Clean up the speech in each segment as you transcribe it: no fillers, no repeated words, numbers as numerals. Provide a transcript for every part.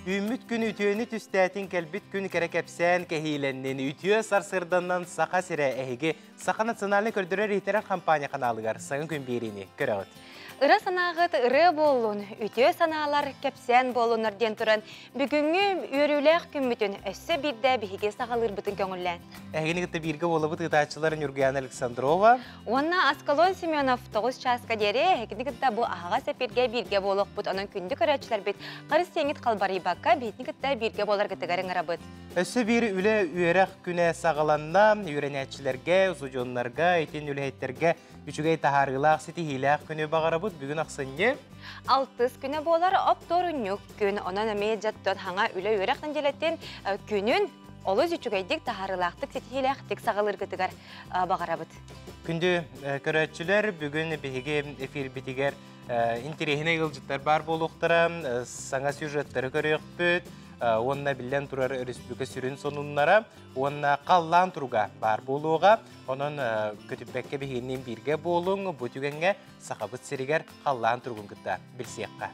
Үүммүт күн үтүөнү түстээтин, кэлбит күн кэрэ кэпсээн кэһиилэннин. Үтүө сарсыарданнан, Саха сирэ! Эһиги Саха национальнай көрдөрөр-иһиттэрэр компания каналыгар Саҥа күн биэриини көрөҕүт. Ыра санааҕыт ырыа буоллун, үтүө санаалар кэпсээн буоллуннар диэн туран, бүгүҥҥү үөрүүлээх күммүтүн өссө биирдэ биһиги саҕалыырбытын көҥүллээн. Эһигини кытта бииргэ буолабыт ыытааччылар Нюргуяна Александрова уонна Аскалон Семенов. 9 чааска диэри эһигини кытта бу аһаҕас эфиргэ бииргэ буолуохпут. Онон күндү көрөөччүлэрбит, харыс сиэҥит халбарыйбакка биһитини кытта бииргэ буоларгытыгар ыҥырабыт. Өссө биир үлэ үөрэх күнэ саҕаланна. Үөрэнээччилэргэ, устудьуоннарга, итин үлэһиттэргэ үчүгэй таһаарыылаах, ситиһиилээх күнү баҕарабыт. Бүгүн ахсынньы 6 күнэ буолар, оптуорунньук күн. Онон эмиэ дьаттан хаҥа үлэ үөрэх нэдиэлэтин күнүн олус үчүгэйдик, таһаарыылаахтык, ситиһиилээхтик саҕалыыргытыгар баҕарабыт. Күндү көрөөччүлэр, бүгүн биһиги эфирбитигэр интэриэһинэй ыалдьыттар баар буолуохтара, саҥа сюжеттары көрүөхпүт, уонна биллэн турар республика сүрүн сонуннара уонна халлаан туруга баар буолуоҕа. Онон көтүппэккэ биһигинниин бииргэ буолуҥ, бу түгэҥҥэ Сахабыт сиригэр халлаан туругун кытта билсиэххэ.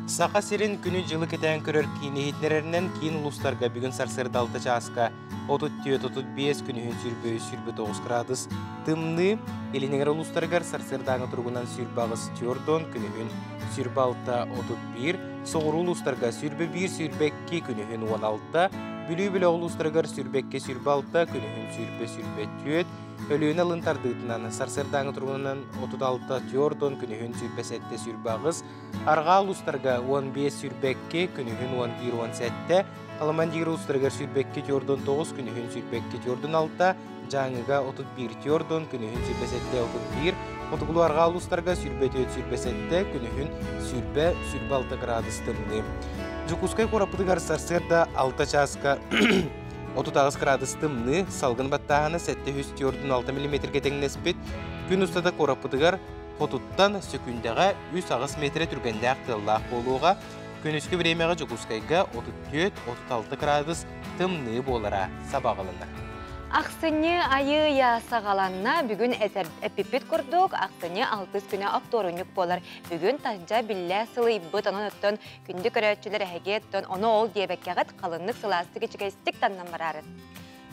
Саха сирин күнү-дьылы кэтээн көрөр киин иһитиннэрэринэн, киин улуустарга бүгүн сарсыарда 6 чааска 34-35, күнүһүн 23-29 градус тымныы, Илин эҥэр улуустарыгар сарсыардааҥы туругунан 28-40, күнүһүн 26-31, соҕуруу улуустарга 21-22, күнүһүн 16, Бүлүү бөлөх улуустарыгар 22-26, күнүһүн 20-24, Өлүөнэ алын тардыытынан сарсыардааҥы туругунан 36-40, күнүһүн 27-28, арҕаа улуустарга 15-22, күнүһүн 11-17, Аламандир улуустарыгар 22-49, күнүһүн 22-46, Дьааҥыга 31-40, күнүһүн 27-31, хотугулуу арҕаа улуустарга 24-27, күнүһүн 20-26 градус тымныы. Дьокуускай куораппытыгар сарсыарда 6 чааска 38 градус тымныы, салгын баттааһына 746 миллиметргэ тэҥнэспит. Күн устата куораппытыгар хотуттан сөкүүндэҕэ 3-8 метрэ түргэннээх тыаллаах буолуоҕа. Күнүскү бириэмэҕэ Дьокуускайга 34-36 градус тымныы буолара сабаҕаланар. Ахсынньы айы ыйа саҕаланна. Бүгүн эппиппит курдук, ахсынньы алтыс күнэ оптуорунньук буолар. Бүгүн таһырдьа биллэ сылыйбыт, онон оттон күндү көрөөччүлэр эһиги оттон ону ол диэбэккэҕит халыннык, сылаастык, ичигэстик таннан бараарыт.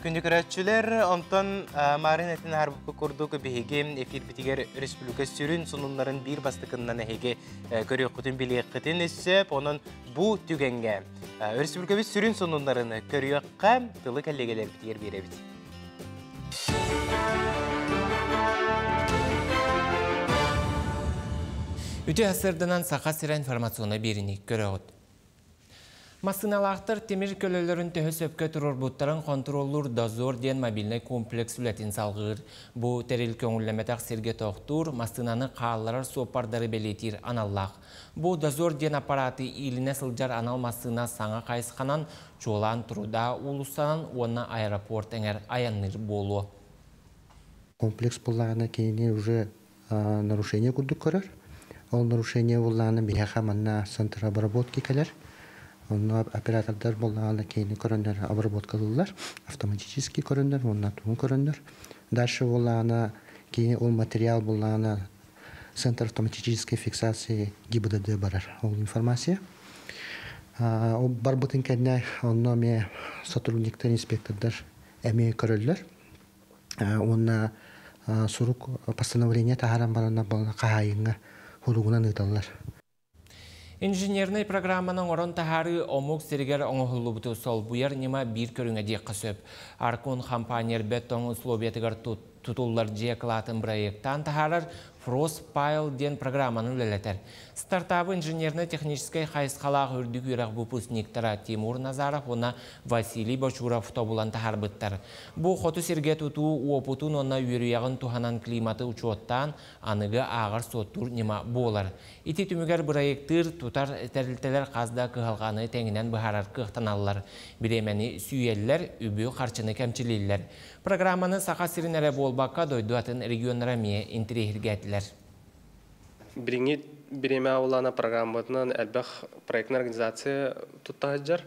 Күндү көрөөччүлэр, онтон Марын этин аһарбыппыт курдук биһиги эфирбитигэр республика сүрүн сонуннарын биир бастакыннан эһиги көрүөххүтүн, билиэххитин сөп. Онон бу түгэҥҥэ республикабыт сүрүн сонуннарын көрүөххэ, тылы кэллиэгэлэрбитигэр биэрэбит. Үтүө сарсыарданан, Саха сирэ информационнай биэриини көрөҕүт. Массыыналаахтар тимир көлөлөрүн төһө сөпкө туруорбуттарын хонтуруоллуур «Дозор» диэн мобильнай комплекс үлэтин салҕыыр. Бу тэрил көҥүллэммэтэх сиргэ тохтуур, массыынаны хаалларар суоппардары бэлиэтиир аналлаах. Бу «Дозор» диэн аппараты иилинэ сылдьар анал массыына саҥа хайысханан, чуолаан Труда уулуссанан уонна аэропорт эҥэр айанныыр буолуо. Комплекс буоллаҕына кинини уже нарушение курдук көрөр. Ол нарушение буоллаҕына биһиэхэ манна центр обработки кэлэр. Онно оператордар буоллаҕына кинини көрөннөр обработкалыыллар, автоматически көрөннөр уонна тугун көрөннөр. Дальше буоллаҕына кини ол материал буоллаҕына центр автоматической фиксации ГИБДД барар ол информация. Ол барбытын кэннэ онно эмиэ сотрудниктар, инспектордар эмиэ көрөллөр. Уонна сурук, постановление таһааран бараннар хаһаайыҥҥа суругунан ыыталлар. Инженернэй программаны оҥорон таһаарыы омук сиригэр оҥоһуллубуту солбуйар ньыма биир көрүҥэ диэххэ сөп. Аркон компания ирбэт тоҥ условиятыгар тутуллар дьиэ акылаатын бырайыактаан таһаарар Frost диэн программаны үлэлэтэр. Стартабы инженерно-техническэй хайысхалаах үрдүк үөрэх выпускниктара Тимур Назаров уонна Василий Бочуров тобулан таһаарбыттар. Бу хоту сиргэ тутуу уопутун уонна үөрүйэҕин туһанан, климаты учуоттаан, аныгы ааҕар суоттуур ньыма буолар. Ити түмүгэр бырайыактыыр, тутар тэрилтэлэр хас да кыһалҕаны тэҥинэн быһаарар кыахтаналлар. Бириэмэни сүүйэллэр, үбү харчыны кэмчилииллэр. Программаны Саха сирин эрэ буолбакка, дойду атын регионнара эмиэ интэриэһиргээтилэр. Билиҥҥи бириэмэ улаана программатынан элбэх проектная организация туттаһыджар.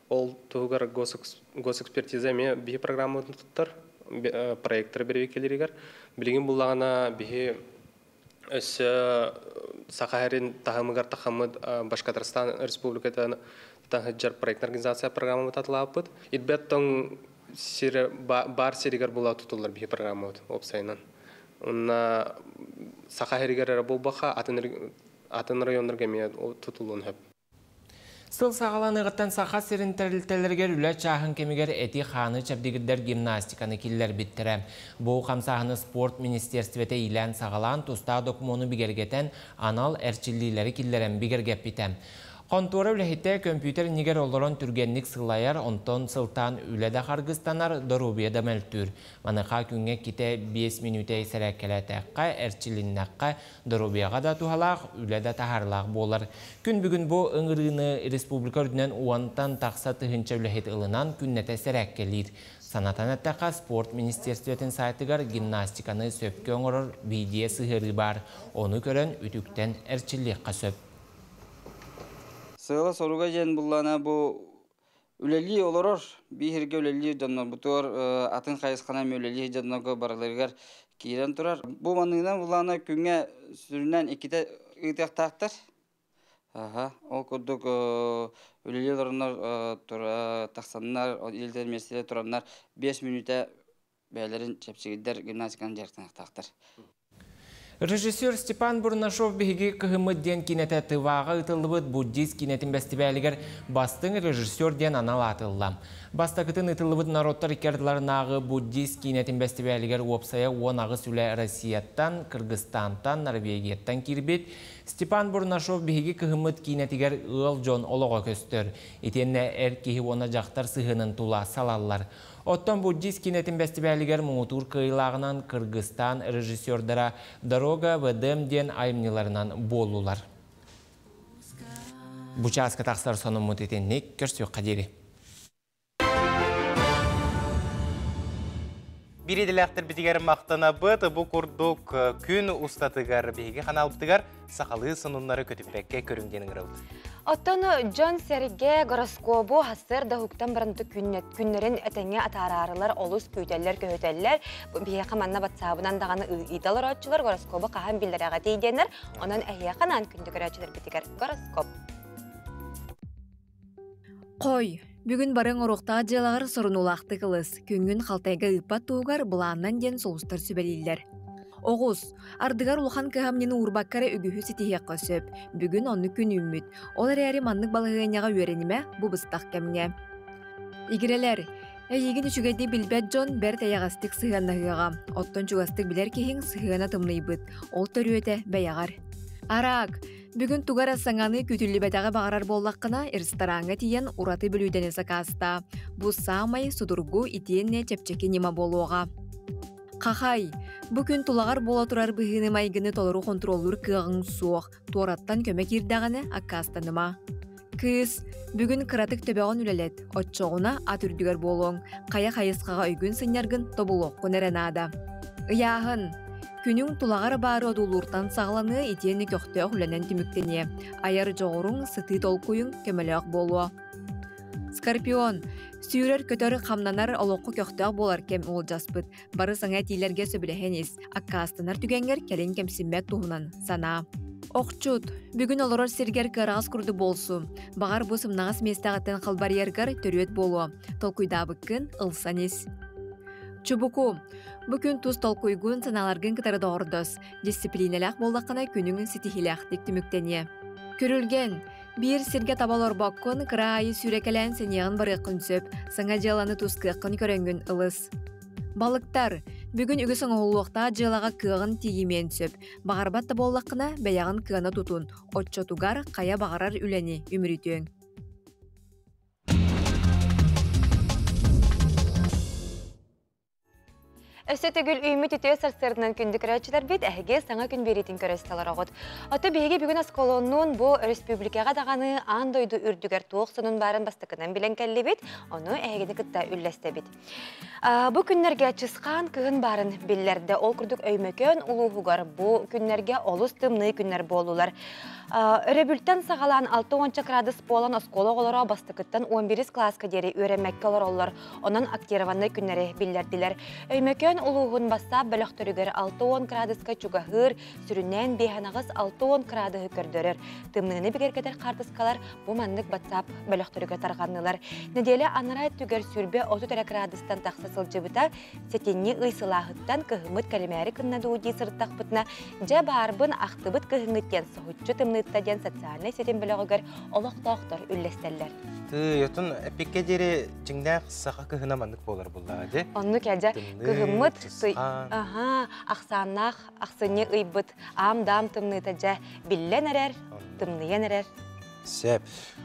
Ол туһугар госэкспертиза эмиэ биһи программатын туттар проекттары бэрбикелеригэр. Билигин буллаҕына биһи Өссө Саха сирин таһымыгар тахаммыт Башкортостан Республикатын таһыджар проектная организация программабыт атылааппыт. Ирбэт тоҥ сир бар сиригэр була тутуллар биһи программабыт уопсайынан. Онна Саха сиригэр эрэ буолбакка атын атын районнарга эмиэ тутуллуон сөп. Сыл саҕаланыаҕыттан Саха сирин тэрилтэлэригэр үлэ чааһын кэмигэр эти-хааны чэбдигирдэр гимнастиканы киллэрбиттэрэ. Бу хамсааһыны спорт министиэристибэтэ иилээн-саҕалаан, тустаах докумуону бигэргэтэн, анал эрчиллиилэри киллэрэн бигэргэппитэ. Хонтуора үлэһитэ көмпүүтэр иннигэр олорон түргэнник сылайар, онтон сылтаан үлэ да харгыстанар, доруобуйа да мөлтүүр. Маныаха күҥҥэ иккитэ 5 мүнүүтэ сэрээккэлээтэххэ, эрчилиннэххэ, доруобуйаҕа да туһалаах, үлэ да таһаарыылаах буолар. Күн бүгүн бу ыҥырыыны республика үрдүнэн уонтан тахса тыһыынча үлэһит ылынан күннэтэ сэрээккэлиир. Санатан эттэххэ, спорт министерствотын сайтыгар гимнастиканы сөпкө оҥорор видео сыһыарыы баар. Ону көрөн үтүктэн эрчиллиэххэ сөп. Сыала соруга диэн буллана бу үлэлии олорор бииргэ үлэлиир дьоннорбутугар атын хайысханан үлэлиир дьоннорго барыларыгар киирэн турар. Бу маныынан буллана күҥҥэ сүрүннээн иккитэ ыытыахтаахтар. Аха, ол курдук үлэлии олороннор тахсаннар, илдэр миэстэлэр тураннар 5 мүнүүтэ бэйэлэрин чэпчигирдэр гимнастиканы дьарыктаныахтаахтар. Режиссер Степан Бурнашов биһиги кыһыммыт диэн киинэтэ Тываҕа ыытыллыбыт буддист киинэтин бэстибээлигэр бастыҥ режиссер диэн анал аат ылла. Бастакытын ыытыллыбыт норуоттар икки ардыларынааҕы буддист киинэтин бэстибээлигэр уопсайа 18 үлэ Россияттан, Кыргызстантан, Норвегияттан киирбит. Степан Бурнашов биһиги кыһыммыт киинэтигэр ыал дьон олоҕо көстөр. Итиэннэ эр киһи уонна дьахтар сыһыанын тула салаллар. Оттон буддист киинэтин бэстибээлигэр муҥутуур кыайыылааҕынан Кыргызстан режиссердара «Дорога в Эдем» диэн айымньыларынан буоллулар. Бу чааска тахсар сонуммут итинник, көрсүөххэ диэри. Биир идэлээхтэрбитигэр махтанабыт. Бу курдук күн устатыгар биһиги ханаалбытыгар сахалыы сонуннары көтүппэккэ көрүҥ диэн ыҥырабыт. Оттон дьон сэргэ гороскобу хассыр да уһуктан баран күннэрин этэҥҥэ атаараарылар олус күүтэллэр, көһүтэллэр. Биһиэхэ манна батсаабынан даҕаны ыыталар оччулар гороскобу хаһан биллэрэҕитий диэннэр. Онон эһиэхэ наан күндү көрөөччүлэрбитигэр гороскоп. Хой, бүгүн барыҥ оруохтаах дьыалаҕар сорунуулаахтык ылыс, күҥҥүн халтайга ыыппат туһугар былааннан диэн сулустар сүбэлииллэр. Оҕус, ардыгар улахан кыһамньыны уурбакка эрэ үгүһү ситиһиэххэ сөп. Бүгүн оннук күн үүммүт. Ол эрээри маннык балаһыанньаҕа үөрэнимэ бу быстах кэмҥэ. Игирэлэр, эйигин үчүгэйдик билбэт дьон бэрт эйэҕэстик сыһыаннаһыаҕа. Оттон чугастык билэр киһиҥ сыһыана тымныйбыт. Ол төрүөтэ бэйэҕэр. Араак, бүгүн тугу эрэ саҥаны күүтүллүбэтэҕи баҕарар буоллаххына, рестораҥҥа тиийэн ураты бүлүүдэни сакаастаа. Бу саамай судургу итиэннэ чэпчэки ньыма буолуоҕа. Хахай, бу күн тулаҕар буола турар быһыыны-майгыны толору хонтуруоллуур кыаҕыҥ суох, туораттан көмө киирдэҕинэ аккаастаныма. Кыыс, бүгүн кыратык төбөҕүн үлэлэт, оччоҕуна ат үрдүгэр буолуоҥ, хайа хайысхаҕа өйгүн сынньаргын тобулуоххун эрэ наада. Ыйааһын, күнүҥ тулаҕар баары одуулууртан саҕаланыа итиэннэ көхтөөх үлэнэн түмүктэниэ. Айар дьоҕуруҥ, сытыы толкуйуҥ көмөлөөх буолуо. Скорпион, сүүрэр-көтөр, хамнанар, олоххо көхтөөх буолар кэм уолдьаспыт. Бары саҥа этиилэргэ сөбүлэһэн ис, аккаастанар түгэҥҥэр кэлин кэмсиммэт туһунан санаа. Охчут, бүгүн олорор сиргэр кыараҕас курдук буолсу. Баҕар бу сымнаҕас миэстэҕиттэн халбарыйаргар төрүөт буолуо. Толкуйдаабыккын ылсан ис. Чубуку, бу күн тус толкуйгун, санааларгын кытары доҕордос. Дьиссипилиинэлээх буоллаххына күнүҥ ситиһиилээхтик түмүктэниэ. Күрүлгэн, биир сиргэ таба олорбоккун, кыра аайы сүүрэкэлээн сэниэҕин барыаххын сөп. Саҥа дьыаланы тус кыаххын көрөҥҥүн ылыс. Балыктар, бүгүн үгүс оҥоһуллуохтаах дьыалаҕа кыаҕын тиийимиэн сөп. Баҕарбат да буоллаххына, бэйэҕин кыана тутун, оччотугар хайа баҕарар үлэни үмүрүтүөҥ. Өссө төгүл үүммүт үтүө сарсыарданан күндү көрөөччүлэрбит эһиги саҥа күн биэриитин көрө истэлэр оҕут. Ото биһиги бүгүн осколоннуун бу өрөспүүбүлүкэҕэ даҕаны аан дойду үрдүгэр туох сонун баарын бастакынан билэн кэллибит, ону эһигини кытта үллэстэбит. Бу күннэргэ чысхаан кыһын баарын биллэрдэ. Ол курдук Өймөкөөн улууһугар бу күннэргэ олус тымныы күннэр буоллулар. Өрөбүлтэн саҕалаан 60 градус буолан оскуола оҕолоро бастакыттан 11 кылааска диэри үөрэммэккэ олороллор. Онон актированнай күннэри биллэрдилэр. Өймөкөөн улууһун бассаап бөлөхтөрүгэр 60 градуска чугаһыыр, сүрүннээн биэһэнаҕыс 60 градуһу көрдөрөр. Тымныыны бигэргэтэр хаартыскалар бу маннык батсаап бөлөхтөрүгэр тарҕаннылар. Нэдиэлэ анараа өттүгэр сүүрбэ 30 эрэ градустан тахса сылдьыбыта. Сэтинньи ый сылааһыттан кыһыммыт кэлимээри кынна дуу дии сырыттахпытына, дьэ баарбын ахтыбыт кыһыҥҥыт диэн соһуччу тымныытта диэн социальнай ситим бөлөҕүгэр олохтоохтор үллэстэллэр. Тыы, отон эппиккэ диэри дьиҥнээх саха кыһына маннык буолар буллаҕа дии. Оннук эдьэ кыһыммыт аха ахсааннаах ахсынньы ыйбыт аам-даам тымныыта дьэ биллэн эрэр, тымныйан эрэр. Сөп.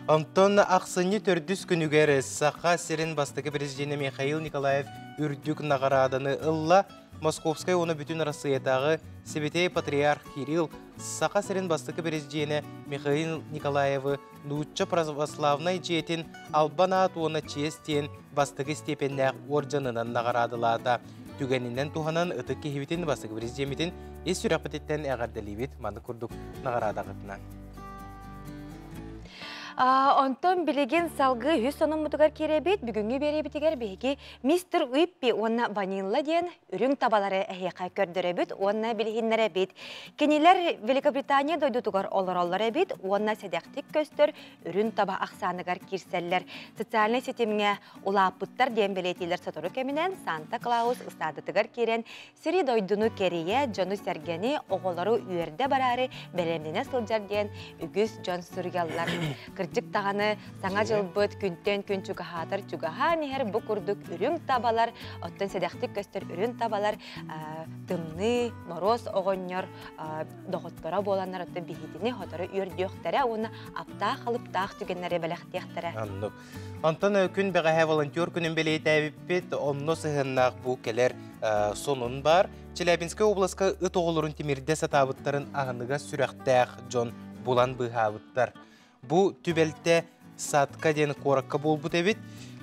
Онтон ахсынньы төрдүс күнүгэр Саха сирин бастакы президенэ Михаил Николаев үрдүк наҕарааданы ылла. Московскай уонна бүтүн Арассыыйатааҕы Сибэтиэй Патриарх Кирилл Саха сирин бастакы президенэ Михаил Николаевы Нуучча православнай дьиэтин Албан аат уонна чиэс диэн бастакы степеннээх уордьанынан наҕараадалаата. Түгэнинэн туһанан ытык киһибитин бастакы президеммитин ис сүрэхпититтэн эҕэрдэлиибит маннык курдук наҕараадаҕытынан. Онтон билигин салгыы үһүс сонуммутугар киирэбит. Бүгүҥҥү биэриибитигэр биһиги мистер Уиппи уонна Ванилла диэн үрүҥ табалары эһиэхэ көрдөрөбүт уонна билиһиннэрэбит. Кинилэр Великобритания дойдутугар олороллор эбит уонна сэдэхтик көстөр үрүҥ таба ахсааныгар киирсэллэр. Социальнай ситимҥэ улааппыттар диэн бэлиэтиилэр сотору кэминэн Санта Клаус ыстаадатыгар киирэн сири дойдуну кэрийэ, дьону-сэргэни, оҕолору үөрдэ бараары бэлэмнэнэ сылдьар диэн үгүс дьон суруйаллар. Кырдьык даҕаны саҥа дьылбыт күнтэн күн чугаһаатар чугаһаан иһэр бу курдук үрүҥ табалар, оттон сэдэхтик көстөр үрүҥ табалар тымныы, моруос оҕонньор доҕотторо буоланнар оттон биһигини сотору үөрдүөхтэрэ уонна аптаах-алыптаах түгэннэри бэлэхтиэхтэрэ. Оннук. Онтон күн бэҕэһээ волонтер күнүн бэлиэтээбиппит, онно сыһыаннаах бу кэлэр сонун бар. Челябинскай областка ыт оҕолорун тимирдэ сатаабыттарын аһыныгас сүрэхтээх дьон булан быыһаабыттар. Бу түбэлтэ Садка диэн куоракка буолбут эбит.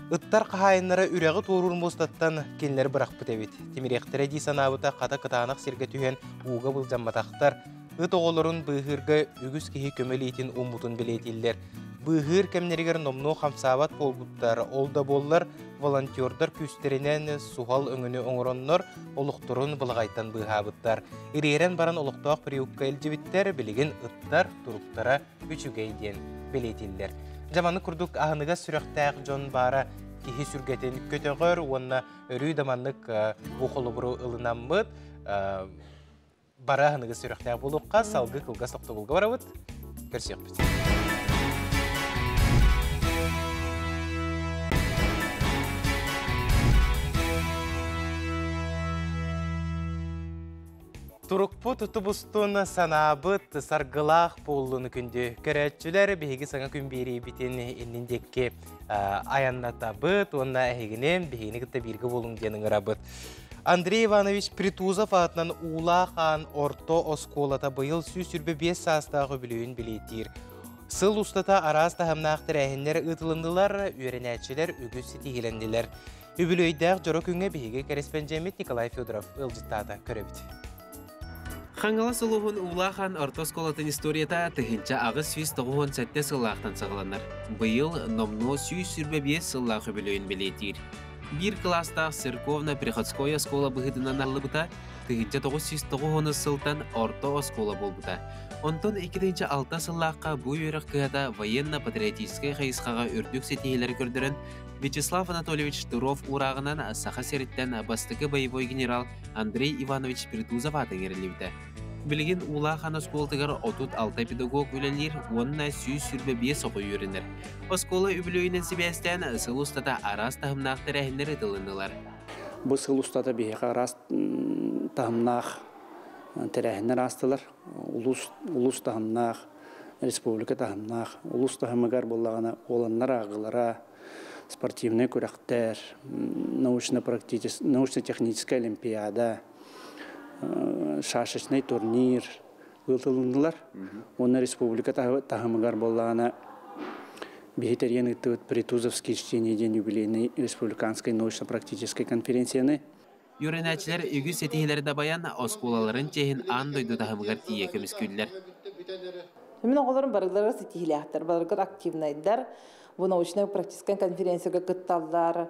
Ыттар хаһаайыннара үрэҕи туоруур муостаттан кинилэр бырахпыт эбит. Тимириэхтэрэ дии санаабыта хата кытаанах сиргэ түһэн ууга былдьамматахтар. Ыт оҕолорун быыһыырга үгүс киһи көмө илиитин ууммутун бэлиэтииллэр. Быыһыыр кэмнэригэр номнуо хамсаабат буолбуттар. Ол да буоллар волонтердар күүстэринэн суһал өҥөнү оҥороннор олохторун былаҕайтан быыһаабыттар. Ириэрэн баран олохтоох приютка илдьибиттэр, билигин ыттар туруктара үчүгэй диэн бэлиэтииллэр. Дьэ маннык курдук аһыныгас сүрэхтээх дьон баара киһи сүргэтин көтөҕөр уонна өрүү да маннык бу холобуру ылынаммыт бары аһыныгас сүрэхтээх буолуохха салгыы кылгас тохтобулга барабыт көрсүөхпүт. Турукпут тубустун санаабыт саргылаах буоллун күндү көрөөччүлэр биһиги саҥа күн биэриибитин иннин диэки айаннатабыт уонна эһигини биһигини кытта бииргэ буолуҥ диэн ыҥырабыт. Андрей Иванович Притузов аатынан Уулаах Аан орто оскуолата быйыл 125 саастаах үбүлүөйүн бэлиэтиир. Сыл устата араас таһымнаах тэрээһиннэр ыытылыннылар, үөрэнээччилэр үгүс ситиһиилэннилэр. Үбүлүөйдээх дьоро күҥҥэ биһиги кэрэспэндьиэммит Николай Федоров ыалдьыттаата көрөбүт. Хаҥалас улууһун Уулаах Аан орто оскуолатын историята 1897 сыллаахтан саҕаланар. Быйыл номнуо 125 сыллаах үбүлүөйүн бэлиэтиир. Биир кылаастаах церковно-приходской оскуола быһыытынан арыллыбыта 1909 сылтан орто оскуола буолбута. Онтон 2006 сыллаахха бу үөрэх кыһата военно-патриотическай хайысхаҕа үрдүк ситиһиилэри көрдөрөн Вячеслав Анатольевич Штыров уурааҕынан Саха сириттэн бастакы боевой генерал Андрей Иванович Притузов аата иҥэриллибитэ. Билигин Уулаах Аан оскуолатыгар 36 педагог үлэлиир уонна 125 оҕо үөрэнэр. Оскуола үбүлүөйүнэн сибээстээн сыл устата араас таһымнаах тэрээһиннэр ыытылыннылар. Бу сыл устата биһиэхэ араас таһымнаах тэрээһиннэр аастылар. Улуус, улуус таһымнаах, республика таһымнаах. Улуус таһымыгар буоллаҕына уоланнар ааҕыылара, спортивнай күрэхтэр, научно-техническая олимпиада, шашечный турнир ыытылыннылар. Уонна республика таһымыгар буоллаҕына биһи тэрийэн ыыттыбыт Притузовские чтения диэн юбилейный республиканской научно-практической конференцияны. Үөрэнээччилэр үгүс ситиһиилэри дабайан оскуолаларын чиэһин аан дойду таһымыгар тиийэ көмүскүүллэр. Мин оҕолорум барыларыгар ситиһиилээхтэр, барыларыгар активнайдар. Бу научнай практическай конференцияга кытталлар.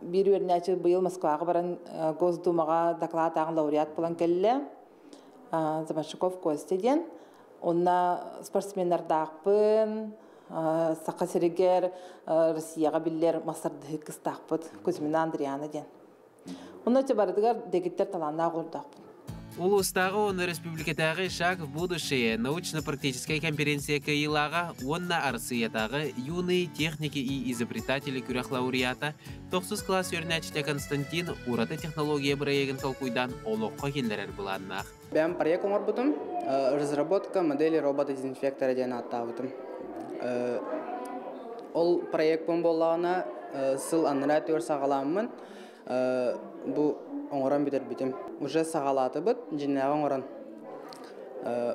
Биир үөрэнээччи быйыл Москваҕа баран Госдумаҕа доклад ааҕан лауреат буолан кэллэ. Замашиков Костя диэн. Онно спортсменнардаахпын, Саха сиригэр, Россияҕа биллэр мастардыһыы кыстаахпыт Кузьмина Андриана диэн. Онно барытыгар дэгиттэр талааннаах олордоохпун. Улуустааҕы уонна республикатааҕы «Шаг в будущее» научно-практическай конференция кыайыылааҕа уонна Арассыыйатааҕы «Юные техники и изобретатели» күрэх лауреата, тохсус кылаас үөрэнээччитэ Константин ураты технология бырайыагын толкуйдаан олоххо киллэрэр былааннаах. Бэйэм проект оҥорбутум. Разработка модели робота-дезинфектора диэн ааттаабытым. Ол проекпын буоллаҕына сыл анараа өттүгэр саҕалааммын бу оҥорон бүтэрбитим. Уже саҕалаатыбыт, дьиҥнээҕи оҥорон.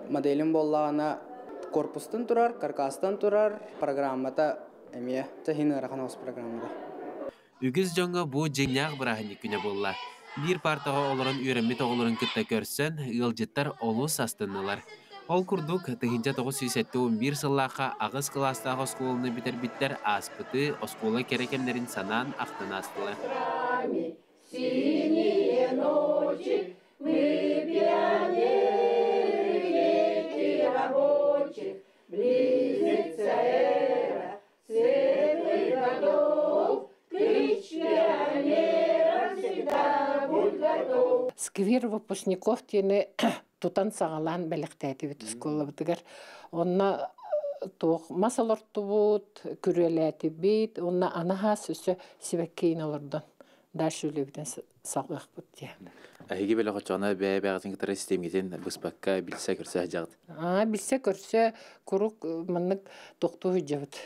Моделим буоллаҕына корпустан турар, каркастан турар, программата эмиэ иһин ыарахан оҕус программата. Үгүс дьоҥҥо бу дьиҥнээх бырааһынньык күнэ буолла. Биир паартаҕа олорон үөрэммит оҕолорун кытта көрсөн, ыалдьыттар олус астыннылар. Ол курдук, 1971 сыллаахха аҕыс кылаастаах оскуоланы бүтэрбиттэр ааспыты оскуола кэрэ кэмнэрин санаан ахтан аастылар. Синие ночи, мы пионеры, дети рабочих, близится эра светлых годов, клич пионеров всегда будь готов. Сквер выпускников диэни тутан саҕалаан бэлэхтээтибит оскуолабытыгар. Онно туох мас олортубут, күрүөлээтибит, уонна анаһаас өссө сибэккиин олордон дальше үлэбитин салгыахпыт диэн. Эһиги бэлэх оччоҕуна бэйэ-бэйэҕитин кытары систиэмҥитин быспакка билсэ көрсө сылдьаҕыт. Аа, билсэ көрсө куруук маннык тохтуу сылдьабыт.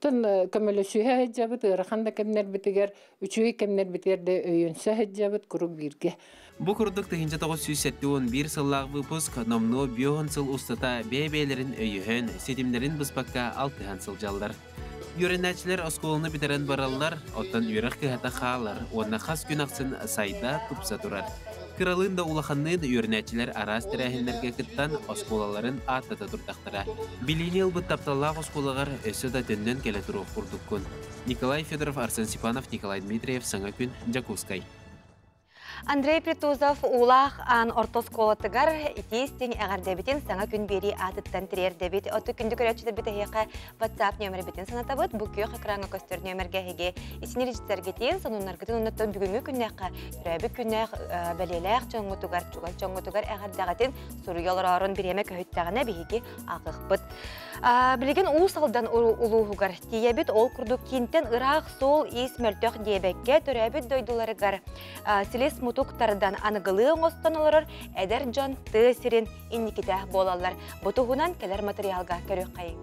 Тон көмөлөсүһэ сылдьабыт, ыарахан да кэмнэрбитигэр, үчүгэй кэмнэрбитигэр да өйөнсө сылдьабыт куруук бииргэ. Бу курдук 1971 сыллаах выпуск номнуо биоһун сыл устата бэйэ-бэйэлэрин өйөһөн, ситимнэрин быспакка алтыһан сылдьаллар. Үөрэнээччилэр оскуоланы бүтэрэн бараллар, оттон үөрэх кыһата хаалар уонна хас күн ахсын сайда, тупса турар. Кыралыын да улаханныын үөрэнээччилэр араас тэрээһиннэргэ кыттан оскуолаларын ааттата турдахтара. Билиини ылбыт тапталлаах оскуолаҕар өссө да төннөн кэлэ туруох курдуккун. Николай Федоров, Арсен Степанов, Николай Дмитриев, Саҥа күн, Дьокуускай. Андрей Притузов Уулаах Аан орто оскуолатыгар итии-истиҥ эҕэрдэбитин саҥа күн биэрии аатыттан тириэрдэбит. Оту күндү көрөөччүлэрбит эһиэхэ WhatsApp нүөмэрбитин санатабыт. Бу күөх экраҥҥа көстөр нүөмэргэ эһиги исиниричтэргитин, сонуннаргытын оннуттан бүгүҥҥү күннээххэ төрөөбүт күннээх бэлиэлээх дьоҥҥутугар, чугас дьоҥҥутугар эҕэрдэҕитин суруйа олороорун бириэмэ көһүттэҕинэ биһиги ааҕыахпыт. Билигин Уус Алдан улууһугар тиийэбит. Ол курдук киинтэн ыраах суол-иис мөлтөх диэбэккэ төрөөбүт дойдуларыгар силис мутук тардан аныгылыы оҥостон олорор эдэр дьон тыа сирин инникитэ буолаллар. Бу туһунан кэлэр материалга көрүөххэйиҥ.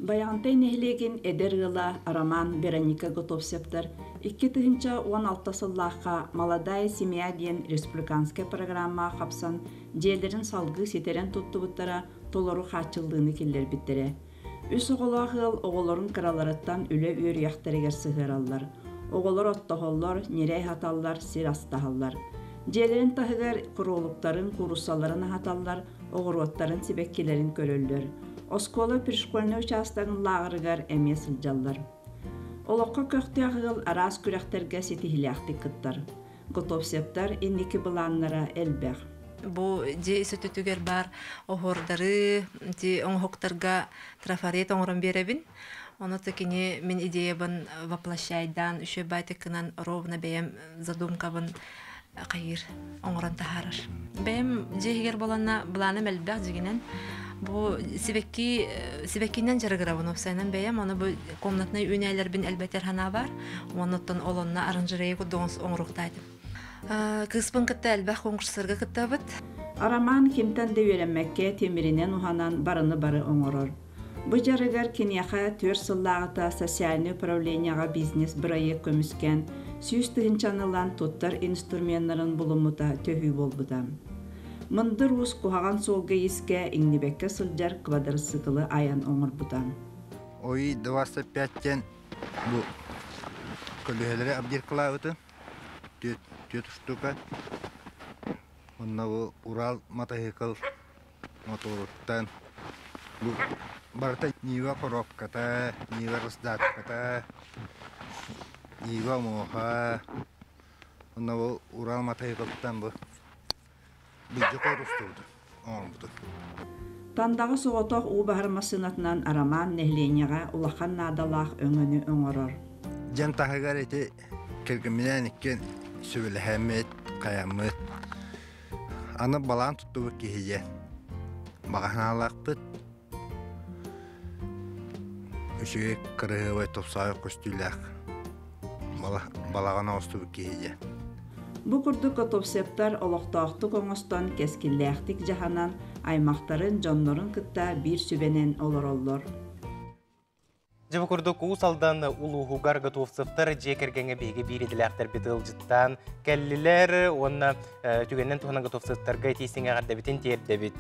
Байаҕантай нэһилиэгин эдэр ыала Роман Вероника Готовцевтар 2016 сыллаахха «Молодая семья» диэн республиканскай программаҕа хапсан дьиэлэрин салгыы ситэрэн туттубуттара, толору хааччыллыыны киллэрбиттэрэ. Үс оҕолоох ыал оҕолорун кыраларыттан үлэ үөрүйэхтэригэр сыһыараллар. Оҕолор оттоһоллор, ньирэй аһаталлар, сир астаһаллар. Дьиэлэрин таһыгар куруолуктарын, кууруссаларын аһаталлар, оҕуруоттарын, сибэккилэрин көрөллөр. Оскуола пришкольнай учаастагын лааҕырыгар эмиэ сылдьаллар. Олоххо көхтөөх ыал араас күрэхтэргэ ситиһиилээхтик кыттар. Готовцевтар инники былааннара элбэх. Бу дьиэ ис өттүгэр баар оһуордары, ити оҥоһуктарга трафарет оҥорон биэрэбин. Ону кини мин идеябын воплощайдаан үчүгэй баайтыккынан ровно бэйэм задумкабын хайыыр оҥорон таһаарар. Бэйэм дьиэ иһигэр буоланна былааным элбэх дьигинэн бу сибэкки сибэккинэн дьарыгырабын уопсайынан бэйэм ону бу комнатнай үүнээлэрбин элбэтэр санаа баар уоннуттан ол онно оранжерея курдук оҥоруохтаатым. Кыыспын кытта элбэх конкурстарга кыттабыт. Роман кимтэн да үөрэммэккэ тимиринэн уһанан барыны бары оҥорор. Бу дьарыгар киниэхэ түөрт сыллааҕыта социальнай управлениеҕа бизнес-бырайыак көмүскээн, 100 тыһыынчаны ылан туттар инструменнарын булуммута төһүү буолбута. Мындыр уус куһаҕан суолга-иискэ иҥнибэккэ сылдьар квадроциклы айан оҥорбута. ОИ 25 бу көлүөһэлэри обдиркалаабытым. Түөрт штука. Онно бу Урал мотоцикл. Моторуттан бу барыта Нива коробката, Нива раздатката, Нива муоха, онно бу Урал матайыкыттан бу бүддьүк устубут оҥорбутун. Тандаҕа соҕотох уу баһар массыынатынан Арамаан нэһилиэнньэҕэ улахан наадалаах өҥөнү оҥорор. Дьэн таһыгар ити кэргэмминээн иккиэн сүбэлэһэммит, хайаммыт. Аны балаан туттубут киһи диэн баҕа санаалаахпыт. Үчүгэй кырыһыабай тупсаҕай көстүүлээх балаҕан оҥостубут киһи диэн. Бу курдук Готовцевтар олохтоохтук оҥостон, кэскиллээхтик дьаһанан, аймахтарын, дьоннорун кытта биир сүбэнэн олороллор. Дьэ бу курдук Уус Алдан улууһугар Готовцевтар дьиэ кэргэҥҥэ биһиги биир идэлээхтэрбит ыалдьыттаан кэллилэр уонна түгэнинэн туһанан Готовцевтарга итии эҕэрдэбитин тиэрдэбит.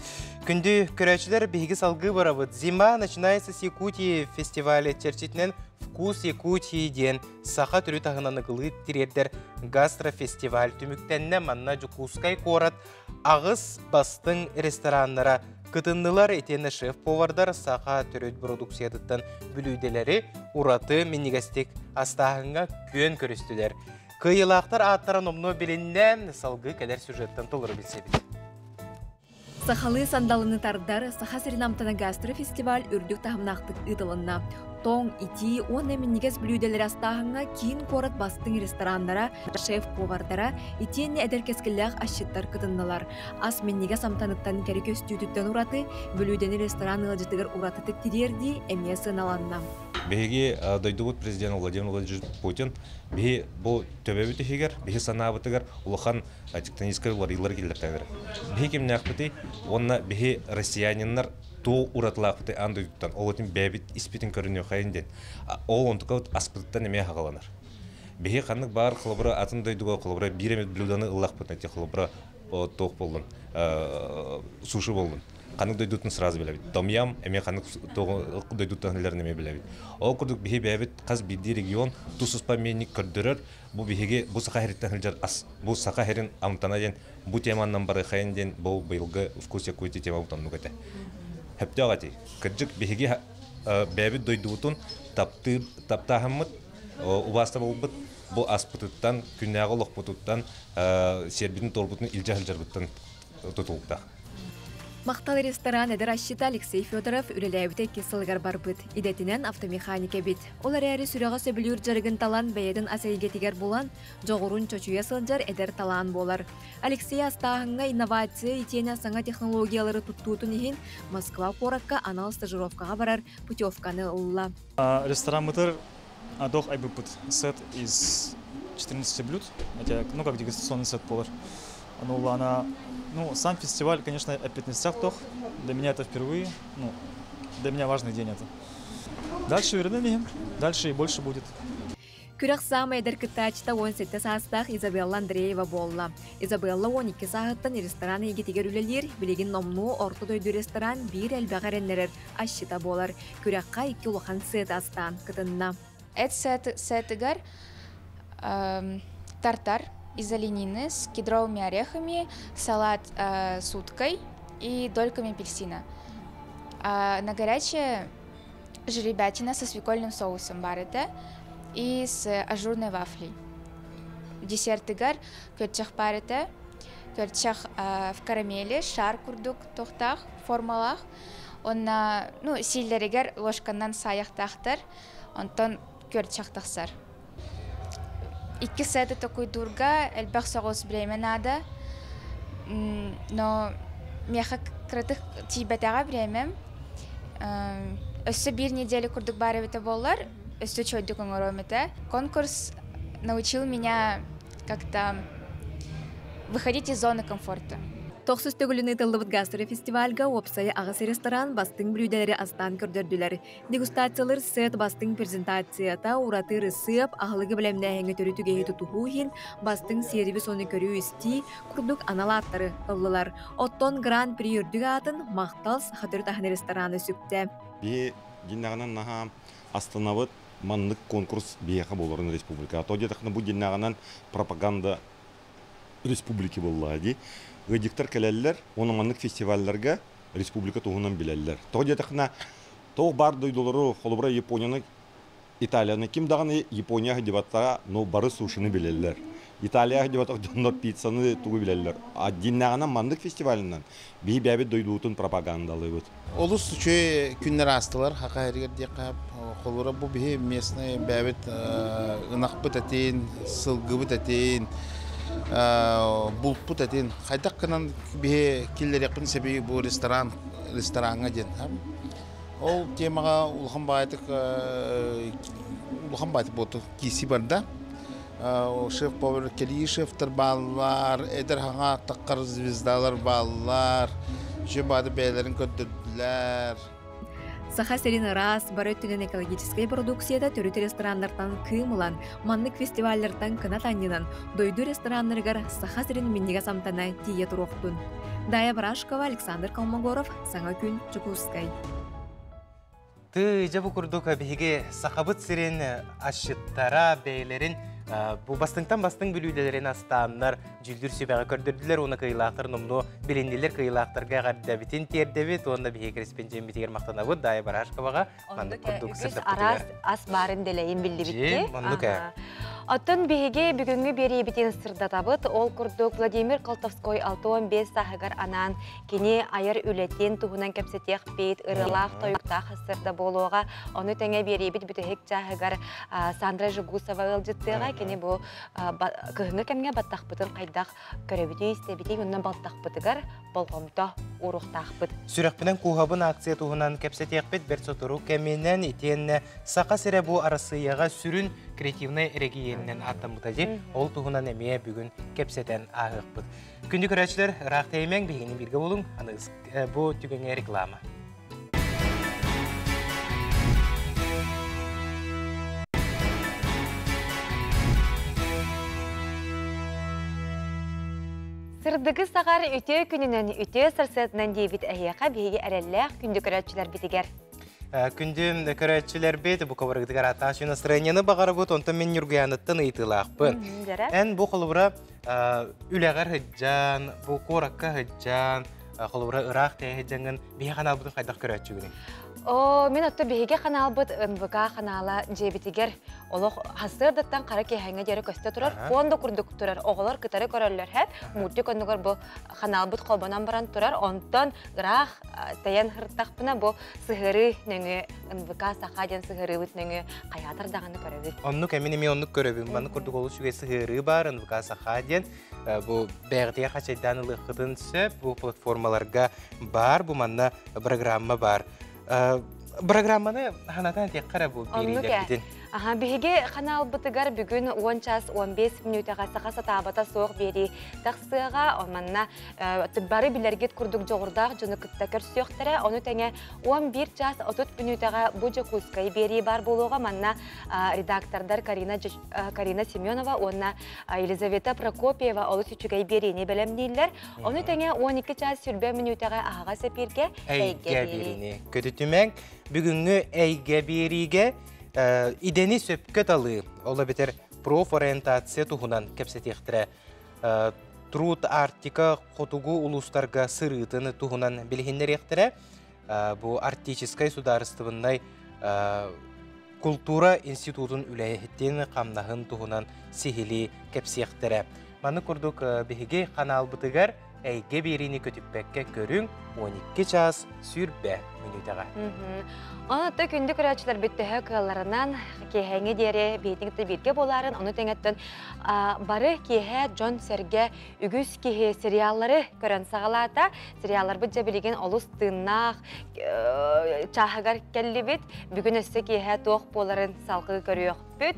Күндү көрөөччүлэр, биһиги салгыы барабыт. Зима начинается с Якутии фестивале чэрчитинэн «Вкус Якутии» диэн саха төрүт аһынан ыкылыы тириэрдэр гастрофестиваль түмүктэннэ. Манна Дьокуускай куорат аҕыс бастыҥ рестораннара кытыннылар. Итиэннэ шеф-повардар саха төрүт продукциятыттан бүлүүдэлэри ураты минньигэстик астааһыҥҥа күөн көрүстүлэр. Кыайыылаахтар ааттара номнуо билиннэ, салгыы кэлэр сюжеттан толору билсэбит. Сахалыы сандалыны тардар Саха сирин амтана гастрофестиваль үрдүк таһымнаахтык ыытылынна. Тоҥ, итии уонна минньигэс бүлүүдэлэри астааһыҥҥа киин куорат бастыҥ рестораннара, шеф-повардара, итиэннэ эдэр кэскиллээх асчыттар кытыннылар. Ас минньигэс амтаныттан кэрэ көстүүтүттэн ураты, бүлүүдэни ресторан ыалдьытыгар уратытык тириэрдии эмиэ сыаналанна. Биһиги дойдубут президент Владимир Владимирович Путин биһи бу төбөбүт иһигэр, биһи санаабытыгар улахан тектоническай уларыйыылар киллэртэлэр. Биһи кимнээхпитий уонна биһи россияниннар туу уратылаахпытый аан дойдуттан, ол этин бэйэбит испитин көрүнүөххэйин диэн. Ол онтукабыт аспытыттан эмиэ хаҕаланар. Биһи ханнык баар холобура атын дойдуга холобура биир эмит блюданы ыллахпытына ити холобура туох буоллун, суши буоллун. Ханнык дойдутун сразу билэбит. Том-ям эмиэ ханнык дойдуттан илэрин эмиэ билэбит. Ол курдук биһи бэйэбит хас биирдии регион тус-туспа миэнник көрдөрөр. Бу биһиги бу саха сириттэн сылдьар ас, бу саха сирин амтана диэн бу теманнан барыахайын диэн бу быйылгы «Вкус Якутии» тема оннук этэ. Сөптөөх этии. Кырдьык биһиги бэйэбит дойдубутун таптыыр таптааһыммыт, убаастабылбыт бу аспытыттан, күннээҕи олохпутуттан, сиэрбитин-туорбутун илдьэ сылдьарбыттан тутулуктаах. Махтал ресторан эдэр асчыта Алексей Федоров үлэлээбитэ иккис сылыгар барбыт. Идэтинэн автомеханик эбит. Ол эрээри сүрэҕэ сөбүлүүр дьарыгын талан бэйэтин ас эйгэтигэр булан, дьоҕурун чочуйа сылдьар эдэр талаан буолар. Алексей астааһыҥҥа инновация итиэнэ саҥа технологиялары туттуутун иһин Москва куоракка анал стажировкаҕа барар путевканы ылла. Рестораммытыр адох айбыппыт сет из 14 блюд, это, ну, как дегустационный сет буолар. Ну, она, ну, сам фестиваль, конечно, эппиэтинэстээх тох. Для меня это впервые. Ну, для меня важный день это. Дальше үөрэнэн дальше и больше будет. Күрэх саамай эдэр кыттааччыта 17 саастаах Изабелла Андреева буолла. Изабелла 12 сааһыттан ресторан эйгэтигэр үлэлиир, билигин номнуо орто дойду ресторан биир элбэҕи эрэннэрэр асчыта буолар. Күрэххэ икки улахан сет астаан кытынна. Эт сетыгар тартар из оленины с кедровыми орехами, салат с уткой и дольками апельсина. А на горячее жеребятина со свекольным соусом баар этэ и с ажурной вафлей. Десертыгар күөрчэх баар этэ, күөрчэх в карамели, шар курдук туохтаах, формалаах. Онна, ну, сииллэригэр ложканан саайыахтаахтар, онтон күөрчэх тахсар. Икки сеты толкуйдуурга элбэх соҕус время надо, но миэхэ кыратык тиийбэтэҕэ времям. Өссө биир неделя курдук баар эбитэ буоллар, өссө үчүгэйдик оҥоруом этэ. Конкурс научил меня как-то выходить из зоны комфорта. Тохсус төгүлүн ыытыллыбыт гастрофестивальга уопсайа аҕыс ресторан бастыҥ бүлүүдэлэри астаан көрдөрдүлэр. Дегустациялыыр сет бастыҥ презентацията, ураты ырысыап, аһылыгы бэлэмнээһиҥҥэ төрүт үгэһи тутуһуу иһин бастыҥ сервис уонна көрүү-истии курдук анал ааттары ыллылар. Оттон Гран-при үрдүк аатын Махтал саха төрүт аһын ресторана сүктэ. Биһи дьиннэҕинэн наһаа астынабыт маннык конкурс биһиэхэ буоларын республикаҕа. То диэтэххинэ бу дьиннэҕинэн пропаганда республики буоллаҕа дии. Ыалдьыттар кэлэллэр, уонна маннык фестивалларга республика туһунан билэллэр. Тоҕо диэтэххинэ, тоҕо баар дойдулары, холобура Японияны, Италияны ким даҕаны Япония сылдьыбатаҕа, но бары сушины билэллэр. Италия сылдьыбатах дьоннор пиццаны тугу билэллэр. А дьиннээҕинэн маннык фестивалынан биһи бэйэбит дойдубутун пропагандалыыбыт. Олус үчүгэй күннэр аастылар Хаха сиригэр диэххэ холура бу биһи местный бэйэбит ынахпыт этин, сылгыбыт этин, булпут этин хайдах гынан биһи киллэриэхпин сөбүй бу ресторан рестораҥҥа диэн. Ол темаҕа улахан баайтык улахан баайтык буолту киирсии барда. Шеф-повар кэлии шефтэр бааллар, эдэр хаҥа таххар звездалар бааллар, үчүгэй бааты бэйэлэрин көрдөрдүлэр. Саха сирин ыраас, бары өттүнэн экологическай продукцията төрүт рестораннартан кыым ылан, маннык фестиваллартан кынат анньынан, дойду рестораннарыгар Саха сирин минньигэс амтана тиийэ туруохтун. Дая Барашкова, Александр Колмогоров, Саҥа күн, Дьокуускай. Тыы, дьэ бу курдук биһиги Сахабыт сирин асчыттара бэйэлэрин бу бастыҥтан бастыҥ бүлүүдэлэрин астааннар дьүүллүүр сүбэҕэ көрдөрдүлэр уонна кыайыылаахтар номнуо билиннилэр кыайыылаахтарга эҕэрдэбитин тиэрдэбит уонна биһиги кэрэспэндьиэммитигэр махтанабыт Дая Барашковаҕа маннык курдук сырдаппытыгар. Араас ас баарын дэлэйин биллибитти. Оннук ээ. Оттон биһиги бүгүҥҥү биэриибитин сырдатабыт. Ол курдук Владимир Колтовской 65 сааһыгар анаан Кини айар үлэтин туһунан кэпсэтиэхпит, ырыалаах тойуктаах сырда буолуоҕа. Ону тэҥэ биэриибит бүтэһик чааһыгар Сандра Жегусова ыалдьыттыаҕа. Кини бу кыһыҥҥы кэмҥэ баттахпытын хайдах көрөбүтүй, истэбитий, онно балтахпытыгар болҕомто ууруохтаахпыт. Сүрэхпинэн кууһабын акция туһунан кэпсэтиэхпит бэрт сотору кэминэн итиэннэ Саха сирэ бу Арассыыйаҕа сүрүн креативнай эрэгийиэнинэн ааттаммыта дии. Ол туһунан эмиэ бүгүн кэпсэтэн ааһыахпыт. Күндү көрөөччүлэр, ыраах тэйимэҥ, биһигини бииргэ булуҥ. Аны бу түгэҥҥэ реклама. Сырдыгы саҕар үтүө күнүнэн, үтүө сарсыатынан диэбит эһиэхэ биһиги эрэллээх күндү көрөөччүлэрбитигэр. Күндү көрөөччүлэрбит, бу кобарыгытыгар ааттаах настроениены баҕарабыт, онтон мин Ньургуйааныттан ыйытыылаахпын. Эн бу холобура үлэҕэр сылдьан, бу куоракка сылдьан, холобура ыраах тэйэ сылдьаҥҥын биһиги ханаалбытын хайдах көрөөччүгүнүй? Оо, мин отто биһиги ханаалбыт НВК ханаала дьиэбитигэр олох сарсыардаттан хара киэһэҥҥэ диэри көстө турар, фонда курдук турар, оҕолор кытары көрөллөр һэп, мультик оннугар бу ханаалбыт холбонон баран турар, онтон ыраах тэйэн сырыттахпына бу сыһыарыы нөҥүө НВК Саха диэн сыһыарыыбыт нөҥүө хайаатар даҕаны көрөбүт. Оннук эмин эмиэ оннук көрөбүн. Маннык курдук олус үчүгэй сыһыарыы баар НВК Саха диэн бу бэйэҕитигэр хачайдаан ылыаххытын сөп. Бу платформаларга бар, бу манна программа бар. Программаны ханатан этиэххэ эрэ бу биэриилэрбитин. Аха, биһиги ханаалбытыгар бүгүн 10 час 15 мүнүүтэҕэ саха сатаабата суох биэрии тахсыаҕа. Манна бары билэргит курдук дьоҕурдаах дьону кытта көрсүөхтэрэ. Ону тэҥэ 11 час 30 мүнүүтэҕэ бу Дьокуускай биэрии баар буолуоҕа. Манна редактордар Карина, Карина Семенова уонна Елизавета Прокопьева олус үчүгэй биэриини бэлэмнииллэр. Ону тэҥэ 12 час 20 мүнүүтэҕэ аһаҕас эпииргэ Эйгэ биэриини көтүтүмэҥ. Бүгүҥҥү Эйгэ биэриигэ идэни сөпкө талыы, ол эбэтэр профориентация туһунан кэпсэтиэхтэрэ. Труд Арктика хотугу улуустарга сырыытын туһунан билиһиннэриэхтэрэ. Бу Арктическай судаарыстыбыннай култуура институтун үлэһитин хамнаһын туһунан сиһилии кэпсиэхтэрэ. Маны курдук биһиги ханаалбытыгар эйгэ биэриини көтүппэккэ көрүҥ 12 чаас 20 мүнүүтэҕэ. Ону то күндү көрөөччүлэрбит төһө кыалларынан киэһээҥҥи диэри биһитин кытта бииргэ буоларын, ону тэҥэттэн бары киэһэ дьон-сэргэ үгүс киһи сериаллары көрөн саҕалаата. Сериалларбыт дьэ билигин олус тыыннаах чааһыгар кэллибит. Бүгүн өссө киэһэ туох буоларын салгыы көрүөх Бүт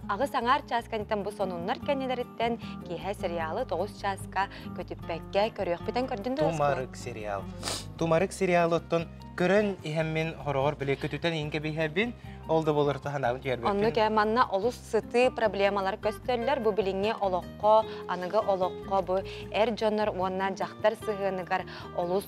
аҕыс аҥаар чаас кэнниттэн бу сонуннар кэннилэриттэн киэһэ сериалы 9 чааска көтүппэккэ көрүөхпүтэн көрдүн да Тумарык сериал. Тумарык сериалы оттон көрөн иһэммин хороҕор били көтүтэн иһин кэбиһэбин ол да болор таһанаабын түһэрбэппин. Оннук ээ манна олус сытыы проблемалар көстөллөр. Бу билиҥҥи олоххо, аныгы олоххо бу эр дьоннор уонна дьахтар сыһыаныгар олус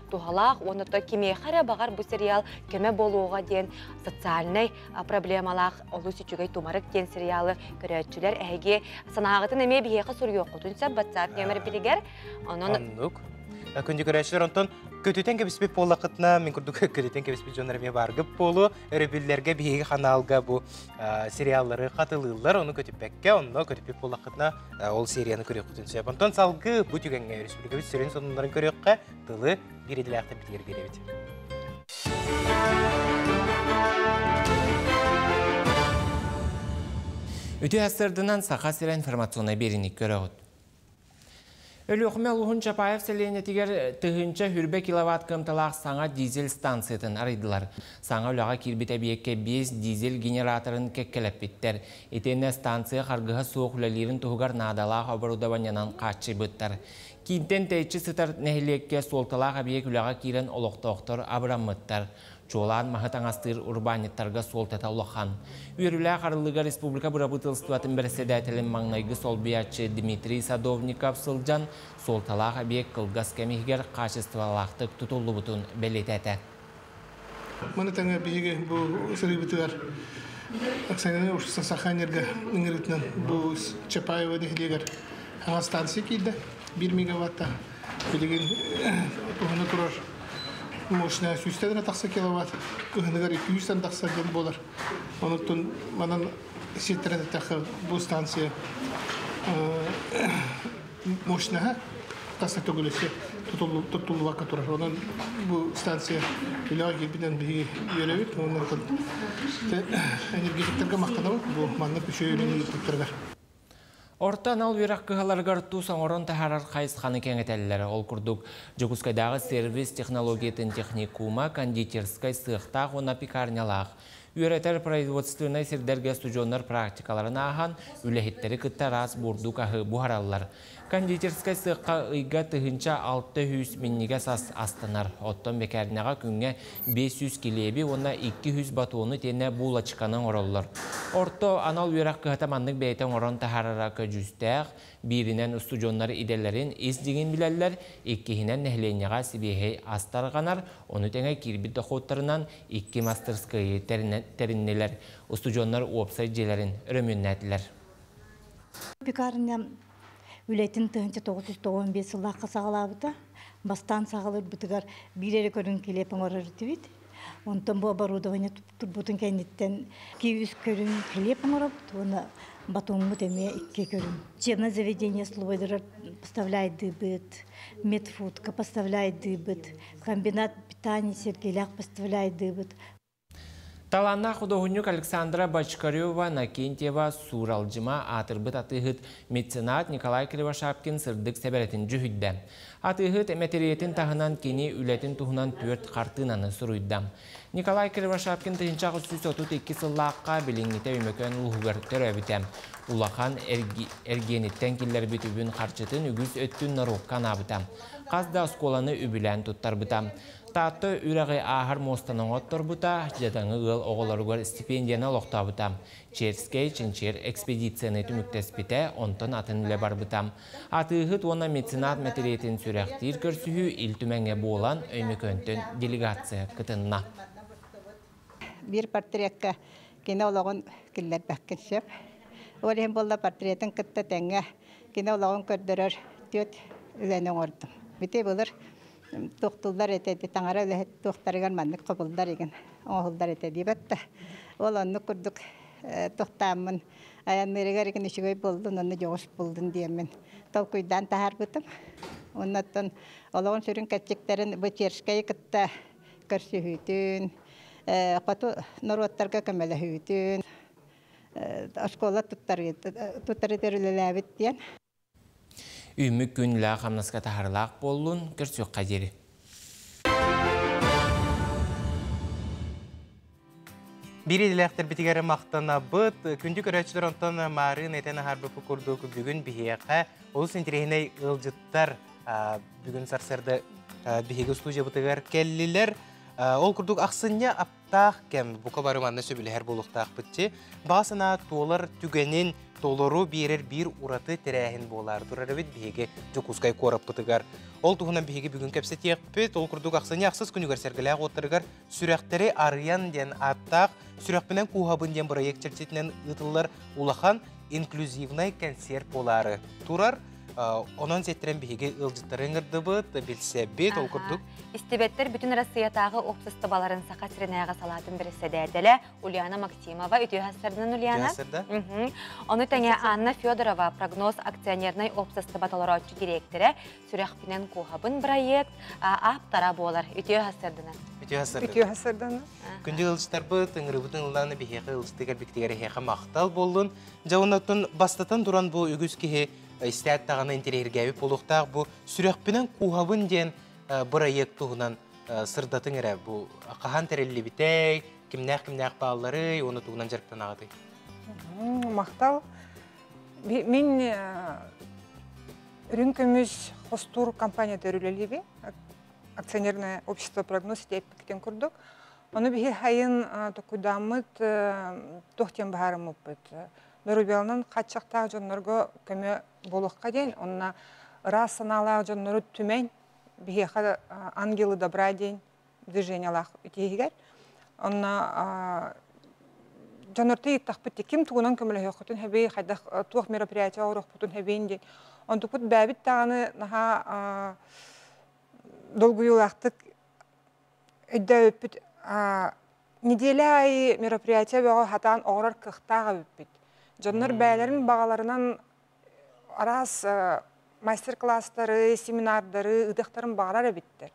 туһалаах уонна то кимиэхэ эрэ баҕар бу сериал көмө буолуоҕа диэн социальнай проблемалаах олус үчүгэй Тумарык диэн сериалы көрөөччүлэр эһиги санааҕытын эмиэ биһиэхэ суруйуоххутун сөп WhatsApp нүөмэрбитигэр. Онон Оннук. Күндү көрөөччүлэр, онтон Көтүтэн кэбиспит буоллаххытына, мин курдук көтүтэн кэбиспит дьоннор эмиэ бааргыт буолуо. Өрөбүллэргэ биһиги ханаалга бу сериаллары хатылыыллар, ону көтүппэккэ, онно көтүппүт буоллаххытына, ол серияны көрүөххүтүн сөп. Онтон салгыы бу түгэҥҥэ республикабыт сүрүн сонуннарын көрүөххэ, тылы биир идэлээхтэр битигэр биэрэбит. Үтүө сырдынан Саха сирэ информационнай биэриини көрөҕүт. Өлүөхүмэ улууһун Чапаев сэлиэнньэтигэр 1020 киловатт кыамталаах саҥа дизель станциятын арыйдылар. Саҥа үлэҕэ киирбит эбийиэккэ биэс дизель генераторын кэккэлэппиттэр. Итиэннэ станция харгыһа суох үлэлиирин туһугар наадалаах оборудованиенан хааччыйбыттар. Киинтэн тэйиччи сытар нэһилиэккэ суолталаах эбийиэк үлэҕэ киирэн олохтоохтор абыраммыттар. Чуолаан маһы таҥастыыр урбаанньыттарга суолтата улахан. Үөрүүлээх арыллыыга республика бырабыыталыстыбатын бэрэссэдээтэлин маҥнайгы солбуйааччы Дмитрий Садовников сылдьан, суолталаах эбийиэк кылгас кэм иһигэр хаачыстыбалаахтык тутуллубутун бэлиэтээтэ. Маны тэҥэ биһиги бу сырыыбытыгар Оксана Саханерго ыҥырыытынан бу Чапаева нэһилиэгэр саҥа станция киирдэ. 1 мегаватта Билигин туһана турар мощная сүүстэн эрэ тахса киловатт, кыһыныгар 200-тэн тахса диэн буолар. Онуттан манан сиэттэрэн эттэххэ, бу станция мощнаһа тахса төгүлүсэ туттуллубакка турар. Онон бу станция үлэҕэ киирбитинэн биһиги үөрэбит. Онон энергетиктэргэ махтанабыт бу маннык үчүгэй үлэни ыыппыттарыгар. Орто анал үөрэх кыһаларыгар тус оҥорон таһаарар хайысханы кэҥэтэллэр. Ол курдук, Дьокуускайдааҕы сервис технологиятын техникума кондитерскай сыахтаах уонна пекарнялаах. Үөрэтэр производственнай сирдэргэ устудьуоннар практикаларын ааһан, үлэһиттэри кытта араас бурдук аһы буһараллар. Кондитерскай сыахха ыйга 1600 минньигэс ас астанар. Оттон бэкээринэҕэ күҥҥэ 500 килиэби уонна 200 батону итиэннэ булочканы оҥороллор. Орто анал үөрэх кыһата маннык бэйэтэ оҥорон таһаарара көдьүүстээх. Бииринэн устудьуоннар идэлэрин ис дьиҥин билэллэр, иккиһинэн нэһилиэнньэҕэ сибиэһэй ас тарҕанар, ону тэҥэ киирбит дохуоттарынан икки мастарыскыайы тэриннилэр. Устудьуоннар уопсай дьиэлэрин өрөмүөннээтилэр. Пекарня үлэтин 1995 сыллаахха саҕалаабыта. Бастаан саҕалыырбытыгар биир эрэ көрүҥ килиэп оҥорор этибит. Онтон бу оборудование турбутун кэнниттэн 200 көрүҥ килиэп оҥоробут уонна батуммут эмиэ икки көрүҥ. Учебное заведение слободалар поставляйдыыбыт, медфудка поставляйдыыбыт, комбинат питания Сергейлээх поставляйдыыбыт. Талааннаах худуоһунньук Александра Бочкарева, Накентьева, Сууралдьыма аатырбыт атыыһыт меценат Николай Кривошапкин сырдык сэбэрэтин дьүһүйдэ. Атыыһыт мэтириэтин таһынан кини үлэтин туһунан түөрт хартыынаны суруйда. Николай Кривошапкин 1832 сыллаахха билиҥҥитэ Өймөкөөн улууһугар төрөөбүтэ. Улахан эргиэниттэн киллэрбит үбүн-харчытын үгүс өттүн норуокка анаабыта. Хас да оскуоланы үбүлээн туттарбыта. Таатта үрэҕи ааһар муостаны оҥотторбута, дьадаҥы ыал оҕолоругар стипендияны олохтообута. Черскэй чинчийэр экспедицияны түмүктэспитэ, онтон атын үлэ барбыта. Атыыһыт уонна меценат мэтириэтин сүрэхтиир көрсүһүү Ил Түмэҥҥэ буолан, Өймөкөөнтөн делегация кытынна. Биир портретка кини олоҕун киллэрбэккин сөп. Ол иһин буолла портретын кытта тэҥҥэ кини олоҕун көрдөрөр түөрт үлэни оҥордум. Бити былыр туохтуллар этэ таҥара үлэһит туохтарыгар маннык хобуллар игин оҥоһуллар этэ диэбэт да ол оннук курдук туохтааммын айанныырыгар игин үчүгэй буоллун онно дьоҕус буллун диэммин толкуйдаан таһаарбытым оннуттан олоҕун сүрүн кэрчиктэрин бу Черскэйи кытта көрсүһүүтүн хоту норуоттарга көмөлөһүүтүн оскуола туттарыытыгар үлэлээбит диэн Үүммүт күн үлэҕэ-хамнаска таһаарыылаах буоллун, көрсүөххэ диэри. Биир идэлээхтэрбитигэр махтанабыт. Күндү көрөөччүлэр онтон маарыын этэн аһарбыппыт курдук бүгүн биһиэхэ олус интэриэһинэй ыалдьыттар бүгүн сарсыарда биһиги устуудьуйабытыгар кэллилэр. Ол курдук ахсынньы аптаах кэм бука бары манна сөбүлэһэр буолуохтаахпыт чи. Баҕа санаа туолар түгэнин толору биэрэр биир ураты тэрээһин буолаар турар эбит биһиги Дьокуускай куораппытыгар. Ол туһунан биһиги бүгүн кэпсэтиэхпит. Ол курдук ахсынньы ахсыс күнүгэр Сэргэлээх уоттарыгар Сүрэхтэри арыйан диэн ааттаах Сүрэхпинэн кууһабын диэн бырайыак чэрчитинэн ыытыллар улахан инклюзивнай кэнсиэр буолаары турар. Онон сиэттэрэн биһиги ыалдьыттары ыҥырдыбыт, билсэбит, ол курдук. Истибэттэр Бүтүн Россиятааҕы уопсастыбаларын Саха сиринээҕи салаатын бэрэссэдээтэлэ Ульяна Максимова. Үтүө сарсыарданан, Ульяна. Ону тэҥэ Анна Федорова, Прогноз акционернай уопсастыба толорооччу дириэктэрэ, Сүрэхпинэн куоһабын бырайыак ааптара буолар. Үтүө сарсыарданан. Үтүө сарсыарданан. Үтүө сарсыарданан. Күндү ыалдьыттарбыт, ыҥырыбытын ылан биһиэхэ ыалдьыты кэлбиттигэр эһиэхэ махтал буоллун. Дьэ, оннуттан бастатан туран бу үгүс киһи истээт даҕаны интэриэһиргээбит буолуохтаах бу Сүрэхпинэн кууһабын диэн бырайыак туһунан сырдатыҥ эрэ. Бу хаһан тэриллибитэй, кимнээх-кимнээх баалларый, уонна тугунан дьарыктанаҕытый? Махтал. Мин Үрүҥ көмүс хостуур компанията үлэлиибин. Акционерное общество «Прогноз» эппикитин курдук. Ону биһи хайын токуйдааммыт туох диэн баһаарыммыппыт. Доруобуйаланан хааччахтаах дьоннорго көмө буолуохха диэн, онно ыраас санаалаах дьоннору түмэн, биһиэхэ «Ангелы добра» диэн движениелаах итиһигэр. Онно дьоннорто ыйыттахпыт ким тугунан көмөлөһүөххүтүн хэбий, хайдах туох мероприятие оҥоруохпутун хэбиин диэн. Онтукпут бээбит даҕаны наһаа долгуйуулаахтык өйдөөбүппүт. Неделя аайы мероприятие бөҕө хатаан оҥорор кыахтаах эбиппит. Дьоннор бэйэлэрин баҕаларынан араас мастер-класстары, семинардары ыытыахтарын баҕарар эбиттэр.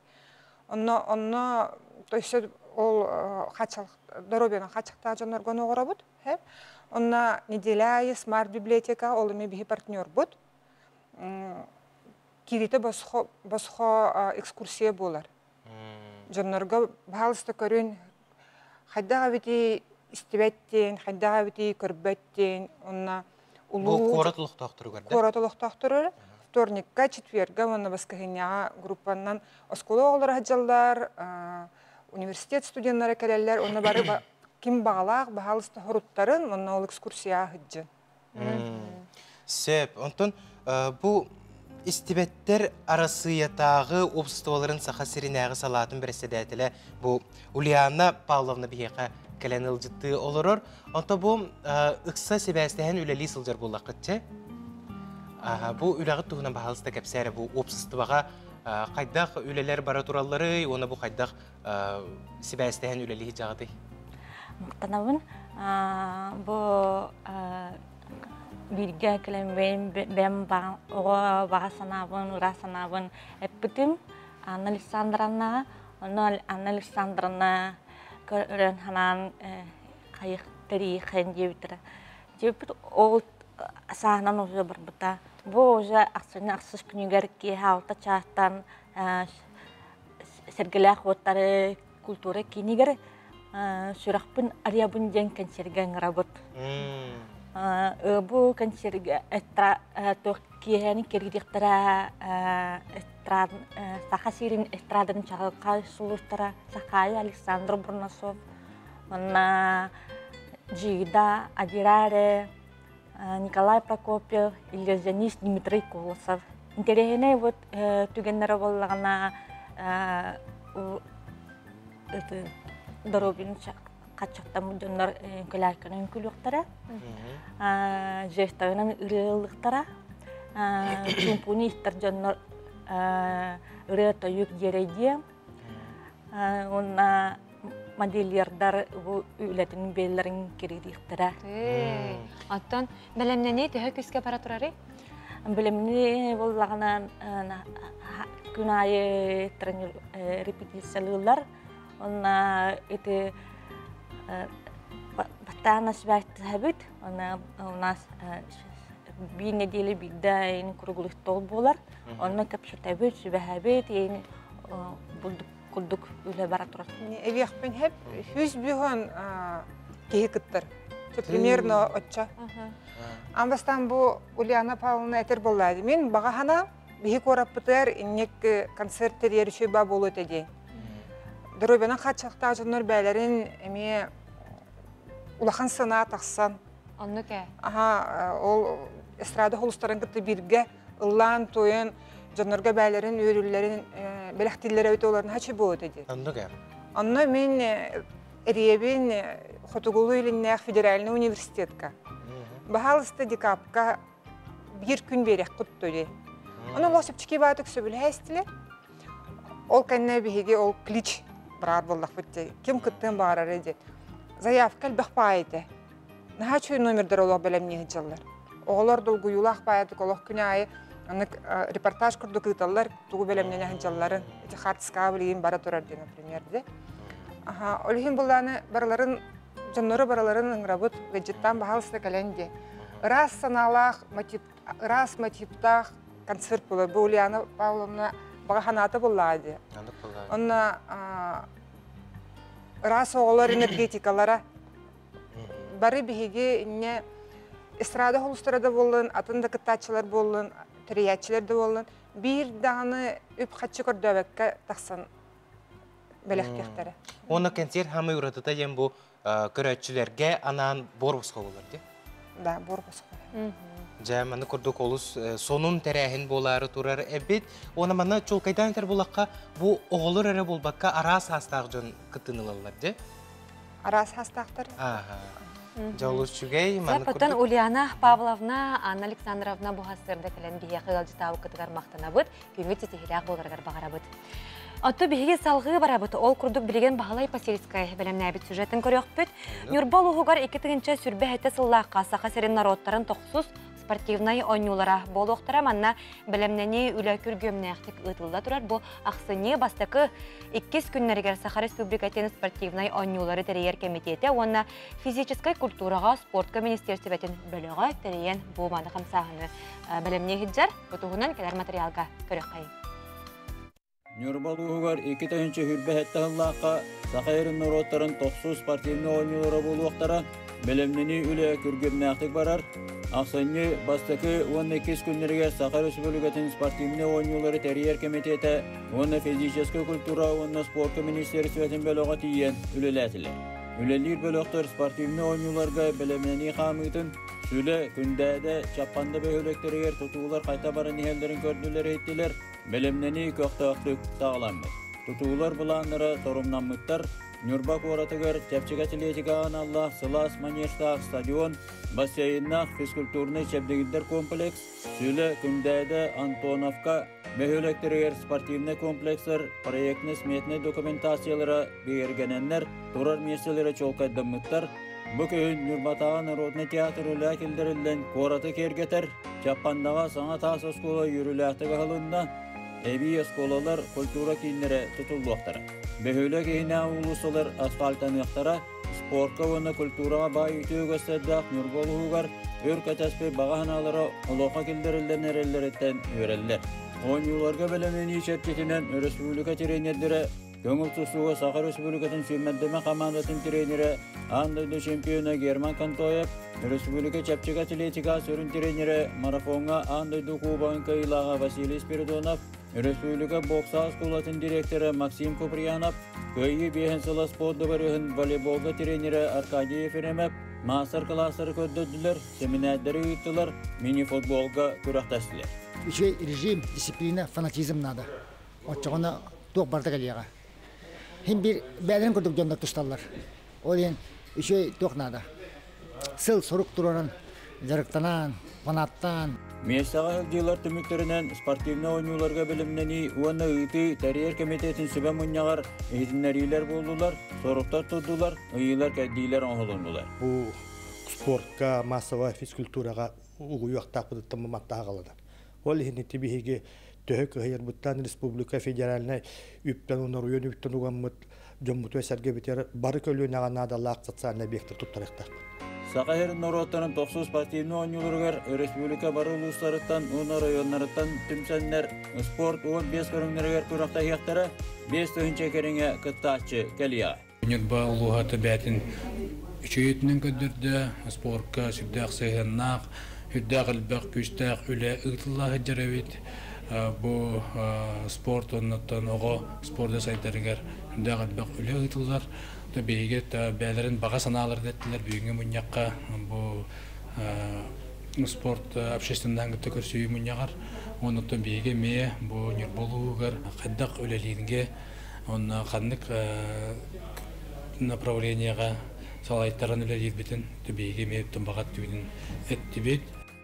Онно онно то есть ол доруобуйанан хааччахтаах дьоннорго оҥоробут. Онно неделя аайы смарт библиотека ол эмиэ биһи партнербут. Кииритэ босхо босхо экскурсия буолар. Дьоннорго баһаалыста көрүн хайдах эбитий истибэттин, хайдах эбитий көрбөттин, онно улуу Бу куорат олохтоохторугар да? Куорат олохтоохторугар вторникка, четверга уонна баскыһынньаҕа группаннан оскуола оҕолоро сылдьаллар, университет студеннара кэлэллэр, онно бары ким баҕалаах, баһаалыста хоруттарын, онно ол экскурсия сылдьын. Сөп. Онтон бу истибэттэр Арассыыйатааҕы уопсастыбаларын Саха сиринээҕи салаатын бэрэссэдээтэлэ бу Ульяна Павловна биһиэхэ кэлэн ыалдьыттыы олорор. Онто бу ыкса сибээстэһэн үлэлии сылдьар буоллаххыт чэ? Бу үлэҕит туһунан баһаалыста кэпсээ эрэ бу уопсастыбаҕа хайдах үлэлэр бара туралларый уонна бу хайдах сибээстэһэн үлэлии сылдьаҕытый? Махтанабын. Бу бииргэ кэлэн бэйэм оҕо баҕа санаабын, ыра санаабын эппитим Анна Александровнаҕа. Онно Анна Александровна көрөн ханаан хайых тэрийиэххин диэбиттэрэ. Диэбиппит ол сааһынан уже барбыта. Бу уже ахсынньы ахсыс күнүгэр киэһэ алта чаастан Сэргэлээх уоттары культура киинигэр сүрэхпин арыйабын диэн кэнсиэргэ ыҥырабыт. Бу кэнсиэргэ туох киэһэни кэргириэхтэрэ Саха сирин эстрадатын чаҕылхай сулустара Сахая Александр Бурнашов уонна Джида Адираре Николай Прокопьев, иллюзионист Дмитрий Колосов. Интэриэһинэй вот түгэннэрэ буоллаҕына доруобуйаны хаччахтаммыт дьоннор үҥкүлээккэнэн үҥкүлүөхтэрэ, жестовынан ырыалыахтара, чуумпуну истэр дьоннор ырыа-тойук дьиэрэйдиэ уонна модельердар бу үлэтин бэйэлэрин киририэхтэрэ. Оттон бэлэмнэнии төһө күүскэ бара турарый? Бэлэмнэнии буоллаҕына күн аайы репетициялыыллар. Онно ити бастаан связьтаһабыт. Онно у нас биир нэдиэлэ биирдэ ин круглый стол буолар. Онно кэпсэтэбит, сүбэһэбит, ин курдук үлэ бара турар. Эбиэхпин хэп хүс бүһөн киһи кыттар. Примерно оччо. Ан бастаан бу Ульяна Павловна этер буоллаа. Мин баҕаһана биһи куораппытыгар инник концерт тэрийэр үчүгэй баа буолуо этэ диэн. Доруобуйанан хааччахтаах дьоннор бэйэлэрин эмиэ улахан санаа тахсан. Оннук ээ. Аха, ол эстрада холустарын кытта бииргэ ыллаан-туойан дьоннорго бээлэрин үөрүүлэрин бэлэхтииллэрэ эбит олорун хачы буолуо диэн. Оннук ээ. Онно мин Эриэбин Хотугулуу-Илиннээх федеральный университетка. Баһаалыста декабка биир күн биэриэххит дуо? Оны олох чэпчэки баатык сөбүлэһэ истилэр. Ол кэннэ биһиги ол клич бараар буоллахпыт дии. Ким кыттыан баҕарарый диэн. Заявка элбэх баай этэ. Наһаа үчүгэй номердар олох бэлэмнии сылдьаллар. Оҕолор долгуйуулаах баайдык олох күн аайы аннык репортаж курдук ыыталлар, тугу бэлэмнэнэ сылдьалларын. Ити хартыскаҕа билигин бара турар диэн, например, де. Аха, ол иһин буллааны барыларын дьоннору барыларын ыҥырабыт, гаджеттаан баһаалыста кэлэн диэн. Ыраас санаалаах, мотив, ыраас мотивтаах концерт буолар. Бу Ульяна Павловна баҕа санаата буллаа дии. Онно ыраас оҕолор энергетикалара бары биһиги инньэ эстрада холустара да буоллун, атын да кыттааччылар буоллун, тэрийээччилэр да буоллун, биир даҕаны үп-харчы көрдөөбөккө тахсан бэлэхтиэхтэрэ. Уонна кэнсиэр хаамай уратыта диэн бу көрөөччүлэргэ анаан буор босхо буолар дии. Да, буор босхо. Дьэ, маны курдук олус сонун тэрээһин буолаары турар эбит. Уонна манна чуолкайдаан этэр булахха, бу оҕолор эрэ буолбакка араас саастаах дьон кыттыыны ылаллар дии. Араас саастаахтар. Ааха. Дьэ, олус үчүгэй. Маны курдук Ульяна Павловна, Анна Александровна бу сарсыарда кэлэн биһиэхэ ыалдьытаабыккытыгар махтанабыт, күҥҥүт ситиһиилээх буоларыгар баҕарабыт. Оттон биһиги салҕыы барабыт. Ол курдук билигин Баһылай Посельскай бэлэмнээбит сюжетын көрүөхпүт. Ньурба улууһугар 2027 сыллаахха Саха сирин норуоттарын тохсус спортивнай оонньуулара буолуохтара. Манна бэлэмнэнии үлэ күргүөмнээхтик ыытылла турар. Бу ахсынньы бастакы иккис күннэригэр Саха Республикатын спортивнай оонньуулары тэрийэр кэмитиэтэ уонна физическэй культураҕа спортка министиэристибэтин бөлөҕө тэрийэн бу маны хамсааһыны бэлэмнии сылдьар. Бу туһунан кэлэр материалга көрүөххэйиҥ. Ньурба улууһугар 2027 сыллаахха Саха сирин норуоттарын тохсус спортивнай оонньуулара буолуохтара. Бэлэмнэнии үлэ күргүөмнээхтик барар. Ахсынньы бастакы уонна иккис күннэригэр Саха Республикатын спортивнай оонньуулары тэрийэр кэмитиэтэ уонна физическэй культура уонна спорка министиэристибэтин бөлөҕө тиийэн үлэлээтилэр. Үлэлиир бөлөхтөр спортивнай оонньууларга бэлэмнэнии хаамыытын Сүлэ, Күндээдэ, Чаппанда бөһүөлэктэригэр тутуулар хайта баран иһэллэрин көрдүлэр-иһиттилэр. Бэлэмнэнии көхтөөхтүк саҕаламмыт. Тутуулар былааннара торумнаммыттар. Ньурба куоратыгар чэпчэки атлетикаҕа аналлаах сылаас манежтаах стадион, бассейннаах физкультурнай чэбдигирдэр комплекс, Сүлэ, Күндээдэ, Антоновка бөһүөлэктэригэр спортивнай комплекстар проектнай-сметнай документациялара бигэргэнэннэр, турар миэстэлэрэ чуолкайдаммыттар. Бу күһүн Ньурбатааҕы народнай театр үлэ киллэриллэн куораты киэргэтэр, Чаппандаҕа саҥа таас оскуола үөрүүлээхтик аһылынна, эбии оскуолалар, культура кииннэрэ тутуллуохтара. Бөһүөлэк иһинээҕи уулуссалар асфальтаныахтара, спорка уонна культураҕа баай үтүө үгэстэрдээх Ньурба улууһугар өр кэтэспит баҕа санаалара олоххо киллэриллэн эрэллэриттэн үөрэллэр. Оонньууларга бэлэмнэнии чэрчитинэн өрөспүүбүлүкэ тренердэрэ Көҥүл тустууга Саха Республикатын сүүмэрдэмэ хамаандатын тренерэ, аан дойду чемпиона Герман Контоев, республика чэпчэки атлетика сүрүн тренерэ, марафоҥҥа аан дойду кубогын кыайыылааҕа Василий Спиридонов, республика бокса оскуолатын директора Максим Куприянов, Кыайыы биэһин сыла спорт дыбарыаһын волейболга тренерэ Аркадий Ефремов маастар-кылаастары көрдөрдүлэр, сэминээрдэри ыыттылар, мини-футболга күрэхтэстилэр. Үчүгэй режим, дисциплина, фанатизм надо. Оччоҕуна туох барыта кэлиэҕэ. Хин биир бэйэлэрин курдук дьоннор тусталлар. Ол иһин үчүгэй туох наада. Сыл сорук туруоран, дьарыктанан, фанаттаан. Миэстэҕэ сылдьыылар түмүктэринэн спортивнай оонньууларга бэлэмнэнии уонна ыытыы тэрийэр кэмитиэтин сүбэ мунньаҕар иһитиннэриилэр буоллулар, соруктар турдулар, ыйыылар-кэрдиилэр оҥоһулуннулар. Бу спортка, массовай физкультураҕа угуйуохтаахпытыттан маттаһа қаланар. Ол иһин ити биһиги төһө кыһыйарбыттан республика федеральнай үптэн уонна оройуон үптэн угаммыт дьоммутугар сэргэбитигэр бары көлүөнэҕэ наадалаах социальнай объектар туттарыахтаахпыт. Саха сирин норуоттарын тохсус спортивнай оонньууларыгар республика бары улуустарыттан уонна оройуоннарыттан түмсэннэр спорт 15 көрүҥнэригэр күрэхтэһиэхтэрэ, 5000 кэриҥэ кыттааччы кэлиэҕэ. Ньурба улууһа төбөтүн үчүгэйитинэн көрдөрдө, спорка сүрдээх сыһыаннаах, үрдээх элбэх күүстээх үлэ ыытылла сылдьар эбит. Бу спорт оннуттан оҕо спорда сайдарыгар үрдээх элбэх үлэ ыытыллар. Биһиги бэйэлэрин баҕа санааларын эттилэр бүгүҥҥү мунньахха бу спорт общественнаан кытта көрсүһүү мунньаҕар. Оннуттан биһиги эмиэ бу Ньурба улууһугар хайдах үлэлииргэ Онно ханнык направлениеҕа салайтаран үлэлиирбитин биһиги эмиэ баҕа өттүбүтүн эттибит.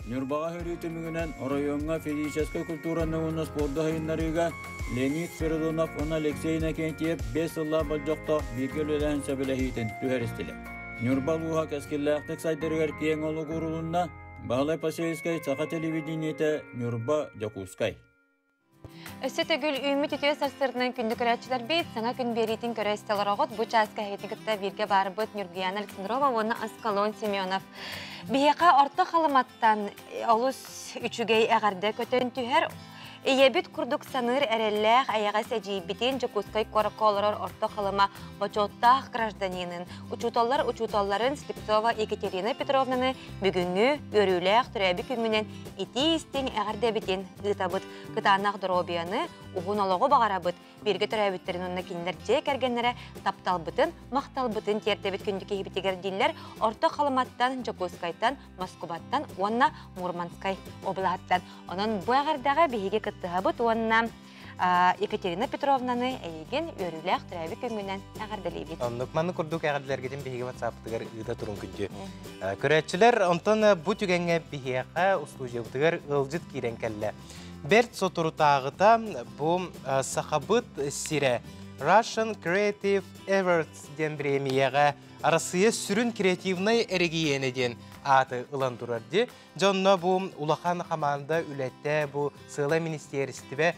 Ньурбаҕа сөрүү түмүгүнэн оройуоҥҥа физическэй культураны уонна спорду сайыннарыыга Леонид Спиридонов уонна Алексей Иннокентьев 5 сыллаах болдьохтоох бииргэ үлэлэһэн сөбүлэһиитин түһэристилэр. Ньурба улууһа кэскиллээхтик сайдарыгар киэҥ олук уурулунна. Баһылай Посельскай, Саха телевидениетэ, Ньурба, Дьокуускай. Өссө төгүл үүммүт үтүө сарсыарданан күндү көрөөччүлэрбит, саҥа күн биэриитин көрө истэ олороҕут. Бу чааска эһигитин кытта бииргэ баарбыт Ньургуяна Александрова уонна Аскалон Семенов. Биһиэхэ Орто Халыматтан олус үчүгэй эҕэрдэ көтөн түһэр. Ийэбит курдук саныыр эрэллээх эйэҕэс эдьиийбитин Дьокуускай куоракка олорор Орто Халыма бочуоттаах гражданинын, учууталлар учууталларын Слепцова Екатерина Петровнаны бүгүҥҥү үөрүүлээх төрөөбүт күҥҥүнэн итии-истиҥ эҕэрдэбитин ыытабыт. Кытаанах доруобуйаны, уһун олоҕу баҕарабыт. Бииргэ төрөөбүттэрин уонна кинилэр дьиэ кэргэннэрэ тапталбытын, махталбытын тиэрдэбит күндү киһибитигэр дииллэр Орто Халыматтан, Дьокуускайтан, Москубаттан уонна Мурманскай облаһыттан. Онон бу эҕэрдэҕэ биһиги кыттыһабыт уонна Екатерина Петровнаны эйигин үөрүүлээх төрөөбүт күҥҥүнэн эҕэрдэлиибит. Оннук маннык курдук эҕэрдэлэргитин биһиги WhatsApp-тыгар ыыта турун күндү. Көрөөччүлэр, онтон бу түгэҥҥэ биһиэхэ устуудьуйабытыгар ыалдьыт киирэн кэллэ. Бэрт соторутааҕыта бу Сахабыт сирэ Russian Creative Awards диэн бириэмийэҕэ Арассыыйа сүрүн креативнай эрэгийиэнэ диэн ааты ылан турар дии. Дьонно бу улахан хамаанда үлэтэ, бу сыала министиэристибэ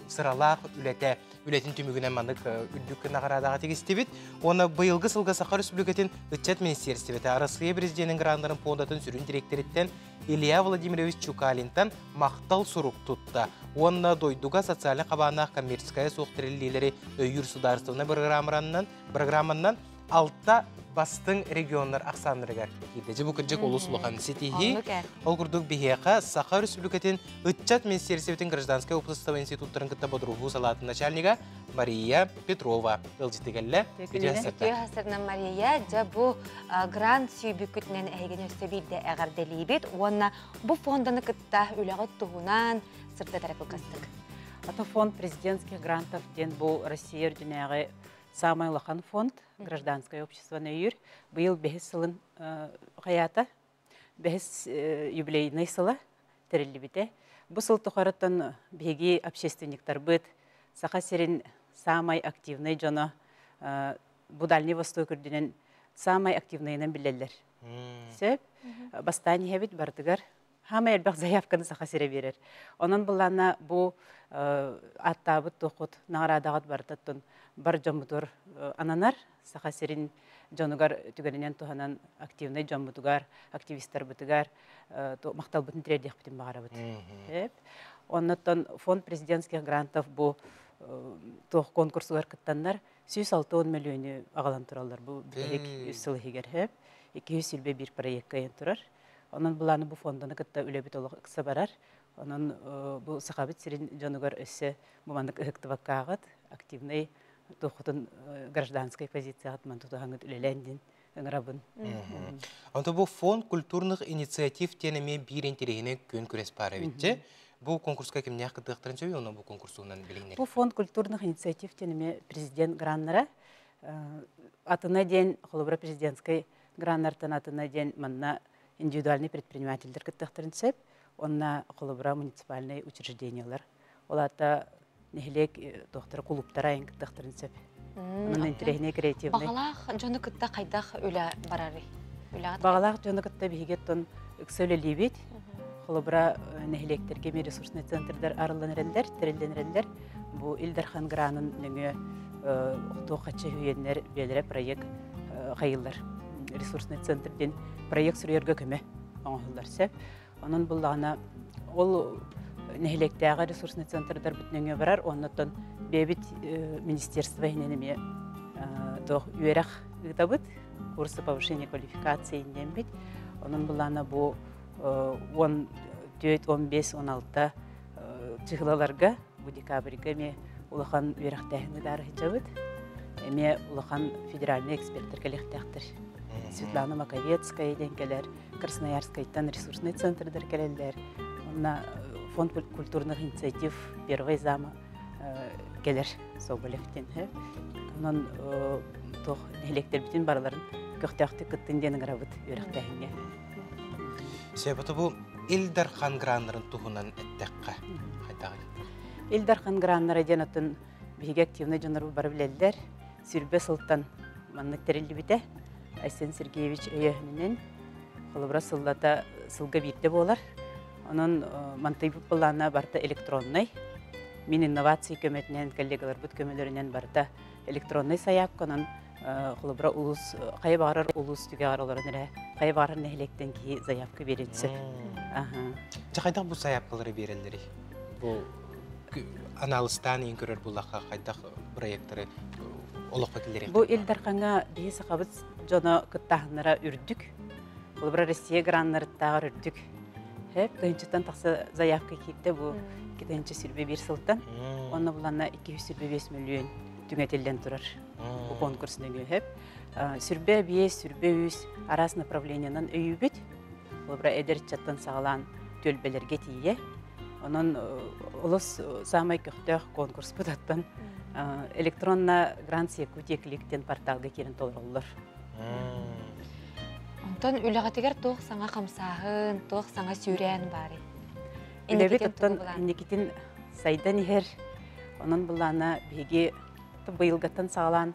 сыралаах үлэтэ үлэтин түмүгүнэн маннык үрдүк наҕараадаҕа тигистибит. Уонна быйылгы сылга Саха Республикатын ыччат министиэристибэтэ Арассыыйа президенин граннарын пуондатын сүрүн дириэктэриттэн Илья Владимирович Чукалинтан махтал сурук тутта. Уонна дойдуга социальнай хабааннаах коммерческая суох тэриллиилэри өйүүр судаарыстыбаннай программанан алта бастыҥ регионнар ахсааннарыгар киирдэ. Дьэ бу кырдьык олус улахан ситиһии. Ол курдук биһиэхэ Саха Республикатын ыччат министиэристибэтин гражданскай уопсастыба институттарын кытта бодоруһуу салаатын начальнига Мария Петрова ыалдьыты кэллэ. Үтүө хасырынан Мария, дьэ бу грант сүүбүккүтүнэн эһигини өссө биирдэ эҕэрдэлиибит уонна бу фонданы кытта үлэҕит туһунан сырдатара кылгастык. Ата фонд президентских грантов диэн бу Россия үрдүнээҕи Самай улахан фонд гражданское общество өйүүр. Быйыл бэһис сылын хайаата, бэһис юбилейнай сыла тэриллибитэ. Бу сыл тухарыттан биһиги общественниктарбыт, Саха сирин самай активнай дьоно бу Дальний Восток үрдүнэн самай активнайынан билэллэр. Сөп. Бастаан иһэбит барытыгар Хаамай элбэх заявканы Саха сирэ биэрэр. Онон былаана бу ааттаабыт туоххут наҕараадаҕыт барытыттан бар дьоммутугар ананар. Саха сирин дьонугар түгэнинэн туһанан активнай дьоммутугар, активистарбытыгар махталбытын тириэрдиэхпитин баҕарабыт. Оннуттан фонд президентских грантов бу туох конкурсугар кыттаннар 160 мөлүйүөнү аҕалан тураллар бу бүтэһик үс сыл иһигэр. 221 проекка ыйан турар. Онон былааны бу фонданы кытта үлэбит олох ыкса барар. Онон бу Сахабыт сирин дьонугар өссө бу маннык ыһыктыбаккааҕыт, активнай туоххутун гражданскай позицияҕыт ман тутуһаҥыт үлэлээн диэн ыҥырабын. Онто бу фонд культурных инициатив диэн эмиэ биир интэриэһинэй күөн күрэс баар эбит. Бу конкурска кимнээх кыттыахтарын сөбүй, онно бу конкурсунан билиҥнэр? Бу фонд культурных инициатив диэн эмиэ президент граннара. Атына диэн холобура президентскай Граннартан атына диэн манна индивидуальный предпринимателлэр кыттыахтарын сөп. Онно холобура муниципальнай учреждениелар. Ол аата нэһилиэк туохтара кулууптара айан кыттыахтарын сөп. Манна интэриэһинэй креативный. Баҕалаах дьону кытта хайдах үлэ барарый? Баҕалаах дьону кытта биһиги оттон ыкса үлэлиибит. Холобура нэһилиэктэргэ эмиэ ресурсный центрдар арыллан эрэллэр, тэриллэн эрэллэр. Бу Ил Дархан гранын нөҥүө туох-хаччы үһүйэннэр бэйэлэрэ проект хайыллар. Ресурсный центр диэн проект суруйарга көмө оҥоһуллар сөп. Онон буллаҕына ол нэһилиэктээҕи ресурсный центрдарбыт нөҥүө барар, оннуттан бэйэбит министерство иһинэн эмиэ туох үөрэх ыытабыт, курсы повышения квалификации диэммит. Онон буллаҕына бу 14, 15, 16 чыһылаларга бу декабрьга эмиэ улахан үөрэхтээһини даарыһычабыт. Эмиэ улахан федеральный эксперттэр кэлиэхтээхтэр. Светлана Маковецкая диэн кэлэр, Красноярскайтан ресурсный центрдар кэлэллэр. Онно фонд культурных инициатив первый зама кэлэр Соболев диэн. Онон туох нэһилиэктэрбитин барыларын көхтөөхтүк кыттын диэн ыҥырабыт үөрэхтээһиҥҥэ. Сөп, бу Ил Дархан граннарын туһунан эттэххэ хайдаҕый? Ил Дархан граннара диэн атын биһиги активнай дьоннорбут бары билэллэр. Сүрбэ сылтан маннык тэриллибитэ. Айсен Сергеевич өйөөһүнүнэн холобура сыллата сылга биирдэ буолар. Онон мантыйбыт былаана барыта электроннай. Мин инновация көмөтүнэн, коллегаларбыт көмөлөрүнэн барыта электроннай сайаапканан холобура улуус хайа баҕарар улуус түгэҕэр олорон эрэ хайа баҕарар нэһилиэктэн киһи заявка биэрэн сөп. Дьэ хайдах бу сайаапкалары биэрэллэрий? Бу анаалыстаан иин көрөр буллахха хайдах проекттары олоххо киллэриэх? Бу Ил Дархаҥҥа биһи сахабыт дьоно кыттааһыннара үрдүк. Холобура Россия граннарыттааҕар үрдүк. Хэп тыһыынчаттан тахса заявка киирдэ бу 2 сүүрбэ сылтан. Онно буланна 225 миллион түҥэтиллэн турар бу конкурс нөҥүө хэп. 25, 23 араас направлениянан өйүүбүт. Холобура эдэр ыччаттан саҕалаан түөлбэлэргэ тиийэ. Онон олус саамай көхтөөх конкурспут аттан электронно Грантс Якутия кликтен порталга киирэн толороллор. Онтон үлэҕитигэр туох саҥа хамсааһын, туох саҥа сүүрээн баарый? Үлэбит оттон инникитин сайдан иһэр. Онон былаана биһиги быйылгаттан саҕалаан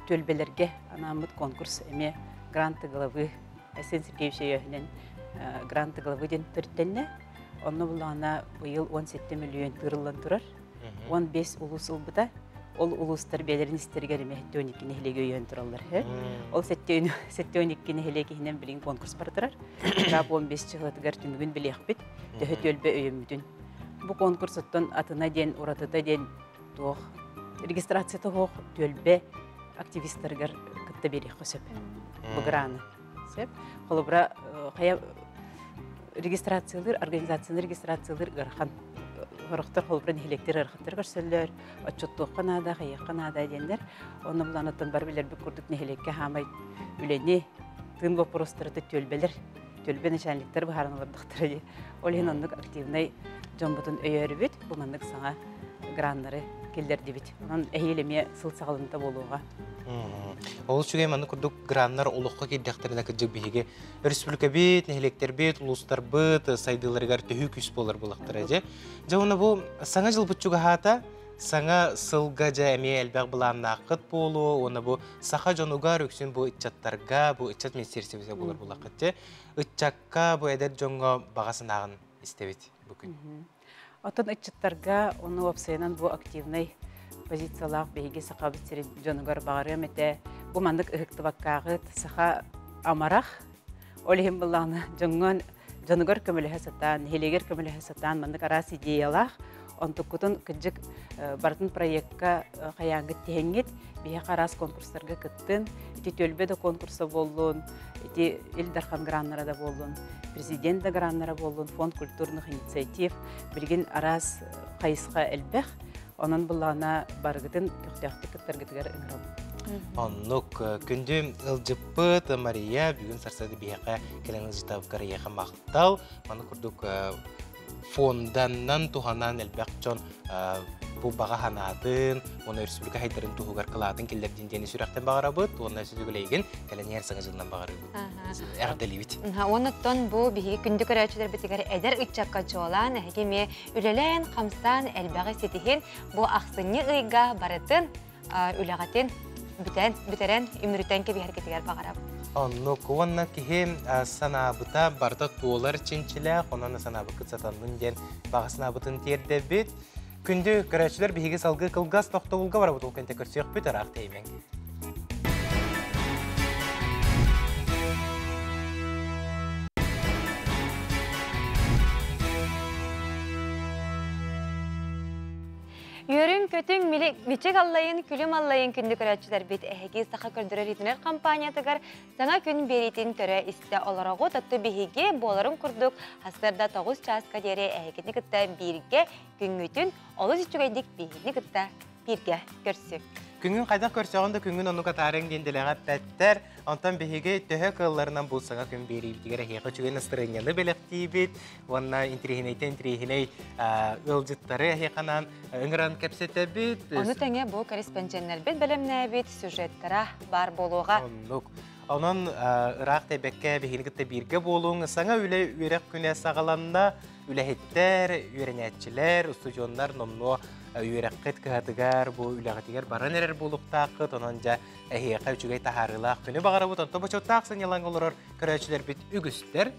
түөлбэлэргэ анааммыт конкурс эмиэ гранты главы Айсен Сергеевич өйөөһүнэн гранты главы диэн төрүттэннэ. Онно булаана быйыл 17 миллион тыырыллан турар. 15 улуус ылбыта. Ол улуустар бэйэлэрин истэригэр эмиэ 72 нэһилиэги өйөөн тураллар. Ол 72 нэһилиэк иһинэн билигин конкурс бара турар. Кап 15 чыһылатыгар түмүгүн билиэхпит. Төһө түөлбэ өйөммүтүн. Бу конкурс оттон атына диэн, уратыта диэн туох регистрацията суох түөлбэ активисттарыгар кытта биэриэххэ сөп. Бу граны. Сөп. Холобура хайа регистрациялыыр, организацияны регистрациялыыр ыарахан. Хорохтор холобура нэһилиэктэр ыарахаттар көрсөллөр, отчуттуохха наада, хайыахха наада диэннэр. Онно булаанаттан бар билэрбит курдук нэһилиэккэ хаамай үлэни, тыын вопростары түөлбэлэр, түөлбэ начальниктар быһаарыналардахтара дии. Ол иһин оннук активнай дьоммутун өйөөрүбүт, бу маннык саҥа граннары киллэрдибит. Онон эһиил эмиэ сыл саҕаланыыта буолуоҕа. Ол үчүгэй маннык курдук граннар олоххо киирдэхтэринэ кырдьык биһиги республикабыт, нэһилиэктэрбит, улуустарбыт сайдыыларыгар төһүү күүс буолар булахтара дьэ. Дьэ уонна бу саҥа дьылбыт чугаһаата, саҥа сылга дьэ эмиэ элбэх былааннааххыт буолуо, уонна бу саха дьонугар үксүн бу ыччаттарга, бу ыччат министиэристибэтэ буолар булаххыт дьэ. Ыччакка бу эдэр дьоҥҥо баҕа санааҕын истэбит бу күн. Оттон ыччаттарга ону уопсайынан бу активнай позициялаах биһиги сахабыт сирин дьонугар баҕарыам этэ. Бу маннык ыһыктыбаккааҕыт саха амарах, ол иһин былаана дьоҥҥон дьонугар көмөлөһө сатаан, нэһилиэгэр көмөлөһө сатаан маннык араас идеялаах онтуккутун кырдьык барытын проектка хайааҥҥыт тиһэҥҥит биһиэхэ араас конкурстарга кыттын, ити түөлбэ да конкурса буоллун, ити Ил Дархан граннара да буоллун, президент да граннара буоллун, фонд культурных инициатив, билигин араас хайысха элбэх, онон былаана барыгытын көхтөөхтүк кыттаргытыгар ыҥырабын. Оннук күндү ыалдьыппыт Мария бүгүн сарсыарда биһиэхэ кэлэн ыалдьыттаабыккар эйиэхэ махтал. Маны курдук фонданнан туһанан элбэх дьон бу баҕа санаатын уонна республика хайдарын туһугар кылаатын киллэрдин диэни сүрэхтэн баҕарабыт уонна сүтүгүлэйгин кэлэн иһэр саҥа дьылынан баҕарыбыт. Эҕэрдэлиибит. Оннуттан бу биһиги күндү көрөөччүлэрбитигэр эдэр ыччакка чуолаан эһиги эмиэ үлэлээн, хамсаан элбэҕи ситиһин бу ахсынньы ыйга барытын үлэҕитин бүтэн, бүтэрэн, үмүрүтэн кэбиһэргитигэр баҕарабыт. Оннук уонна киһи санаабыта барыта туолар чинчилээх, онон санаабыккыт сатаннын диэн баҕа санаабытын тиэрдэбит. Күндү көрөөччүлэр биһиги салгыы кылгас тохтобулга барабыт ол кэнтэ көрсүөхпүт ыраах тэйимэҥ. Үөрүҥ көтүҥ мичик аллайын, күлүм аллайын күндү көрөөччүлэрбит эһиги Саха көрдөрөр иһитинэр компаниятыгар саҥа күн биэриитин көрө истэ олороҕут. Отту биһиги буоларын курдук сарсыарда 9 чааска диэри эһигини кытта бииргэ күҥҥүтүн олус үчүгэйдик биһигини кытта бииргэ көрсү. Күҥүн хайдах көрсөҕүн да күҥүн оннук атаарыҥ диэн дэлэҕэ эппэттэр. Онтон биһиги төһө кыалларынан бу саҥа күн биэриибитигэр эһиэхэ үчүгэй настарыанньаны бэлэхтиибит уонна интириэһинэйтэн интириэһинэй ыалдьыттары эһиэханан ыҥыран кэпсэтэбит. Ону тэҥэ бу корреспонденттэрбит бэлэмнээбит сюжеттара баар буолуоҕа. Оннук. Онон ыраах тэйбэккэ биһигини кытта бииргэ буолуҥ. Саҥа үлэ үөрэх күнэ саҕаланна. Үлэһиттэр, үөрэнээччилэр, устудьуоннар номнуо үөрэххит кыһатыгар, бу үлэҕитигэр баран эрэр буолуохтааххыт. Онон дьэ эһиэхэ үчүгэй таһаарыылаах күнү баҕарабыт. Онтон бочуоттаах сынньалаҥ олорор көрөөччүлэрбит үгүстэр.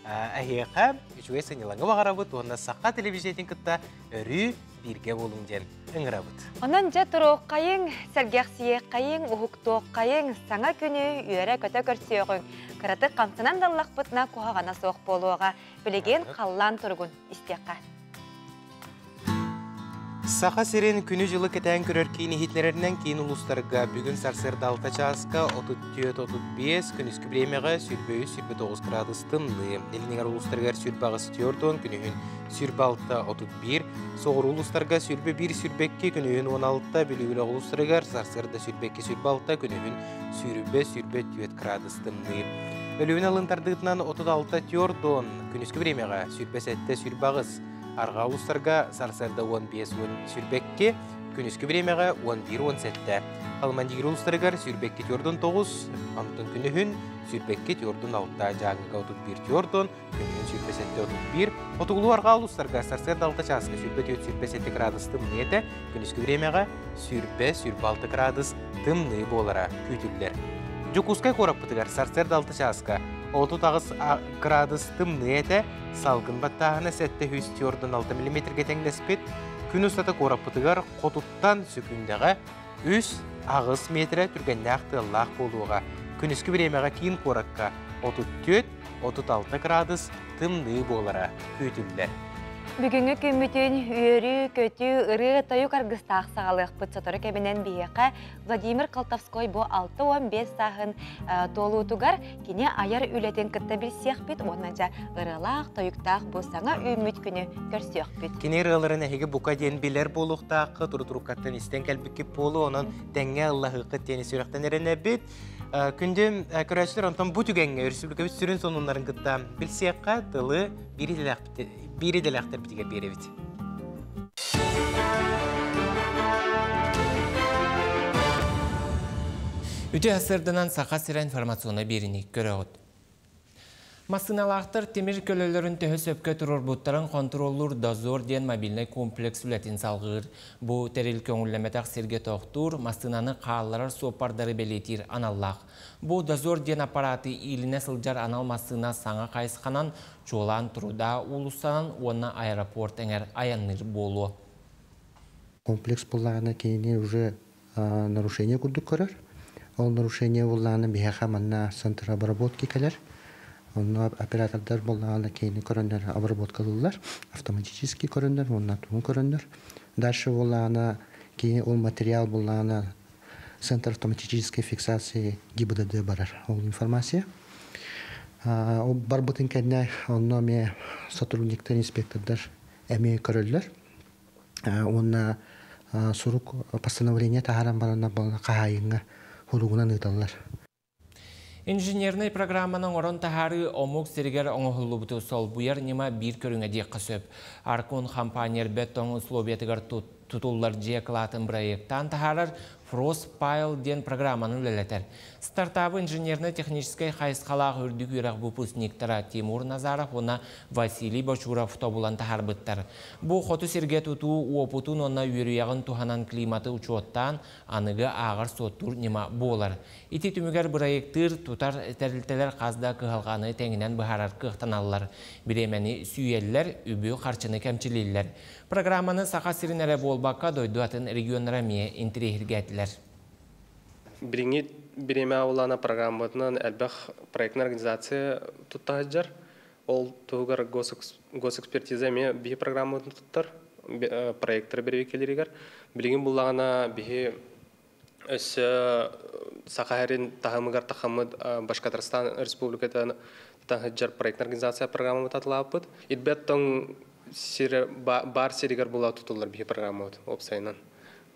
Эһиэхэ үчүгэй сынньалаҥы баҕарабыт уонна саха телевизиятын кытта өрүү бииргэ буолуҥ диэн ыҥырабыт. Онон дьэ туруоххайыҥ, сэргэхсийиэххэйиҥ, уһуктуоххайыҥ, саҥа күнү үөрэ-көтө көрсүөҕүҥ. Кыратык хамсанан да ыллахпытына куһаҕана суох буолуоҕа. Билигин халлаан туругун истиэххэ. Саха сирин күнү-дьылы кэтээн көрөр киин иһитиннэрэринэн киин улуустарга бүгүн сарсыарда 6 чааска 34-35, күнүскү бириэмэҕэ 23-29 градус тымныы. Илиниҥэр улуустарыгар 28-40, күнүһүн 26-31, соҕуруу улуустарга 21-22, күнүһүн 16, Бүлүү улуустарыгар сарсыарда 22-26, күнүһүн 20-24 градус тымныы. Өлүөнэ алын тардыытынан 36-40, күнүскү бириэмэҕэ 27-28, Арҕаа улуустарга сарсыарда 15-22, күнүскү бириэмэҕэ 11-17. Алмандиир улуустарыгар 22-49, онтон күнүһүн 22-46, Дьааҥыга 31-40, күнүһүн 27-31, Хотугулуу арҕаа улуустарга сарсыарда 6 чааска 24-27 градус тымныы этэ, күнүскү бириэмэҕэ 20-26 градус тымныы буолара күүтүллэр. Дьокуускай куораппытыгар сарсыарда 6 чааска 38 градус тымныы этэ, Салгын баттааһына 746 миллиметргэ тэҥнэспит. Күн устата куораппытыгар хотуттан сөкүүндэҕэ 3-8 метрэ түргэннээх тыаллаах буолуоҕа. Күнүскү бириэмэҕэ киин куоракка 34-36 градус тымныы буолара күүтүллэр. Бүгүҥҥү күммүтүн үөрүү, көтүү, ырыа-тойук аргыстаах саҕалыахпыт. Сотору кэминэн биһиэхэ Владимир Колтовской бу 65 сааһын туолуутугар кини айар үлэтин кытта билсиэхпит уонна дьэ ырыалаах, тойуктаах бу саҥа үүммүт күнү көрсүөхпүт. Кини ырыаларын эһиги бука диэн билэр буолуохтааххыт, урутуруккаттан истэн кэлбиккит буолуо, онон тэҥҥэ ыллаһыаххыт диэн сүрэхтэн эрэнэбит. Күндү көрөөччүлэр, онтон бу түгэҥҥэ өрөспүүбүлүкэбит сүрүн сонуннарын кытта билсиэххэ, тылы биир идэлээхтэрбитигэр биэрэбит. Үтүө сырдынан Саха сирэ информационнай биэриини көрөҕүт. Массыыналаахтар тимир көлөлөрүн төһө сөпкө туруорбуттарын хонтуруоллуур «Дозор» диэн мобильнай комплекс үлэтин салҕыыр. Бу тэрил көҥүллэммэтэх сиргэ тохтуур, массыынаны хаалларар суоппардары бэлиэтиир аналлаах. Бу «Дозор» диэн аппарааты иилинэ сылдьар анал массыына саҥа хайысханан чуолаан Труда уулуссанан уонна аэропорт эҥэр айанныыр буолуо. Комплекс буллаҕына кинини уже нарушение курдук көрөр. Ол нарушение буллаҕына биһиэхэ манна центр обработки кэлэр. Онно оператордар буллаҕына кинини көрөннөр обработкалыыллар, автоматически көрөннөр уонна тугун көрөннөр. Дальше буллаҕына кини ол материал буллаҕына Центр автоматической фиксации ГИБДД барар ол информация. Ол барбытын кэннэ онно эмиэ сотрудниктар, инспектордар эмиэ көрөллөр. Уонна сурук постановление таһааран баранна хаһаайыҥҥа хуругунан ыыталлар. Инженернэй программаны оҥорон таһаарыы омук сиригэр оҥоһуллубуту солбуйар ньыма биир көрүҥэ диэххэ сөп. Аркон компания ирбэт тоҥ условиятыгар тутуллар дьиэ кылаатын бырайыактаан таһаарар Frostpile диэн программаны үлэлэтэр. Стартабы инженерно-техническэй хайысхалаах үрдүк үөрэх выпускниктара Тимур Назаров уонна Василий Бочуров тобулан таһаарбыттар. Бу хоту сиргэ тутуу уопутун уонна үөрүйэҕин туһанан климаты учуоттаан аныгы ааҕар-суоттуур ньыма буолар. Ити түмүгэр бырайыктыыр, тутар тэрилтэлэр хас да кыһалҕаны тэҥинэн быһаарар кыахтаналлар. Бириэмэни сүүйэллэр, үбү-харчыны кэмчилииллэр. Программаны Саха сирин эрэ буолбакка, дойду атын регионнара эмиэ интэриэһиргээтилэр. Билиҥҥи бириэмэ улаана программатынан элбэх проектная организация тутта сылдьар. Ол туһугар госэкспертиза эмиэ биһи программатын туттар, проекттары бэрэбиэркэлииригэр. Билигин буллаҕына биһи өссө Саха сирин таһымыгар тахаммыт Башкортостан Республикатын сылдьар проектная организация программабыт атылаабыт. Ирбэт тоҥ сир баар сиригэр була тутуллар биһи программабыт уопсайынан.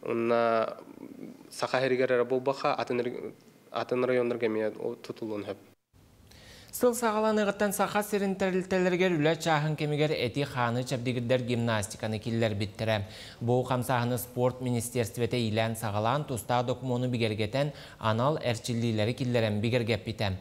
Онна Саха сиригэр эрэ буолбакка атын атын районнарга эмиэ тутуллуон сөп. Сыл саҕаланыаҕыттан Саха сирин тэрилтэлэригэр үлэ чааһын кэмигэр эти-хааны чэбдигирдэр гимнастиканы киллэрбиттэрэ. Бу хамсааһыны спорт министиэристибэтэ иилээн-саҕалаан, тустаах докумуону бигэргэтэн, анал эрчиллиилэри киллэрэн бигэргэппитэ.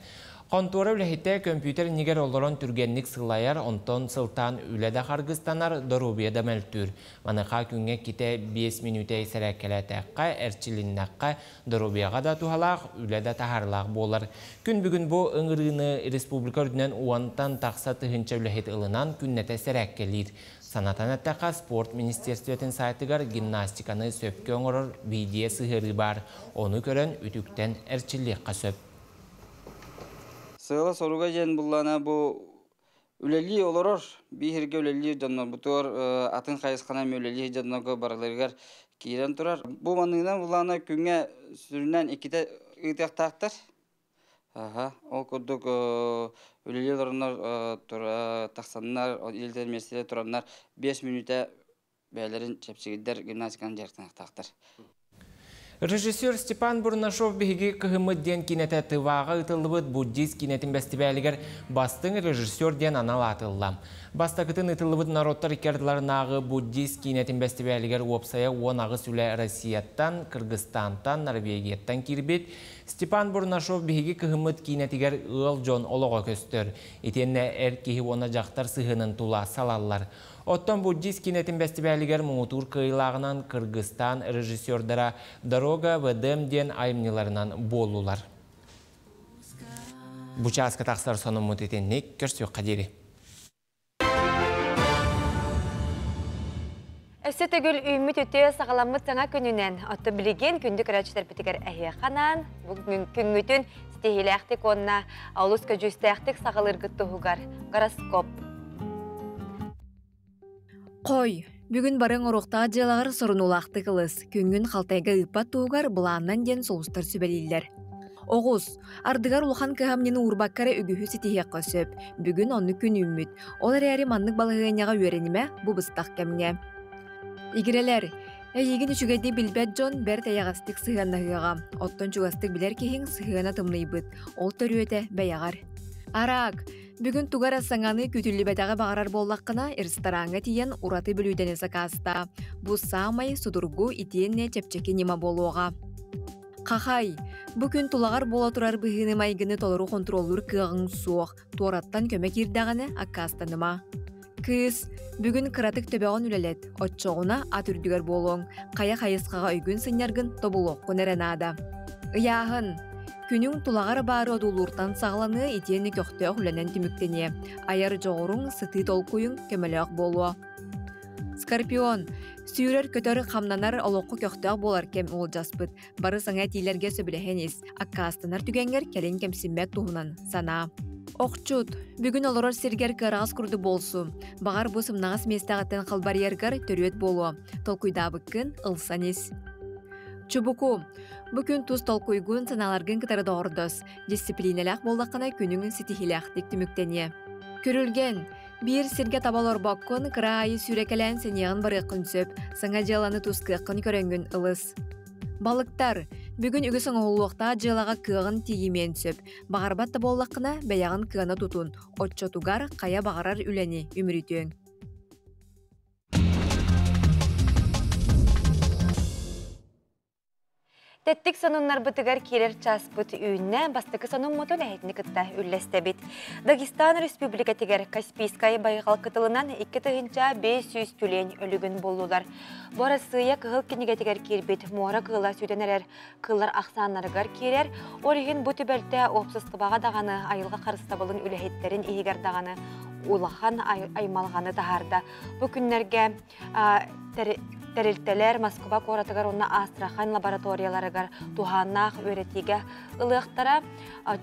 Хонтуора үлэһитэ көмпүүтэр иннигэр олорон түргэнник сылайар, онтон сылтаан үлэ да харгыстанар, доруобуйа да мөлтүүр. Маныаха күҥҥэ иккитэ 5 мүнүүтэ сэрээккэлээтэххэ, эрчилиннэххэ, доруобуйаҕа да туһалаах, үлэ да таһаарыылаах буолар. Күн бүгүн бу ыҥырыыны республика үрдүнэн уонтан тахса тыһыынча үлэһит ылынан күннэтэ сэрээккэлиир. Санатан эттэххэ, спорт министиэристибэтин сайтыгар гимнастиканы сөпкө оҥорор видео сыһыарыы баар. Ону көрөн үтүктэн эрчиллиэххэ сөп. Сыала-соруга диэн буллаана бу үлэлии олорор, бииргэ үлэлиир дьоннорбутугар атын хайысханан үлэлиир дьоннорго барыларыгар киирэн турар. Бу маныынан буллаана күҥҥэ сүрүннээн иккитэ ыытыахтаахтар. Аха, ол курдук үлэлии олороннор тахсаннар, илдэр миэстэлэр тураннар 5 мүнүүтэ бэйэлэрин чэпчигирдэр гимнастиканан дьарыктаныахтаахтар. Режиссер Степан Бурнашов биһиги кыһыммыт диэн киинэтэ Тываҕа ыытыллыбыт буддист киинэтин бэстибээлигэр бастыҥ режиссер диэн анал аат ылла. Бастакытын ыытыллыбыт норуоттар икки ардыларынааҕы буддист киинэтин бэстибээлигэр уопсайа 18 үлэ Россияттан, Кыргызстантан, Норвегияттан киирбит. Степан Бурнашов биһиги кыһыммыт киинэтигэр ыал дьон олоҕо көстөр. Итиэннэ эр киһи уонна дьахтар сыһыанын тула салаллар. Оттон буддист киинэтин бэстибээлигэр муҥутуур кыайыылааҕынан Кыргызстан режиссердара «Дорога в Эдем» диэн айымньыларынан буоллулар. Бу чааска тахсар сонуммут итинник көрсүөххэ диэри. Өссө төгүл үүммүт үтүө саҕаламмыт саҥа күнүнэн, оттон билигин күндү көрөөччүлэрбитигэр эһиэхэ анаан, бу күҥҥүтүн ситиһиилээхтик уонна олус көдьүүстээхтик саҕалыыргыт туһугар гороскоп. Хой, бүгүн бары оҥоруохтаах дьыалаҕар сорунуулаахтык ылыс, күҥҥүн халтайга ыыппат туһугар былааннан диэн сулустар сүбэлииллэр. Оҕус, ардыгар улахан кыһамньыны уурбакка эрэ үгүһү ситиһиэххэ сөп. Бүгүн оннук күн үүммүт. Ол эрээри маннык балаһыанньаҕа үөрэнимэ бу быстах кэмҥэ. Игирэлэр, эйигин үчүгэйдик билбэт дьон бэрт эйэҕэстик сыһыаннаһыаҕа. Оттон чугастык билэр киһиҥ сыһыана тымныйбыт. Ол төрүөтэ бэйэҕэр. Араак, Бүгүн тугу эрэ саҥаны күүтүллүбэтэҕи баҕарар буоллаххына, рестораҥҥа тиийэн ураты бүлүүдэни сакаастаа. Бу саамай судургу итиэннэ чэпчэки ньыма буолуоҕа. Хахай, бу күн тулаҕар буола турар быһыыны-майгыны толору хонтуруоллуур кыаҕыҥ суох, туораттан көмө киирдэҕинэ аккаастаныма. Кыыс, бүгүн кыратык төбөҕүн үлэлэт, оччоҕуна ат үрдүгэр буолуоҥ, хайа хайысхаҕа өйгүн сынньаргын тобулуоххун эрэ наада. Ыйааһын. Күнүҥ тулаҕар баары одуулууртан саҕаланыа итиэннэ көхтөөх үлэнэн түмүктэниэ. Айар дьоҕуруҥ, сытыы толкуйуҥ көмөлөөх буолуо. Скорпион. Сүүрэр-көтөр, хамнанар, олоххо көхтөөх буолар кэм уолдьаспыт. Бары саҥа этиилэргэ сөбүлэһэн ис, аккаастанар түгэҥҥэр кэлин кэмсиммэт туһунан санаа. Охчут, бүгүн олорор сиргэр кыараҕас курдук буолсу. Баҕар бу сымнаҕас миэстэҕиттэн халбарыйаргар төрүөт буолуо. Толкуйдаабыккын ылсан ис. Чубуку, бу күн тус толкуйгун, санааларгын кытары доҕордос. Дьиссипилиинэлээх буоллаххына күнүҥ ситиһиилээхтик түмүктэниэ. Күрүлгэн, биир сиргэ таба олорбоккун, кыра аайы сүүрэкэлээн сэниэҕин барыаххын сөп. Саҥа дьыаланы тус кыаххын көрөҥҥүн ылыс. Балыктар, бүгүн үгүс оҥоһуллуохтаах дьыалаҕа кыаҕын тиийимиэн сөп. Баҕарбат да буоллаххына, бэйэҕин кыана тутун, оччотугар хайа баҕарар үлэни үмүрүтүөҥ. Тэттик сонуннарбытыгар киирэр чааспыт үүннэ, бастакы сонуммутун эһитини кытта үллэстэбит. Дагестан Республикатыгар Каспийскай байҕал кытылынан 2500 тюлень өлүгүн буллулар. Бу Арассыыйа кыһыл кинигэтигэр киирбит муора кыыла сүтэн эрэр кыыллар ахсааннарыгар киирэр. Ол иһин бу түбэлтэ уопсастыбаҕа даҕаны, айылҕа харыстабылын үлэһиттэрин иһигэр даҕаны улахан аймалҕаны таһаарда. Бу күннэргэ тэрилтэлэр Москва куоратыгар уонна Астрахань лабораторияларыгар туһааннаах үөрэтиигэ ылыахтара.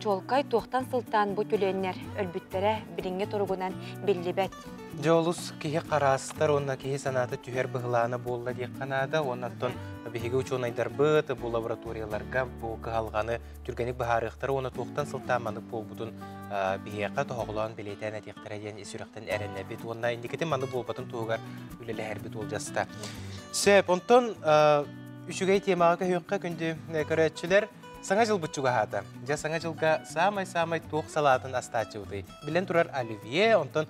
Чуолкай туохтан сылтаан бу түлүөннэр өлбүттэрэ билиҥҥи туругунан биллибэт. Дьэ олус киһи хараастар уонна киһи санаата түһэр быһылаана буолла диэххэ наада. Уонна оттон биһиги учуонайдарбыт бу лабораторияларга бу кыһалҕаны түргэнник быһаарыахтара уонна туохтан сылтаан маннык буолбутун биһиэхэ тоһоҕолоон бэлиэтээн этиэхтэрэ диэн ис сүрэхтэн эрэнэбит уонна инникитин маннык буолбатын туһугар үлэлэһэрбит уолдьаста. Сөп, онтон үчүгэй темаҕа көһүөххэ күндү көрөөччүлэр. Саҥа дьылбыт чугаһаата. Дьэ, саҥа дьылга саамай-саамай туох салаатын астааччыбытый? Билэн турар оливье, онтон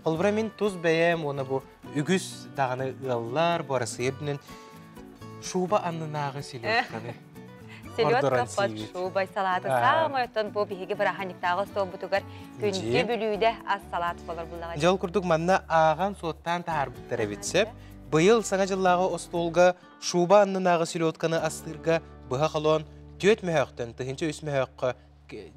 холобура мин тус бэйэм уонна бу үгүс даҕаны ыаллар бу Арассыыйа үрдүнэн шуба аннынааҕы селедканы Селедка под шубой салааты саамай оттон бу биһиги бырааһынньыктааҕы остуолбутугар күндү бүлүүдэ ас салаат болор буллаҕа. Дьол курдук манна ааҕан суоттаан таһаарбыттар эбит сөп. Быйыл саҥа дьыллааҕы остуолга шуба аннынааҕы селедканы астыырга быһа холоон түөрт мөһөөхтөн 1003 мөһөөххө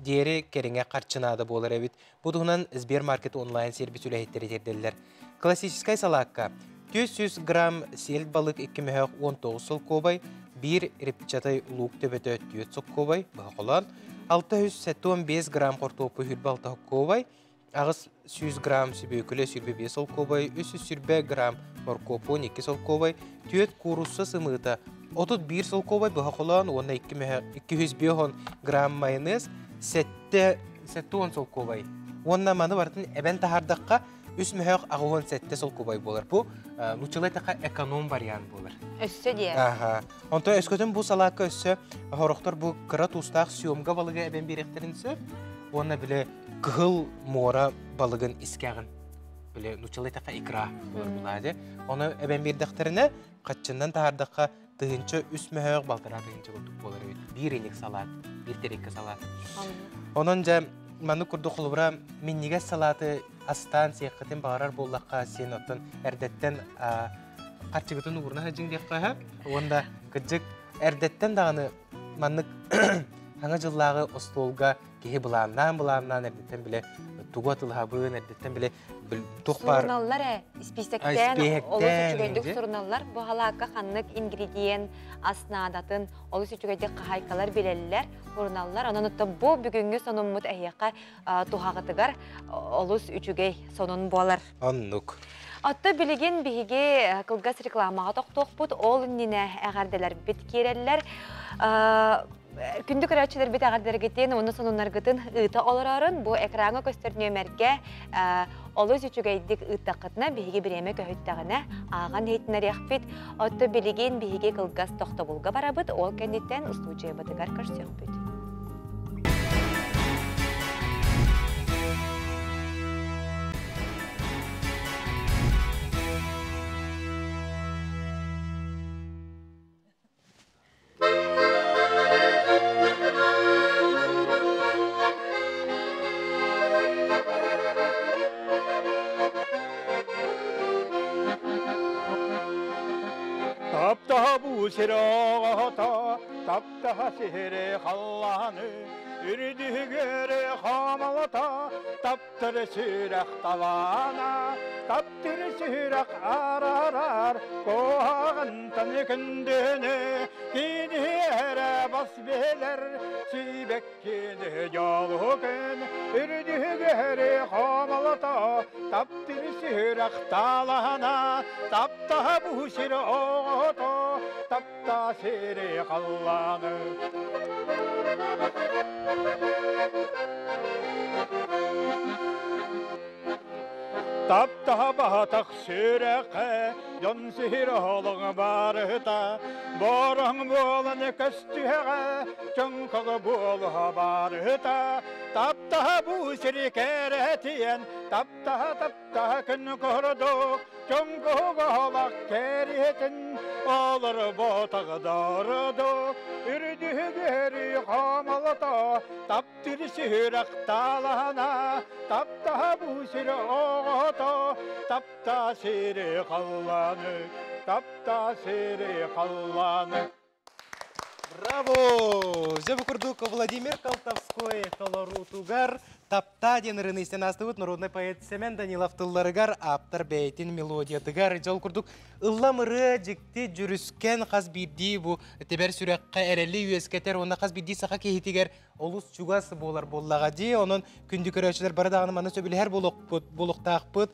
диэри кэриҥэ харчы наада буолар эбит. Бу туһунан Сбермаркет онлайн сервис үлэһиттэрэ тиэрдэллэр. Классическай салаакка 400 грамм сиэл балык 2 мөһөөх 19 солкуобай, 1 репчатай луук төбөтө 4 соккуобай быһа холоон, 675 грамм хортуоппуй 26 соккуобай, 800 грамм сүбүөкүлэ 25 солкуобай, 320 грамм моркуопу 2 солкуобай, 4 куурусса сымыыта 31 солкуобай быһа холоон уонна 250 грамм майонез 7 70 солкуобай. Уонна маны барытын эбэн таһаардахха үс мөһөөх 87 солкуобай буолар. Бу нууччалыы эттэххэ эконом вариант буолар. Өссө диэ. Аха. Онтон өскөтүн бу салаакка өссө хорохтор бу кыра туустаах съемга балыгы эбэн биэриэхтэрин сөп. Уонна бile кыһыл муора балыгын искэҕин бile нууччалыы эттэххэ икра буолар булаады. Ону эбэн биэрдэхтэринэ хаччыннан таһаардахха тыһыынча үс мөһөөх балтараа тыһыынча курдук буолар эбит. Биир иник салаат, биир тэриккэ салаат. Онон дьэ маннык курдук холобура минньигэс салааты астаан сиэххитин баҕарар буоллахха син оттон эрдэттэн харчыгытын уурна сылдьыҥ диэххэ сөп. Уонна кырдьык эрдэттэн даҕаны маннык саҥа дьыллааҕы остуолга киһи былааннаан-былааннаан эрдэттэн билэ тугу атылаһабын, эрдэттэн билэ туох баар Суруналлар ээ, испиисэктээн олус үчүгэйдик суруналлар. Бу халаакка ханнык ингредиент ас наадатын олус үчүгэйдик хаһаайкалар билэллэр, суруналлар. Онон оттон бу бүгүҥҥү сонуммут эһиэхэ туһаҕытыгар олус үчүгэй сонун буолар. Оннук. Отто билигин биһиги кылгас рекламаҕа тохтуохпут. Ол иннинэ эҕэрдэлэрбит киирэллэр. Күндү көрөөччүлэрбит эҕэрдэргитин уонна сонуннаргытын ыыта олорорун бу экраҥҥа көстөр нүөмэргэ олус үчүгэйдик ыыттаххытына биһиги бириэмэ көһүттэҕинэ ааҕан иһитиннэриэхпит. Отто билигин биһиги кылгас тохтобулга барабыт, ол кэнниттэн устуудьуйабытыгар көрсүөхпүт. Таптаһа бу сир оҕото, таптаһа сиһири халлааны, үрдүһүгэр хаамалата, таптыр сүрэх талаана, таптыр сүрэх арарар, куһаҕантан күндүнү, кини эрэ бас билэр, сүүбэккини дьолу күн, үрдүһүгэр хаамалата, таптыр сүрэх талаана, таптаһа бу сир оҕото, тапта сири халлааны. Таптаһа баһатах сүрэххэ, дьон сиһир оһолоҥ барыта, бороҥ буолан көстүһэҕэ, чоҥкоҕо буолуһа барыта, таптаһа бу сири кэрэтиэн, таптаһа таптаһа күн курдук, чоҥкоҕо кэриэтин, олор ботаҕдарду, үрдүһүгэр хамалата, таптыр сүрэх талаһана, таптаһа бу сир оҕото, тапта сири халлааны, тапта сири халлааны. Браво! Дьэ бу курдук Владимир Колтовской толоруутугар «Тапта» диэн ырыаны истэн аастыбыт народнай поэт Сэмэн Данилов тылларыгар, ааптар бэйэтин мелодиятыгар дьол курдук ыллам ырыа дьикти дьүрүскэн хас биирдии бу тэбэр сүрэххэ эрэли үөскэтэр уонна хас биирдии саха киһитигэр олус чугас буолар буоллаҕа дии. Онон күндү көрөөччүлэр бары даҕаны манна сөбүлэһэр буолуохтаахпыт.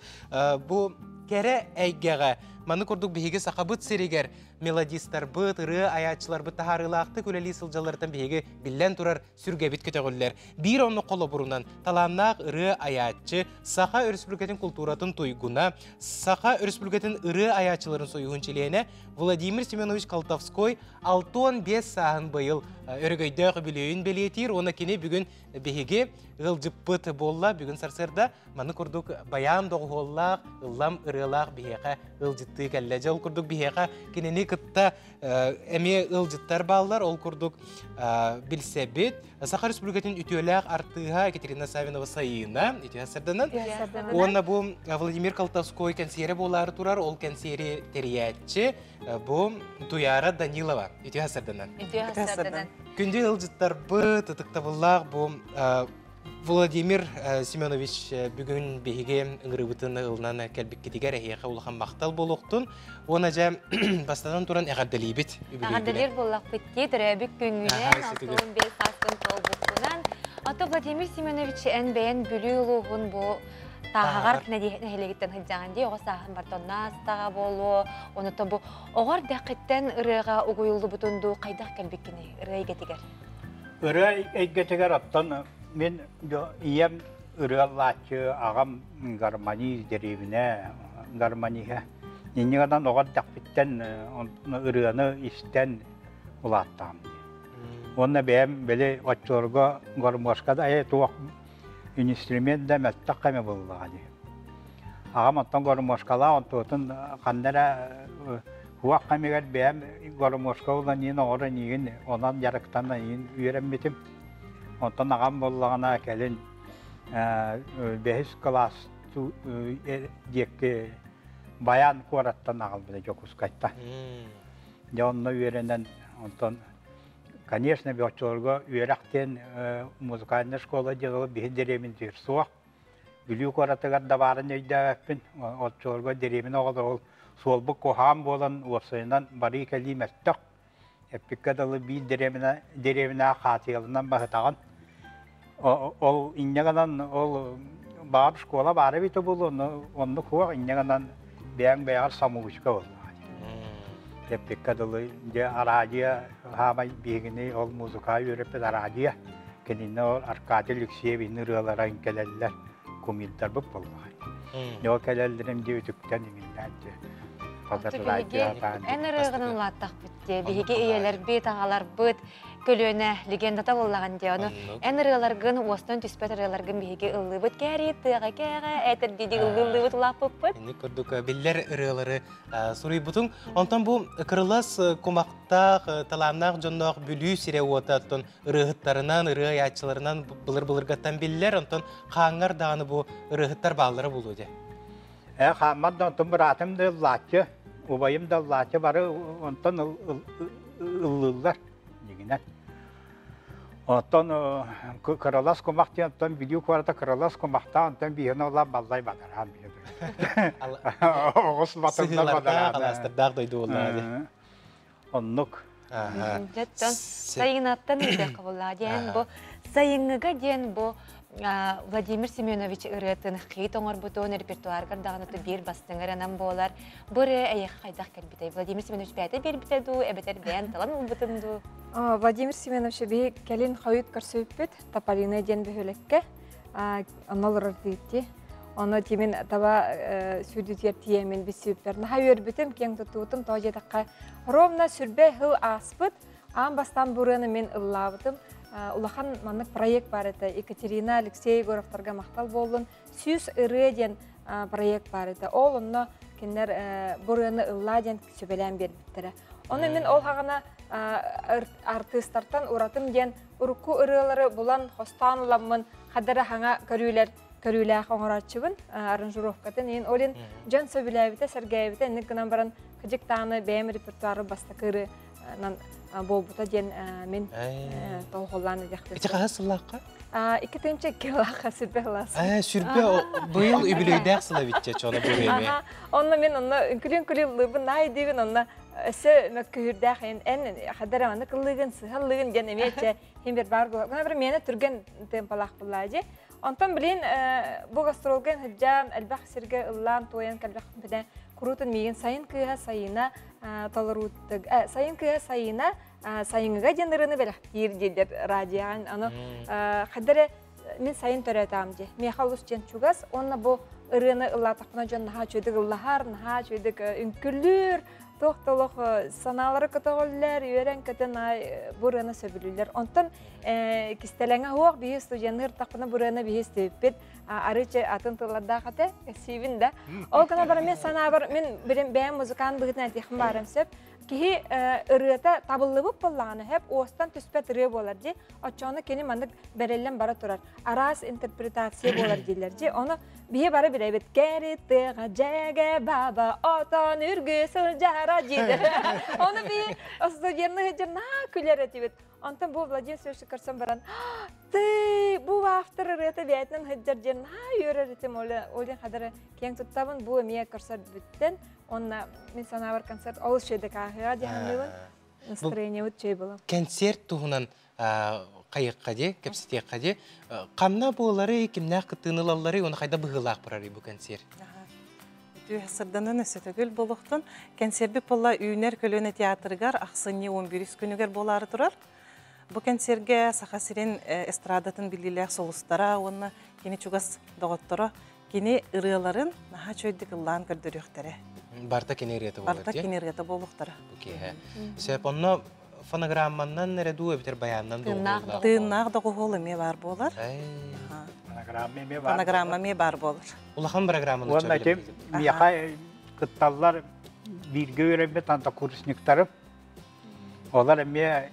Бу кэрэ эйгэҕэ Маны курдук биһиги Сахабыт сиригэр мелодистарбыт, ырыа айааччыларбыт таһаарыылаахтык үлэлии сылдьалларыттан биһиги биллэн турар сүргэбит көтөҕүллэр. Биир оннук холобурунан талааннаах ырыа айааччы, Саха Өрөспүүбүлүкэтин култууратын туйгуна, Саха Өрөспүүбүлүкэтин ырыа айааччыларын союһун чилиэнэ Владимир Семенович Колтовской 65 сааһын быйыл өрөгөйдөөх үбүлүөйүн бэлиэтиир уонна кини бүгүн биһиги ыалдьыппыт буолла. Бүгүн сарсыарда маны курдук баян доҕуһуоллаах, ыллам ырыалаах биһиэхэ ыалдьыттыы кэллэ. Дьэ, ол курдук биһиэхэ кинини кытта эмиэ ыалдьыттар бааллар. Ол курдук билсэбит. Саха Республикатын үтүөлээх артыыһа Екатерина Савинова Сайыына үтүө сарданан. Уонна бу Владимир Колтовской кэнсиэрэ буолаары турар, ол кэнсиэри тэрийээччи бу Туяра Данилова үтүө сарданан. Үтүө сарданан. Күндү ыалдьыттарбыт, ытыктабыллаах бу Владимир Семенович бүгүн биһиги ыҥырыыбытын ылынан кэлбиккитигэр эһиэхэ улахан махтал буолуохтун. Уонна дьэ бастатан туран эҕэрдэлиибит. Эҕэрдэлиир буоллахпыт дии, төрөөбүт күҥҥүнэн, 65 сааскын туолбуккунан. Ото Владимир Семенович эн бэйэн Бүлүү улууһун бу Тааһаҕар нэһилиэгиттэн сылдьаҕын дии, оҕо сааһын бартонна астаҕа буолуо. Онута бу оҕор дэххиттэн ырыаҕа угуйуллубутун дуу хайдах кэлбиккиний ырыа эйгэтигэр? Ырыа эйгэтигэр оттон мин ийэм ырыалааччы, аҕам гармонист дэриэбинэ гармониһа. Иннигынан оҕо эрдэхпиттэн ырыаны истэн улааттаҕым. Уонна бэйэм били оччолорго гармошка да туох инструмент да мөлтөх кэмэ буоллаҕа дии. Аҕам оттон гармошкалаах онтуотун ханна эрэ Уох кэмигэр бэйэм гармошка ылан иин оҕорон иигин онон дьарыктанан иин үөрэммитим. Онтон аҕам буоллаҕына кэлин бэһис кылаас диэки Баян куораттан аҕалбыта Дьокуускайтан. Дьэ онно үөрэнэн онтон конечно оччолорго үөрэх диэн музыкальная школа диэн биһи дэриэбинтигэр суох. Бүлүү куоратыгар да баарын өйдөөбөппүн. Оччолорго дэриэбинэ оҕолоро ол суолбут куһаҕан буолан уопсайынан барыы-кэлии мөлтөх. Эппиккэ дылы биир дэриэбинэ дэриэбинэҕэ хаатыйалынан баһытаҕын. Ол инньэ гынан ол баар школа баара эбитэ буолуо, оннук суох инньэ гынан бэйэҥ бэйэҕэр самоучка буоллаҕа. Эппиккэ дылы дьэ араадьыйа хаамай биһигини ол музыкаҕа үөрэппит араадьыйа кинини ол Аркадий Алексеевич ырыалара кэлэллэр кумирдарбыт буоллаҕа. Ол кэлэллэрин дии үтүктэн иҥиннээн дьэ Эн ырыаҕынан улааттахпыт дии. Биһиги ийэлэрбит, аҕаларбыт көлүөнэ легендата буоллаҕын дии. Ону эн ырыаларгын, уостан түспэт ырыаларгын биһиги ыллыыбыт. Кээрии тыаҕа кээҕэ, этэр дии ыллыыбыт улааппыппыт. Инник курдук биллэр ырыалары суруйбутуҥ. Онтон бу кырылас кумахтаах, талааннаах дьонноох Бүлүү сирэ-уота оттон ырыаһыттарынан, ырыа айааччыларынан былыр-былыргаттан биллэр. Онтон хааҥҥар даҕаны бу ырыаһыттар бааллара буолуо дии. Э, хааммар да онтон быраатым да ыллааччы, убайым да ыллааччы бары онтон ыллыыллар дьиҥинэн. Оттон кыралас кумах диэн оттон Бүлүү куората кыралас кумахтаах онтон биһиэнэ улаан баллай бадараан Оҕус батылла бадараан. Алаастардаах дойду буоллаҕа дии. Оннук. Дьэттэн сайыҥнаттан ыытыахха буоллаҕа диэн бу сайыҥҥыга диэн бу Владимир Семенович ырыатын хит оҥорбутун репертуаргар даҕаны биир бастыҥ ырыанан буолар. Бу ырыа эйиэхэ хайдах кэлбитэй? Владимир Семенович бэйэтэ биэрбитэ дуу, эбэтэр бэйэн талан ылбытын дуу? Владимир Семенович биһи кэлин хойут көрсүбүппүт Тополино диэн бөһүөлэккэ онно олорор диэти. Ону тимин таба сүүрдүтүгэр тиийэммин билсибиппэр наһаа үөрбүтүм, киэҥ туттубутум. Тоҕо диэтэххэ, ровно сүрбэ сыл ааспыт. Аан бастаан бу ырыаны мин ыллаабытым. Улахан маннык проект баар этэ. Екатерина, Алексей Егоровтарга махтал буоллун. 100 ырыа диэн проект баар этэ. Ол онно кинилэр бу ырыаны ыллаа диэн сүбэлээн биэрбиттэрэ. Ону мин ол хаҕана артыыстартан уратым диэн урукку ырыалары булан хостоон ыламмын хадара хаҥа көрүүлэр көрүүлээх оҥорооччубун аранжировкатын иин олин дьон сөбүлээбитэ сэргээбитэ инник гынан баран кыдьык даҕаны бэйэм репертуары бастакы ырыанан буолбута диэн мин толхоллаан эдиэхпин. Ити хаһыс сыллаахха? 2002 сыллаахха сүрбэ сылаас. Сүрбэ быйыл үбүлүөйдээх сыл эбитчэ чоно бу Онно мен онно үҥкүлүн ыллыыбын наай диибин онно өссө мөккүһүрдээх эн хадара маннык ыллыыгын сыһаллыгын диэн эмиэ чэ хин бир баар була. Гына бир миэнэ түргэн темпалаах буллаа дии. Онтон билин бу гастролга сылдьан элбэх сиргэ ыллаан туойан кэлбэхпинэ. Курутун миигин сайын кыыһа Сайыына толоруутуг сайын кыыһа Сайыына сайыҥҥыга диэн ырыаны бэлэхтиир дииллэр радиоҕа. Аны хайдары мин сайын төрөөтөҕүм дии. Миэхэ олус диэн чугас. Уонна бу ырыаны ыллаатахпына дьон наһаа үчүгэйдик ыллаһар, наһаа үчүгэйдик үҥкүлүүр, туох да олох санаалары көтөҕүллэр, үөрэн-көтөн бу ырыаны сөбүлүүллэр. Онтон кистэлэҥэ суох биһи студенныыр тахпына бу ырыаны биһи истибиппит. Арыыча атын тыллардаах этэ, кэсиибин да. Ол гына баран мен санаабар, мен бэйэм музыкант быһыытынан этиэхпин баарым сөп. Киһи ырыата табыллыбыт буоллаҕына сөп, уостан түспэт ырыа буолар дии. Оччоҕуна кини маннык бэриллэн бара турар. Араас интерпретация буолар дииллэр дии. Ону биһи бары билэбит. Кэри тыаҕа дьэгэ баба отон үргү сылдьара диир. Ону биһи студенны сылдьар наһаа күлэр этибит. Онтон бу Владимир Семенович көрсөн баран, ты бу автор ырыата бэйэтинэн сылдьар диэн наһаа үөрэр этим. Олен хадары киэҥ туттабын. Бу эмиэ көрсөр бүттэн. Онна мин санаабар концерт олус үчүгэйдик ааһыа диэн саныыбын. Настроениебыт үчүгэй буолуо. Концерт туһунан хайыахха дии, кэпсэтиэххэ дии. Ханна буолары, кимнээх кыттыыны ылаллары, уонна хайда быһыылаах барарый бу концерт? Үтүө сырданан өссө төгүл буолуохтун. Кэнсиэрбит буолла Үүнэр көлүөнэ театрыгар ахсынньы 11 күнүгэр буолаары турар. Бу кэнсиэргэ Саха сирин эстрадатын биллиилээх сулустара уонна кини чугас доҕотторо кини ырыаларын наһаа үчүгэйдик ыллаан көрдөрүөхтэрэ. Барта кини ырыата буолар. Барта кини ырыата буолуохтара. Бу киэһэ. Сөп, онно фонограмманнан эрэ дуу эбэтэр баянынан доҕуһуоллаах. Тыыннаах доҕуһуол эмиэ баар буолар. Фонограмма эмиэ баар. Фонограмма эмиэ баар буолар. Улахан программаны Уонна ити миэхэ кытталлар бииргэ үөрэммит антокурсниктарым. Олар эмиэ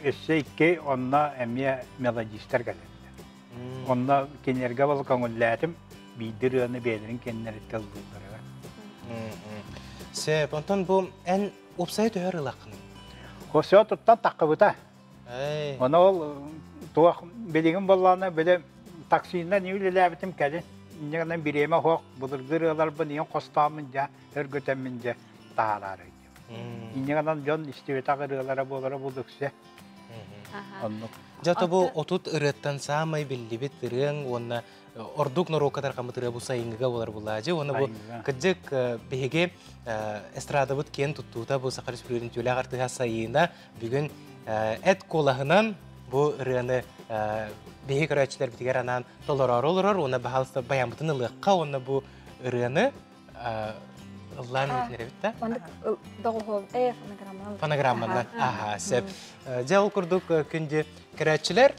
өссө икки онно эмиэ мелодистар кэлэллэр. Онно кинилэргэ бол көҥүллээтим биирдэ ырыаны бэйэлэрин кэннэриттэн ыллыылларыгар. Сөп, онтон бу эн уопсайа төһөр ылаххын? Хосё туттан таххыбыта. Оны ол туох билигин боллаана били таксинан үлэлээбитим кэлин. Инньэ бириэмэ хоох былыргы ырыаларбын ийэн хостооммун дьа өргөтөммүн дьэ таһараары. Инньэ гынан дьон истибэтэх ырыалара буолара булуксе. Оннук. Дьэ бу отут ырыаттан саамай биллибит ырыаҥ уонна ордук норуокка тарҕаммыт ырыа бу сайыҥҥыга буолар булаадьы. Уонна бу кырдьык биһиги эстрадабыт киэн туттуута бу Саха Республикатын түүлээх артыыһа Сайыына бүгүн эт куолаһынан бу ырыаны биһиги көрөөччүлэрбитигэр анаан толороору олорор уонна баһаалыста баяммытын ылыахха уонна бу ырыаны ыллаан иһитинэрэбит да? Маннык доҕуһуол фонограмманан. Фонограмманан. Аха, сөп. Дьэ ол курдук күндү көрөөччүлэр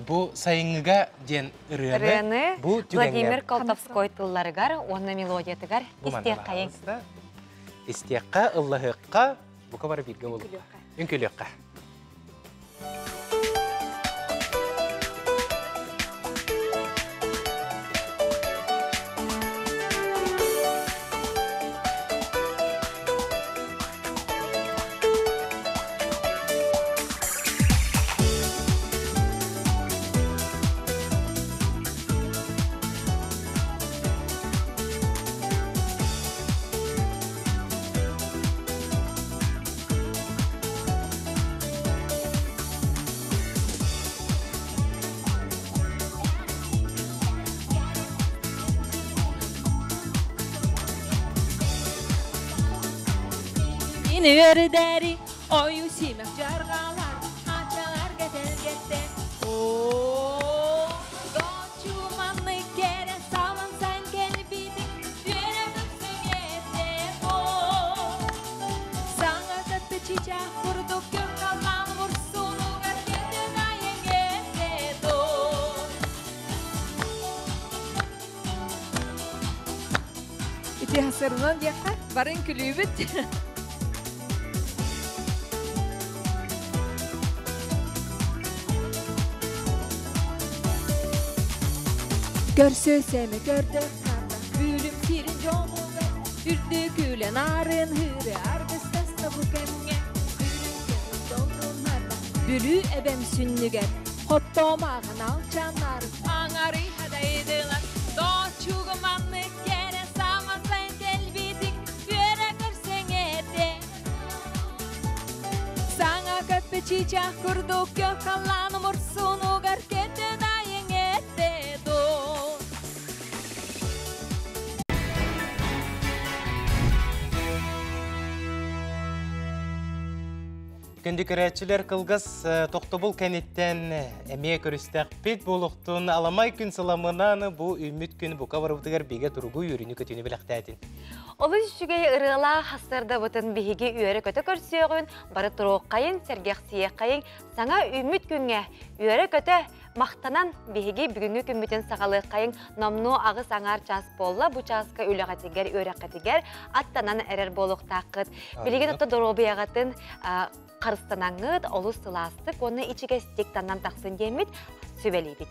бу сайыҥҥыга диэн ырыаны бу түгэҥҥэ Владимир Колтовской тылларыгар уонна мелодиятыгар истиэххэйиҥ. Истиэххэ, ыллаһыахха, бука бары бииргэ буолуохха. Үҥкүлүөххэ. Үөрдэри ою симэх жаргалар ачалар кэтэлгетте о дочуманны кере салын сан келбитик үөрэ көпсөҥете о саҥа көппү чичах курдук көх халлаан мурсунугар кетен айыҥете до Ити хасырынан диэххэ барын күлүүбүт. Көрсө сэмэ көрдө карта Бүлүм сирин жомуга Үрдү күлэн арын хыры Аргыстаста бу кэмҥэ Бүлүү эбэм сүннүгэр Хоттоомааҕын алчаннарын Аңары хадайдылар Дочугуманны кэрэ саман сайын кэлбитик Үөрэ көрсөҥ Саҥа көппү чичах курдук көх халлаан мурсунугар кетен айың этте доо. Күндү көрөөччүлэр кылгас тохтобул кэнниттэн эмиэ көрүстэхпит буолуохтун аламай күн сыламынан бу үүммүт күн бука барыбытыгар бигэ туругу үөрүүнү көтүүнү бэлэхтээтин. Олус үчүгэй ырыалаах хастардабытын биһиги үөрэ-көтө көрсүөҕүн, бары туруоххайын, сэргэхсийиэххэйин, саҥа үүммүт күҥҥэ үөрэ-көтө махтанан биһиги бүгүҥҥү күммүтүн саҕалыаххайыҥ номнуо аҕыс аҥаар чаас буолла бу чааска үлэҕитигэр үөрэххитигэр аттанан эрэр буолуохтааххыт билигин отто доруобуйаҕытын харыстанаҥҥыт олус сылаастык уонна ичигэстик таннан тахсын диэммит сүбэлиибит.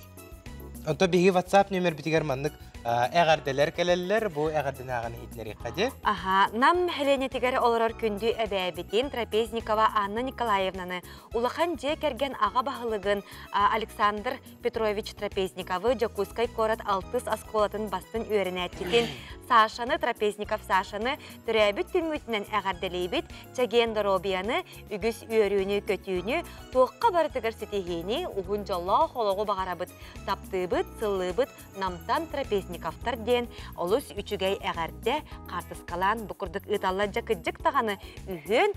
Онто биһиги WhatsApp нөмербитигэр маннык эҕэрдэлэр кэлэллэр, бу эҕэрдэнээҕин иһитинэриэххэ дии. Аха, Нам нэһилиэнньэтигэр олорор күндү эбээбитин Трапезникова Анна Николаевнаны улахан дьиэ кэргэн аҕа баһылыгын Александр Петрович Трапезниковы Дьокуускай куорат алтыс оскуолатын бастын үөрэнээччитин Сашаны Трапезников Сашаны төрөөбүт күҥҥүтүнэн эҕэрдэлиибит, чэгиэн доруобуйаны, үгүс үөрүүнү-көтүүнү, туохха барытыгар ситиһиини, уһун дьоллоох олоҕу баҕарабыт, таптыыбыт, сыллыыбыт Намтан Трапезниковтар диэн олус үчүгэй эҕэрдэ хаартыскалаан бу курдук ыыталлар дьэ кырдьык даҕаны үһүөн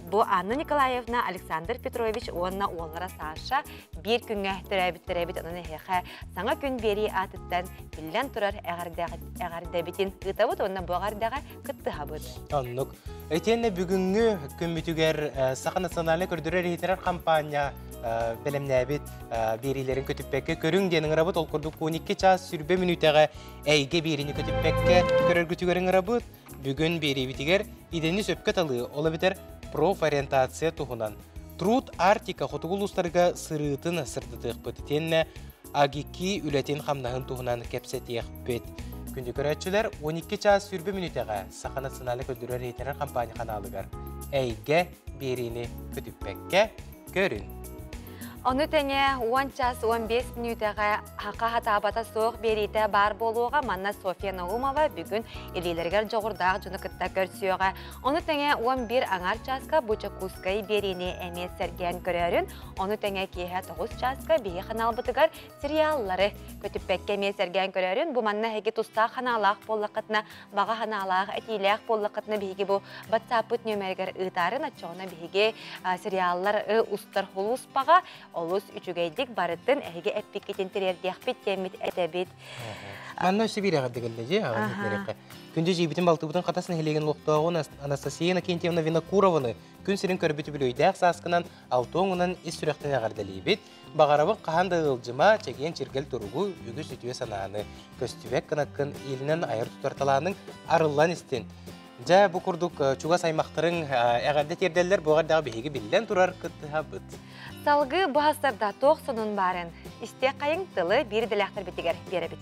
бу Анна Николаевна, Александр Петрович уонна уоллара Саша биир күҥҥэ төрөөбүттэр эбит онон эһиэхэ саҥа күн биэрии аатыттан биллэн турар эҕэрдэбитин ыытабыт уонна бу эҕэрдэҕэ кыттыһабыт. Оннук. Итиэннэ бүгүҥҥү күммүтүгэр Саха национальнай көрдөрөр-иһитинэр хампаанньа бэлэмнээбит биэриилэрин көтүппэккэ көрүҥ диэн ыҥырабыт. Ол курдук 12 чаас 20 мүнүүтэҕэ эйгэ биэриини көтүппэккэ көрөргүтүгэр ыҥырабыт. Бүгүн биэриибитигэр идэни сөпкө талыы, ол эбэтэр профориентация туһунан Труд Арктика хотугу улуустарга сырыытын сырдатыахпыт. Итиэннэ АГИКИ үлэтин-хамнаһын туһунан кэпсэтиэхпит. Күндү көрөөччүлэр, 12 чаас 20 мүнүүтэҕэ Саха национальнай көрдөрөр-иһитинэр компания ханаалыгар Эйгэ биэриини көтүппэккэ көрүн. Ону тэҥэ 10 час 15 мүнүүтэҕэ хаха хатаабата суох биэриитэ баар буолуоҕа. Манна Софья Наумова бүгүн илиилэригэр дьоҕурдаах дьону кытта көрсүөҕэ. Ону тэҥэ 11 аҥаар чааска бу Дьокуускай биэриини эмиэ сэргээн көрөөрүн, ону тэҥэ киэһэ 9 чааска биһи ханаалбытыгар сериаллары көтүппэккэ эмиэ сэргээн көрөөрүн, бу манна эһиги тустаах ханаалаах буоллаххытына, баҕа санаалаах, этиилээх буоллаххытына биһиги бу WhatsApp-пыт нүөмэригэр ыытаарын, оччоҕуна биһиги сериаллар устар хулууспаҕа олус үчүгэйдик барытын эһиги эппиккитин тириэрдиэхпит диэммит этэбит. Манна өссө биир эҕэрдэ кэллэ дьиэ, Күндү дьиибитин балтыбытын Хатас нэһилиэгин олохтооҕун Анастасия Иннокентьевна Винокурованы күн сирин көрбүт үбүлүөйдээх сааскынан алтуоҥунан ис сүрэхтэн эҕэрдэлиибит. Баҕарабын хаһан да ыалдьыма, чэгиэн чиргэл туругу, үгүс үтүө санааны, көстүбэт гынаккын иилинэн айар тутар талааныҥ арыллан истин. Дьэ, бу курдук чугас аймахтарыҥ эҕэрдэ тиэрдэллэр, бу эҕэрдэҕэ биһиги биллэн турар кыттыһабыт. Салгыы бу хастарда туох сонун баарын истиэххэйиҥ тылы биир идэлээхтэрбитигэр биэрэбит.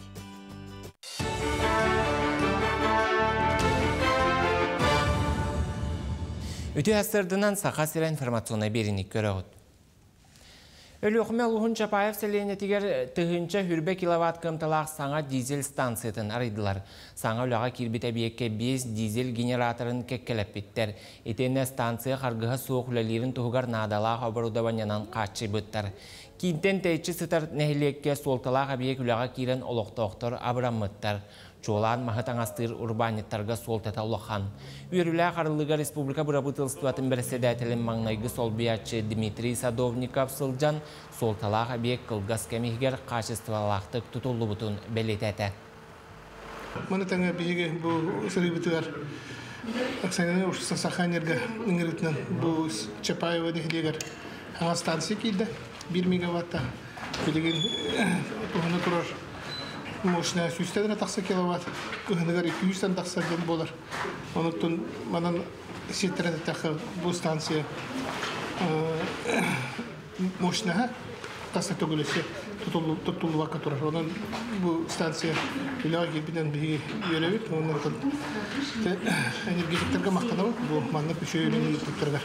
Үтүө сарсыарданан Саха сирэ информационнай биэриини көрөҕүт. Өлүөхүмэ улууһун Чапаев сэлиэнньэтигэр 1020 киловатт кыамталаах саҥа дизель станциятын арыйдылар. Саҥа үлэҕэ киирбит эбийиэккэ биэс дизель генераторын кэккэлэппиттэр. Итиэннэ станция харгыһа суох үлэлиирин туһугар наадалаах оборудованиенан хааччыйбыттар. Киинтэн тэйиччи сытар нэһилиэккэ суолталаах эбийиэк үлэҕэ киирэн олохтоохтор абыраммыттар. Чуолаан маһы таҥастыыр урбаанньыттарга суолтата улахан. Үөрүүлээх арыллыыга республика бырабыыталыстыбатын бэрэссэдээтэлин маҥнайгы солбуйааччы Дмитрий Садовников сылдьан, суолталаах эбийиэк кылгас кэм иһигэр хаачыстыбалаахтык тутуллубутун бэлиэтээтэ. Маны тэҥэ биһиги бу сырыыбытыгар Оксана Саханерго ыҥырыытынан бу Чапаева нэһилиэгэр саҥа станция киирдэ. 1 мегаватта билигин туһана турар мощная сүүстэн эрэ тахса киловатт, кыһыныгар 200-тэн тахса диэн буолар. Онуттан манан сиэттэрэн эттэххэ, бу станция мощнаһа тахса төгүлүсэ туттуллубакка турар. Онон бу станция үлэҕэ киирбитинэн биһиги үөрэбит. Онон энергетиктэргэ махтанабыт бу маннык үчүгэй үлэни ыыппыттарыгар.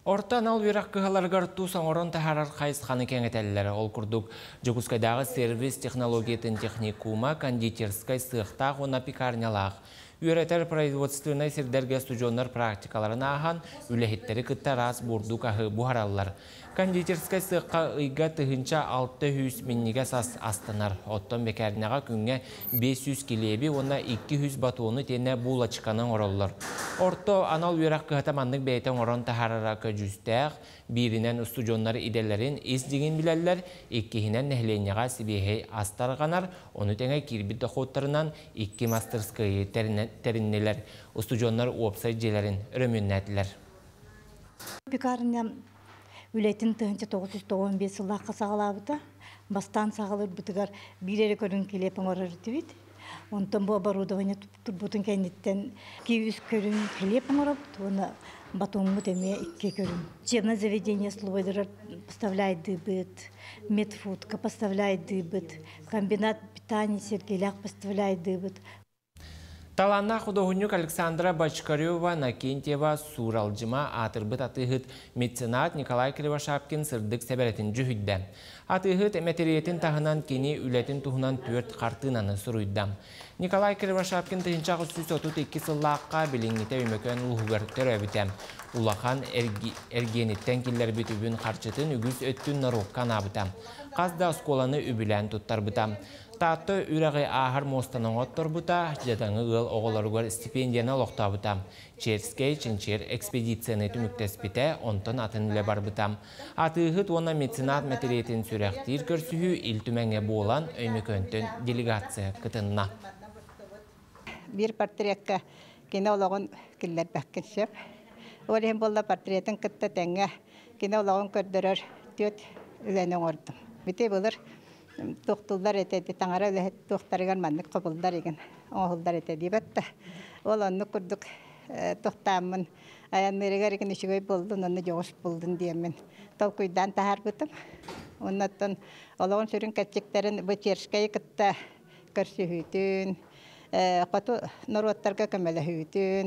Орто анал үөрэх кыһаларыгар тус оҥорон таһаарар хайысханы кэҥэтэллэр. Ол курдук, Дьокуускайдааҕы сервис технологиятын техникума кондитерскай сыахтаах уонна пекарнялаах. Үөрэтэр производственнай сирдэргэ устудьуоннар практикаларын ааһан, үлэһиттэри кытта араас бурдук аһы буһараллар. Кондитерскай сыахха ыйга 1600 минньигэс ас астанар. Оттон бэкээринэҕэ күҥҥэ 500 килиэби уонна 200 батону итиэннэ булочканы оҥороллор. Орто анал үөрэх кыһата маннык бэйэтэ оҥорон таһаарара көдьүүстээх. Бииринэн устудьуоннар идэлэрин ис дьиҥин билэллэр, иккиһинэн нэһилиэнньэҕэ сибиэһэй ас тарҕанар, ону тэҥэ киирбит дохуоттарынан икки мастырыскыайы тэриннилэр. Устудьуоннар уопсай дьиэлэрин өрөмүөннээтилэр. Пекарня үлэтин 1995 сыллаахха саҕалаабыта. Бастаан саҕалыырбытыгар биир эрэ көрүҥ килиэп оҥорор этибит. Онтон бу оборудование турбутун кэнниттэн 200 көрүҥ килиэп оҥоробут уонна батоммут эмиэ икки көрүҥ. Учебное заведение столовойдара поставляйдыыбыт, медфудка поставляйдыыбыт, комбинат питания Сергейлээх поставляйдыыбыт. Талааннаах худуоһунньук Александра Бочкарева, Накентьева, Сууралдьыма аатырбыт атыыһыт меценат Николай Кривошапкин сырдык сэбэрэтин дьүһүйдэ. Атыыһыт мэтириэтин таһынан кини үлэтин туһунан түөрт хартыынаны суруйда. Николай Кривошапкин 1832 сыллаахха билиҥҥитэ Өймөкөөн улууһугар төрөөбүтэ. Улахан эргиэниттэн киллэрбит үбүн-харчытын үгүс өттүн норуокка анаабыта. Хас да оскуоланы үбүлээн туттарбыта. Таатта үрэҕи ааһар муостаны оҥотторбута, дьадаҥы ыал оҕолоругар стипендияны олохтообута. Черскэй чинчийэр экспедицияны түмүктэспитэ, онтон атын үлэ барбыта. Атыыһыт уонна меценат мэтириэтин сүрэхтиир көрсүһүү Ил Түмэҥҥэ буолан, Өймөкөөнтөн делегация кытынна. Биир портретка кини олоҕун киллэрбэккин сөп. Ол иһин буолла портретын кытта тэҥҥэ кини олоҕун көрдөрөр түөрт үлэни оҥордум. Бити былыр туохтууллар этэ таҥара үлэһит туохтарыгар маннык хобуллар игин оҥоһуллар этэ диэбэт да. Ол оннук курдук тохтааммын айанныырыгар игин үчүгэй буоллун, онно дьоҕус буллун диэммин толкуйдаан таһаарбытым. Оннуттан олоҕун сүрүн кэрчиктэрин бу Черскэйи кытта көрсүһүүтүн, хоту норуоттарга көмөлөһүүтүн,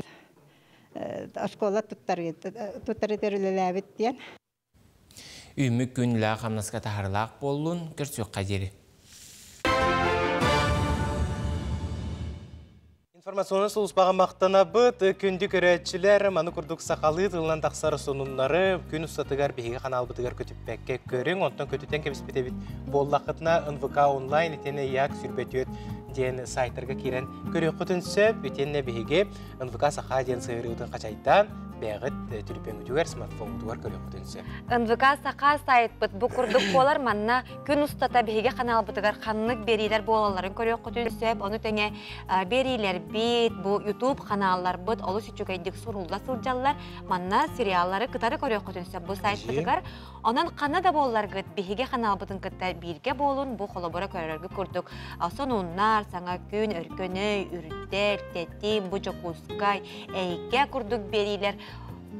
оскуола туттарытыр үлэлээбит диэн. Үүммүт күн үлэҕэ-хамнаска таһаарыылаах буоллун, көрсүөххэ диэри. Информационнай сулууспаҕа махтанабыт. Күндү көрөөччүлэр, маны курдук сахалыы тылынан тахсар сонуннары күн устатыгар биһиги ханаалбытыгар көтүппэккэ көрүҥ. Онтон көтүтэн кэбиспит эбит буоллаххытына НВК онлайн итиэннэ ЯК сүрбэтүөт диэн сайтарга киирэн көрүөххүтүн сөп. Итиэннэ биһиги НВК Саха диэн сыһыарыытын хачайдаан бэйэҕит түлүпүөҥҥүтүгэр, смартфоҥҥутугар көрүөххүтүн сөп. НВК Саха сайтпыт бу курдук буолар. Манна күн устата биһиги ханаалбытыгар ханнык биэриилэр буолалларын көрүөххүтүн сөп. Ону тэҥэ биэриилэрбит, бу YouTube ханаалларбыт олус үчүгэйдик сурулла сылдьаллар. Манна сериаллары кытары көрүөххүтүн сөп бу сайтпытыгар. Онон ханна да буолларгыт биһиги ханаалбытын кытта бииргэ буолун, бу холобура көрөргүт курдук сонуннар, саҥа күн, өркөнөй, үрдэл, тэтим, бу Дьокуускай, эйгэ курдук биэриилэр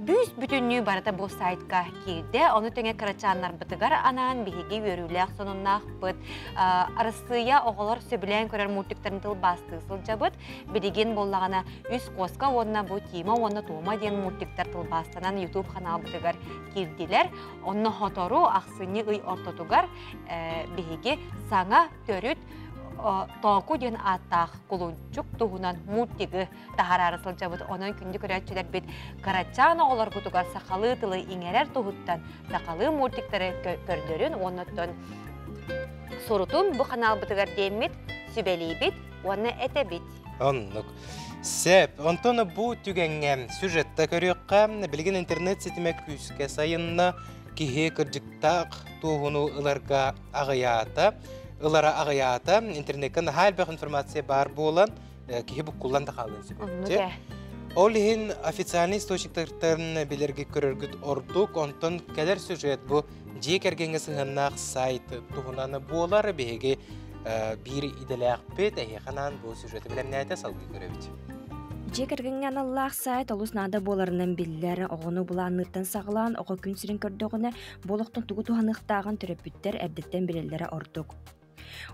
бүүс бүтүннүү барыта бу сайтка киирдэ. Ону тэҥэ кырачааннарбытыгар анаан биһиги үөрүүлээх сонуннаахпыт. Арассыыйа оҕолор сөбүлээн көрөр мультиктарын тылбаастыы сылдьабыт. Билигин буоллаҕына үс куоска уонна бу Тима уонна Тома диэн мультиктар тылбаастанан YouTube ханаалбытыгар киирдилэр. Онно хотору ахсынньы ый ортотугар биһиги саҥа төрүт Тооку диэн ааттаах кулунчук туһунан мультигы таһараары сылдьабыт. Онон күндү көрөөччүлэрбит кырачаан оҕолоргутугар сахалыы тылы иҥэрэр туһуттан сахалыы мультиктары көрдөрүн уонна сурутун бу ханаалбытыгар диэммит сүбэлиибит уонна этэбит. Оннук. Сөп. Онтон бу түгэҥҥэ сюжетта көрүөххэ, билигин интернет ситимэ күүскэ сайынна, киһи кырдьыктаах туоһуну ыларга аҕыйаата, ылара аҕыйаата, интернеккэ наһаа элбэх информация баар буолан, киһи буккуллан да хаалыан сөп. Ол иһин официальный источниктартан билэргит көрөргүт ордук, онтон кэлэр сюжет бу дьиэ кэргэҥҥэ сыһыаннаах сайт туһунан буолар. Биһиги биир идэлээхпит, эһиэхэ анаан бу сюжеты бэлэмнээтэ, салгыы көрөбүт. Дьиэ кэргэҥҥэ аналлаах сайт олус наада буоларынан биллэр. Оҕону былаанныыртан саҕалаан, оҕо күн сирин көрдөҕүнэ, бу олохтон тугу туһаныахтааҕын төрөппүттэр эрдэттэн билэллэрэ ордук.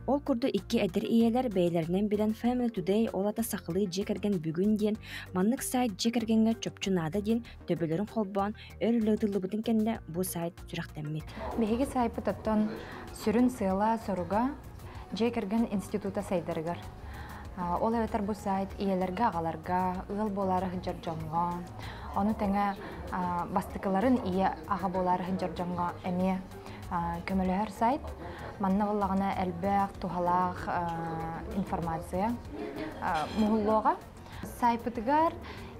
Ол курдук икки эдэр ийэлэр бэйэлэринэн билэн Family Today ол ата сахалыы дьиэ кэргэн бүгүн диэн маннык сайт дьиэ кэргэҥҥэ чопчу наада диэн төбөлөрүн холбоон өр үлэ ыытыллыбытын кэннэ бу сайт сүрэхтэммит. Биһиги сайпыт оттон сүрүн сыала-соруга дьиэ кэргэн института сайдарыгар. Ол эбэтэр бу сайт ийэлэргэ, аҕаларга, ыал буолаары сылдьар дьоҥҥо, Ону тэҥэ бастакыларын ийэ аҕа буолаары сылдьар дьоҥҥо эмиэ көмөлөһөр сайт. Манна буоллаҕына элбэх туһалаах информация муһуллуоҕа. Сайпытыгар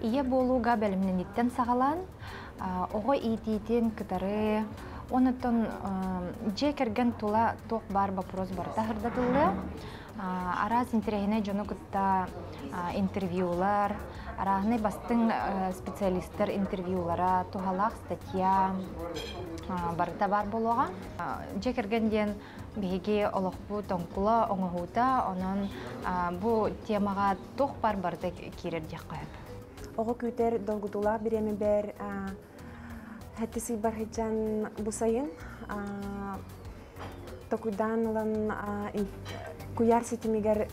ийэ буолууга бэлэмнэнииттэн саҕалаан оҕо иитиитин кытары онтон дьиэ кэргэн тула туох баар боппуруос барыта сырдатыллыа. Араас интэриэһинэй дьону кытта интервьюлар, арааһынай бастыҥ специалистар интервьюлара, туһалаах статья барыта баар буолуоҕа. Дьиэ кэргэн диэн биһиги олохпут оҥкула оҥоһуута, онон бу темаҕа туох баар барыта киирэр диэххэ сөп. Оҕо күүтэр долгутуулаах бириэмэбэр хэттис ыйбар сылдьан бу сайын токуйдаан ылан куйаар ситимигэр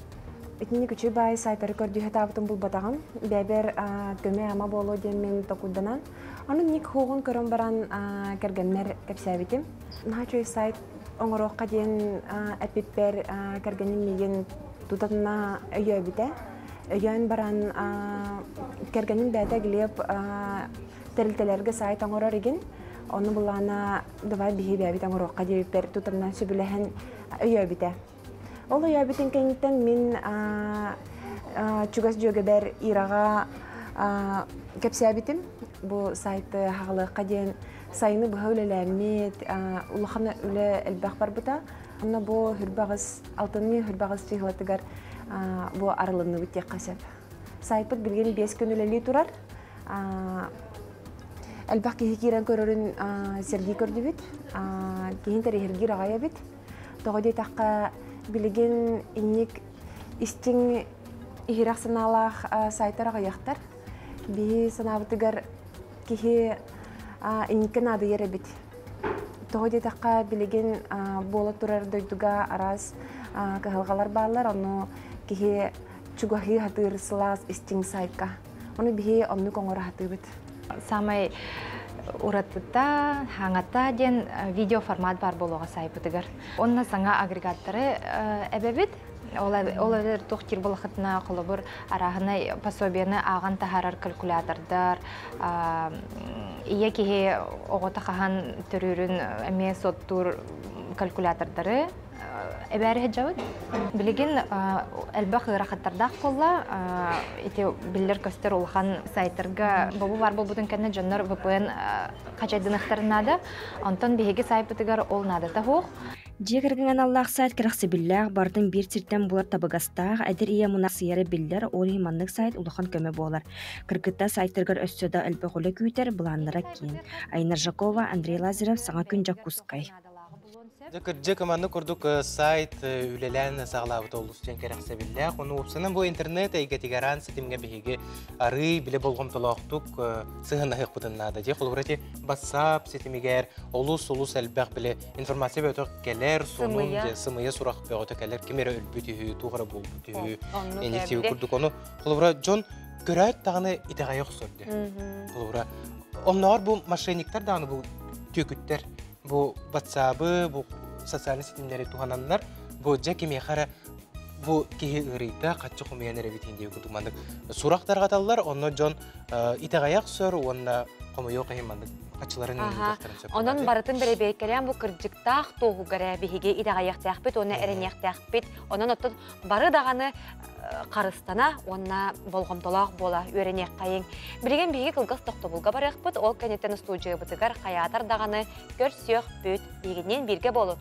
итинник үчүгэй баайы сайтары көрдүү сатаабытын булбатаҕым. Бэйэбэр көмө-ама буолуо диэн мин токуйданан. Аны ник хуоҕун көрөн баран кэргэммэр кэпсээбитим. Наһаа үчүгэй сайт оҥоруохха диэн эппиппэр кэргэним миигин тутатына өйөөбүтэ. Өйөөн баран кэргэним бэйэтэ Глеб тэрилтэлэргэ сайт оҥорор игин. Ону былаана давай биһи бэйэбит оҥоруохха диэбиппэр тутатына сөбүлэһэн өйөөбүтэ. Ол өйөөбүтүн кэнниттэн мин чугас дьүөгэбэр Ираҕа кэпсээбитим. Бу сайты хаҕалыахха диэн сайыны быһа үлэлээммит, улахан үлэ элбэх барбыта. Онно бу хүрбэҕис, алтынньы хүрбэҕис чыһылатыгар бу арылынныбыт диэххэ сөп. Сайпыт билигин 5 күн үлэлии турар. Элбэх киһи киирэн көрөрүн сэргии көрдүбүт. Киһин тэриһиргиир аҕай эбит. Тоҕо диэтэххэ, билигин инник истиҥ иһирэх санаалаах сайтар аҕыйахтар. Биһи санаабытыгар киһи инникке наадыйар эбит. Тоҕо диэтэххэ, билигин буола турар дойдуга араас кыһалҕалар бааллар, ону киһи чугаһыы сатыыр сылаас истиҥ сайтка. Ону биһи оннук оҥоро сатыыбыт. Самай уратыта, хаҥата диэн видеоформат бар буолуоҕа сайпытыгар. Онно саҥа агрегаттары эбэбит. Ол эбэтэр туох диир буолахытына, холобур, арааһынай пособиены ааҕан таһаарар калькулятордар, ийэ киһи оҕото хаһан төрүүрүн эмиэ суоттуур калькулятордары эбээри сылдьабыт. Билигин элбэх ыарахаттардаах буолла. Ити биллэр-көстөр улахан сайтарга бобу бар буолбутун кэннэ дьоннор VPN хачайдыныахтарын наада. Онтон биһиги сайпытыгар ол наадата суох. Дьиэ кэргэн аналлаах сайт кэрэхсэбиллээх, барытын биир сиртэн булар табыгастаах, эдэр ийэ мунаахсыйара биллэр, ол иһин маннык сайт улахан көмө буолар. Кыргыттар сайтарыгар өссө да элбэх үлэ күүтэр, былааннара киэҥ. Айна Жакова, Андрей Лазарев, Саҥа күн Дьокуускай. Дьэ, кырдьык, маннык курдук сайт үлэлээн саҕалаабыта олус диэн кэрэхсэбиллээх. Ону уопсанан бу интернет эйгэтигэр аан ситимҥэ биһиги арыый билэ болҕомтолоохтук сыһыаннаһыахпытын наада. Дьэ, холобура ити WhatsApp ситимигэр олус-олус элбэх билэ информация бөҕөтө кэлэр, сонун, сымыйа сурах бөҕөтө кэлэр, ким эрэ өлбүт үһү, туох эрэ буолбут үһү, инициатива курдук. Ону холобура дьон көрөөт даҕаны итэҕэйэ охсор дии. Холобура, оннооҕор бу мошенниктар даҕаны бу түөкүттэр бу WhatsApp-ы, бу социальнай ситимнэри туһананнар, бу дьэ кимиэхэ эрэ бу киһи ыарыйда, хаччы хомуйан эрэбит диэн курдук маннык сурах тарҕаталлар, онно дьон итэҕэйэ охсор уонна хомуйуох иһин маннык хаччыларын ыытыахтарын сөп. Онон барытын бэрэбиэркэлээн бу кырдьыктаах туоһугар эрэ биһиги итэҕэйиэхтээхпит уонна эрэниэхтээхпит. Онон оттон бары даҕаны харыстана уонна болҕомтолоох буола үөрэниэххэйиҥ. Билигин биһиги кылгас тохтобулга барыахпыт, ол кэнниттэн устуудьуйабытыгар хайаатар даҕаны көрсүөхпүт. Биһигинниин бииргэ буолун.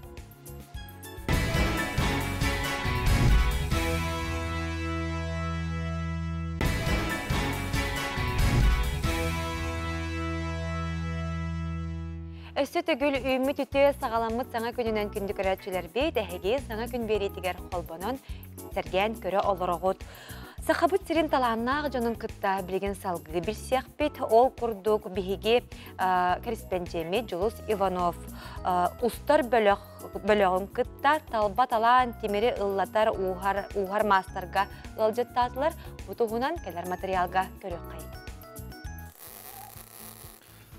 Өссө төгүл үүммүт үтүө саҕаламмыт саҥа күнүнэн күндү көрөөччүлэрбит, эһиги саҥа күн биэриитигэр холбонон сэргээн көрө олороҕут. Сахабыт сирин талааннаах дьонун кытта билигин салгыы билсиэхпит. Ол курдук биһиги кэриспэндьиэммит Дьулус Иванов устар бөлөх бөлөҕүн кытта талба талаан тимири ыллатар ууһар, ууһар маастарга ыалдьыттаатылар. Бу туһунан кэлэр материалга көрүөххэйин.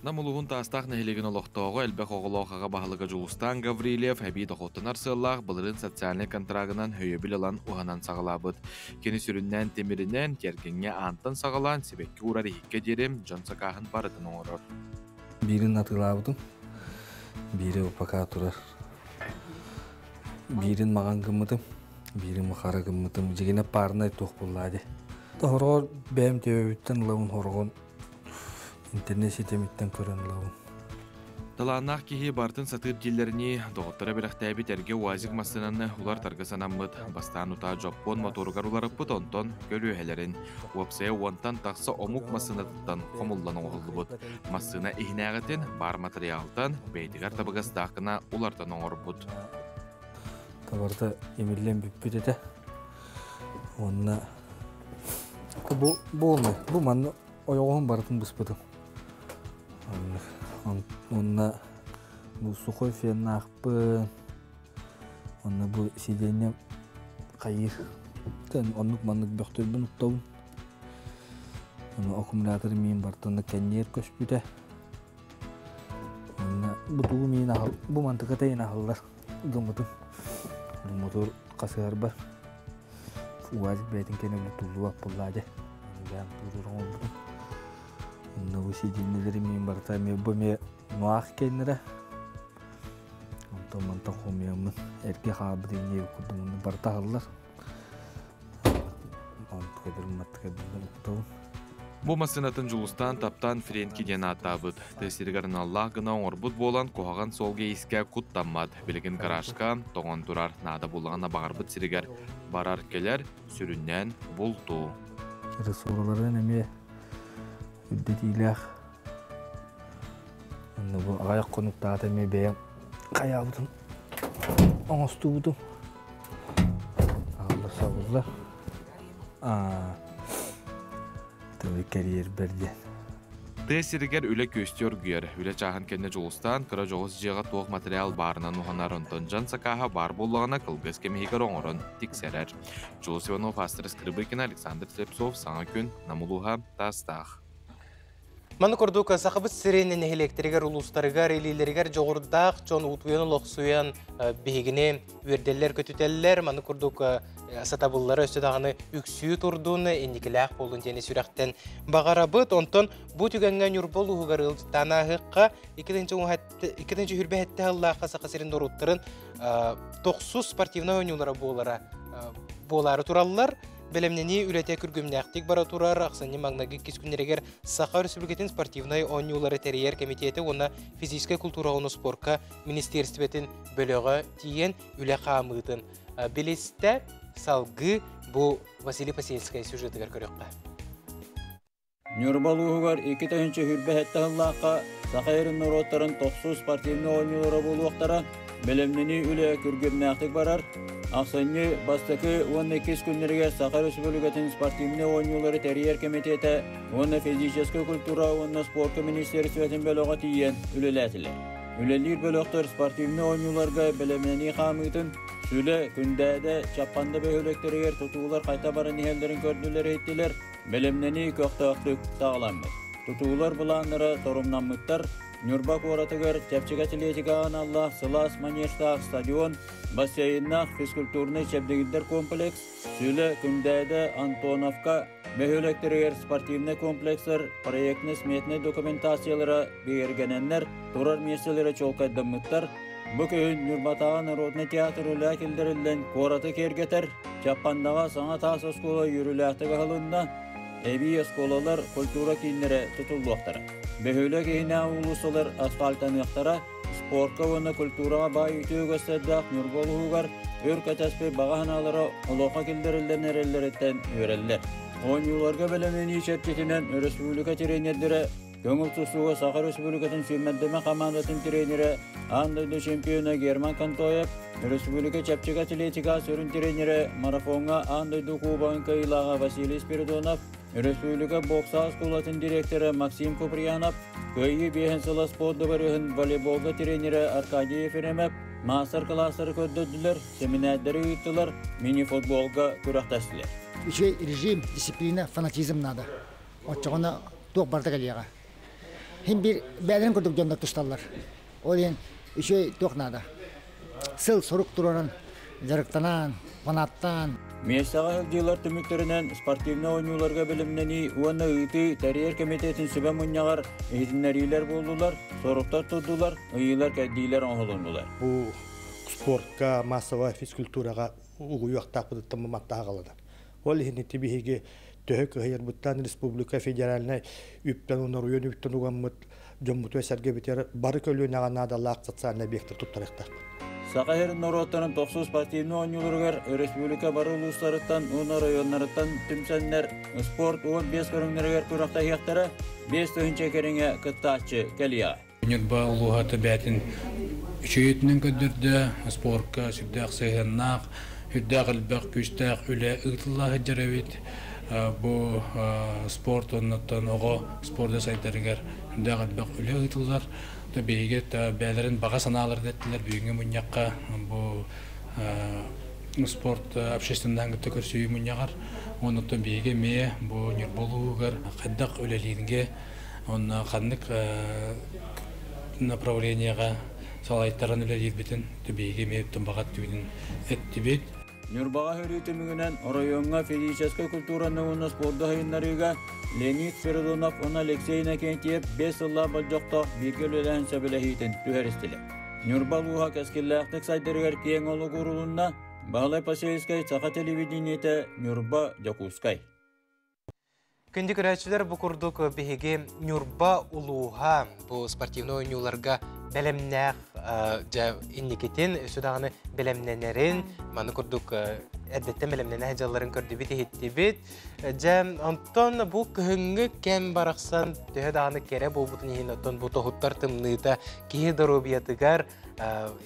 Нам улууһун Таастаах нэһилиэгин олохтооҕо элбэх оҕолоох аҕа баһылыга Дьулустаан Гаврильев эбии дохуоттанар сыаллаах былырыын социальнай контрагынан өйөбүл ылан уһанан саҕалаабыт. Кини сүрүннээн тимиринэн, тиэргэҥҥэ аантан саҕалаан сибэкки уурар иһиккэ диэри дьон сакааһын барытын оҥорор. Биирин атыылаабытым, биири пока турар. Биирин маҕан гыммытым, биирин махара гыммытым. Дьигинэ парнай туох буоллаа дии. Хороҕор бэйэм төбөбүттэн ылабын, хороҕон интернет ситимиттэн көрөн ылабын. Талааннаах киһи барытын сатыыр дииллэринии, доҕотторо бэлэхтээбит эргэ УАЗик массыынаны уларытарга санаммыт. Бастаан утаа дьоппуон мотуоругар уларыппыт, онтон көлүөһэлэрин. Уопсайа уонтан тахса омук массыынатыттан хомуллан оҥоһуллубут. Массыына иһинээҕитин баар матырыйаалтан бэйэтигэр табыгастаах гына уларытан оҥорбут. Табарда имиллэн бүппүт этэ. Уонна бу буолмай. Бу манна ойоҕоһун барытын быспытым. Онно бу сухой феннаахпын, онно бу сиденьем хайыыр. Оннук маннык бөхтөрбүн уттабын. Онно аккумулятор миин бартанна кэнниэр көспүтэ. Онно бу тугу миин аһал, бу мантыка тайын аһаллар гыммытым. Мотор хасыһарбар УАЗик бэйэтин кэнэ туллубат буоллаа дьэ. Бэйэм туурur оҥорбутум. Онно бу сиденьелери миин барыта эмиэ бу эмиэ нуах кэннэрэ. Онтон мантан хомуйаммын эргэ хаалбыт инньэ курдук онно барыта аһаллар. Бу массыынатын Дьулустаан таптаан Френки диэн ааттаабыт. Тыа сиригэр аналлаах гына оҥорбут буолан, куһаҕан суолга иискэ куттаммат. Билигин гаражка тоҥон турар, наада буллаҕына баҕарбыт сиригэр барар-кэлэр, сүрүннээн бултуу. Ресураларын эмиэ үрдэтиилээх. Онно бу аҕыйах хонуктаата эмиэ бэйэм хайаабытым, оҥостубутум. Аҕаллар сабыллар. Тылы кэриэрбэр диэн. Тыа сиригэр үлэ күөстүү оргуйар. Үлэ чааһын кэннэ Дьулустаан кыра дьоҕус дьиэҕэ туох материал баарынан уһанар, онтон дьон сакааһа баар буоллаҕына кылгас кэм иһигэр оҥорон тиксэрэр. Дьулус Иванов, Астра Скрыбыкина, Александр Слепцов, Саҥа күн, Нам улууһа, Таастаах. Маны курдук Сахабыт сирин нэһилиэктэригэр, улуустарыгар, илиилэригэр дьоҕурдаах дьон утуйан олохсуйан биһигини үөрдэллэр-көтүтэллэр. Маны курдук сатабыллара өссө даҕаны үксүү турдун, инникилээх буоллун диэни сүрэхтэн баҕарабыт. Онтон бу түгэҥҥэ Ньурба улууһугар ыалдьыттаан ааһыахха 2027 сыллаахха Саха сирин норуоттарын тохсус спортивнай оонньуулара буолара буолаары тураллар. Бэлэмнэнии үлэтэ күргүмнээхтик бара турар. Ахсынньы маҥнайгы иккис күннэригэр Саха Өрөспүүбүлүкэтин спортивнай оонньуулары тэрийэр кэмитиэтэ уонна физическэй култуура уонна спорка министиэристибэтин бөлөҕө тиийэн үлэ хаамыытын билистэ. Салгыы бу Василий Посельскай сюжетыгар көрүөххэ. Ньурба улууһугар 2027 сыллаахха Саха сирин норуоттарын тохсус спортивнай оонньуулара буолуохтара. Бэлэмнэнии үлэ күргүөмнээхтик барар. Ахсынньы бастакы уонна иккис күннэригэр Саха Өрөспүүбүлүкэтин спортивнай оонньуулары тэрийэр кэмитиэтэ уонна физическэй культура уонна спорка министиэристибэтин бөлөҕө тиийэн үлэлээтилэр. Үлэлиир бөлөхтөр спортивнай оонньууларга бэлэмнэнии хаамыытын Сүлэ, Күндээдэ, Чаппанда бөһүөлэктэригэр тутуулар хайта баран иһэллэрин көрдүлэр-иһиттилэр. Бэлэмнэнии көхтөөхтүк саҕаламмыт. Тутуулар былааннара торумнаммыттар. Ньурба куоратыгар чэпчэки атлетикаҕа аналлаах сылаас манежтаах стадион, бассейннаах физкультурнай чэбдигирдэр комплекс, Сүлэ, Күндээдэ, Антоновка бөһүөлэктэригэр спортивнай комплекстар проектнай-сметнай документациялара бигэргэнэннэр, турар миэстэлэрэ чуолкайдаммыттар. Бу күһүн Ньурбатааҕы народнай театр үлэ киллэриллэн куораты киэргэтэр, Чаппандаҕа саҥа таас оскуола үөрүүлээхтик аһылынна, эбии оскуолалар, культура кииннэрэ тутуллуохтара. Бөһүөлэк иһинээҕи уулуссалар асфальтаныахтара, спорка уонна культураҕа баай үтүө үгэстэрдээх Ньурба улууһугар өр кэтэспит баҕа санаалара олоххо киллэриллэн эрэллэриттэн үөрэллэр. Оонньууларга бэлэмнэнии чэрчитинэн өрөспүүбүлүкэ тренердэрэ Көҥүл тустууга Саха Республикатын сүүмэрдэмэ хамаандатын тренерэ, аан дойду чемпиона Герман Контоев, Республика чэпчэки атлетика сүрүн тренерэ, марафоҥҥа аан дойду кубогын кыайыылааҕа Василий Спиридонов, Республика бокса оскуолатын директора Максим Куприянов, Кыайыы биэһин сыла спорт дыбарыаһын волейболга тренерэ Аркадий Ефремов маастар-кылаастары көрдөрдүлэр, сэминээрдэри ыыттылар, мини-футболга күрэхтэстилэр. Үчүгэй режим, дисциплина, фанатизм надо. Оччоҕуна туох барыта кэлиэҕэ. Хин бир бээлерин курдук дьоннор тусталлар. Ол иһин үчүгэй туох наада. Сыл сорук туруоран дьарыктанан, фанаттаан. Миэстэҕэ сылдьыылар түмүктэринэн спортивнай оонньууларга бэлэмнэнии уонна ыытыы тэрийэр кэмитиэтин сүбэ мунньаҕар иһитиннэриилэр буоллулар, соруктар турдулар, ыйыылар-кэрдиилэр оҥоһулуннулар. Бу спортка, массовай физкультураҕа угуйуохтаахпытыттан маттаһа хааланар. Ол иһин ити биһиги төһө кыһыйарбыттан республика федеральнай үптэн уонна оройуон үптэн угаммыт дьоммутугар сэргэбитигэр бары көлүөнэҕэ наадалаах социальнай объектар туттарыахтаахпыт. Саха сирин норуоттарын тохсус спортивнай оонньууларыгар республика бары улуустарыттан уонна оройуоннарыттан түмсэннэр спорт 15 көрүҥнэригэр күрэхтэһиэхтэрэ, 5000 кэриҥэ кыттааччы кэлиэҕэ. Ньурба улууһа төбөтүн үчүгэйитинэн көрдөрдө, спорка сүрдээх сыһыаннаах, үрдээх элбэх күүстээх үлэ ыытылла сылдьар эбит. Бу спорт оннуттан оҕо спорда сайдарыгар үрдээх элбэх үлэ ыытыллар. Биһиги бэйэлэрин баҕа санааларын эттилэр бүгүҥҥү мунньахха бу спорт общественнаһын кытта көрсүһүү мунньаҕар. Оннуттан биһиги эмиэ бу Ньурба улууһугар хайдах үлэлииргэ Онно ханнык направлениеҕа салайтаран үлэлиирбитин биһиги эмиэ баҕа өттүбүтүн эттибит. Ньурбаҕа сөрүү түмүгүнэн оройуоҥҥа физическэй культураны уонна спорду сайыннарыыга Леонид Спиридонов уонна Алексей Иннокентьев 5 сыллаах болдьохтоох бииргэ үлэлэһэн сөбүлэһиитин түһэристилэр. Ньурба улууһа кэскиллээхтик сайдарыгар киэҥ олук уурулунна. Баһылай Посельскай, Саха телевидениетэ, Ньурба, Дьокуускай. Күндү көрөөччүлэр, бу курдук биһиги Ньурба улууһа бу спортивнай оонньууларга бэлэмнээх дьэ инникитин өссө даҕаны бэлэмнэнэрин, маны курдук эрдэттэн бэлэмнэнэ сылдьалларын көрдүбүт, иһиттибит. Дьэ, онтон бу кыһыҥҥы кэм барахсан төһө даҕаны кэрэ буолбутун иһин, оттон бу тоһуттар тымныыта киһи доруобуйатыгар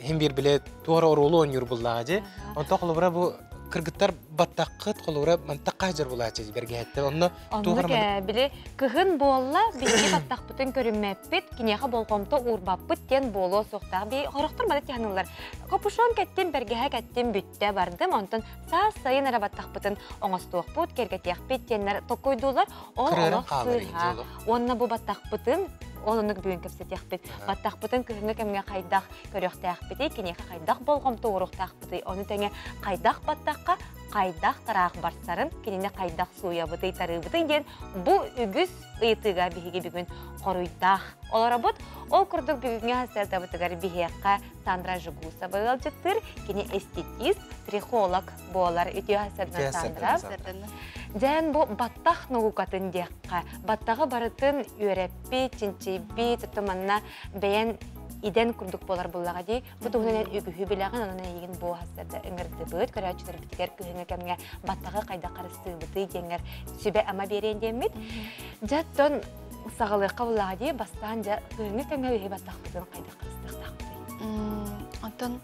иһин биир билэ туора оруолу оонньуур буллаҕа дьи. Онтон холобура бу кыргыттар баттаххыт холобура мантахха сылдьар булааччы бэргэһэттэр. Онно Оннук ээ, били кыһын буолла, биһиги баттахпытын көрүммэппит, киниэхэ болҕомто уурбаппыт диэн буолуо суохтаах. Би хорохтор маны тиһаныллар. Капюшон кэттим, бэргэһэ кэттим, бүттэ бардым. Онтон саас сайын эрэ баттахпытын оҥостуохпут, кэргэтиэхпит диэннэр токкуйдуулар. Ол олох сыыһа. Уонна бу баттахпытын ол оннук бүгүн кэпсэтиэхпит. Баттахпытын кыһыҥҥы кэмҥэ хайдах көрүөхтээхпитий, киниэхэ хайдах болҕомто ууруохтаахпытый, ону тэҥэ хайдах баттахха хайдах тараах барсарын, кинини хайдах сууйабытый, тарыыбытый диэн бу үгүс ыйытыыга биһиги бүгүн хоруйдаах олоробут. Ол курдук бүгүҥҥү сарсыардабытыгар биһиэхэ Сандра Жигусова ыалдьыттыыр, кини эстетист, трихолог буолар. Үтүө сарсыардан, Сандра. Дьээн бу баттах наукатын диэххэ, баттаҕы барытын үөрэппит, чинчийбит, оттон манна бэйэн идэн курдук буолар буллаҕа дии. Бу туһунан эн үгүһү билэҕин, онон эйигин бу сарсыарда ыҥырдыбыт, көрөөччүлэрбитигэр кыһыҥҥы кэмҥэ баттаҕы хайдах харыстыыбытый диэҥҥэр сүбэ-ама биэриэн диэммит. Дьэ, оттон саҕалыахха буллаҕа дии, бастаан дьэ кыһыҥҥы кэмҥэ биһи баттахпытын хайдах харыстыахтаахпытый? Онтон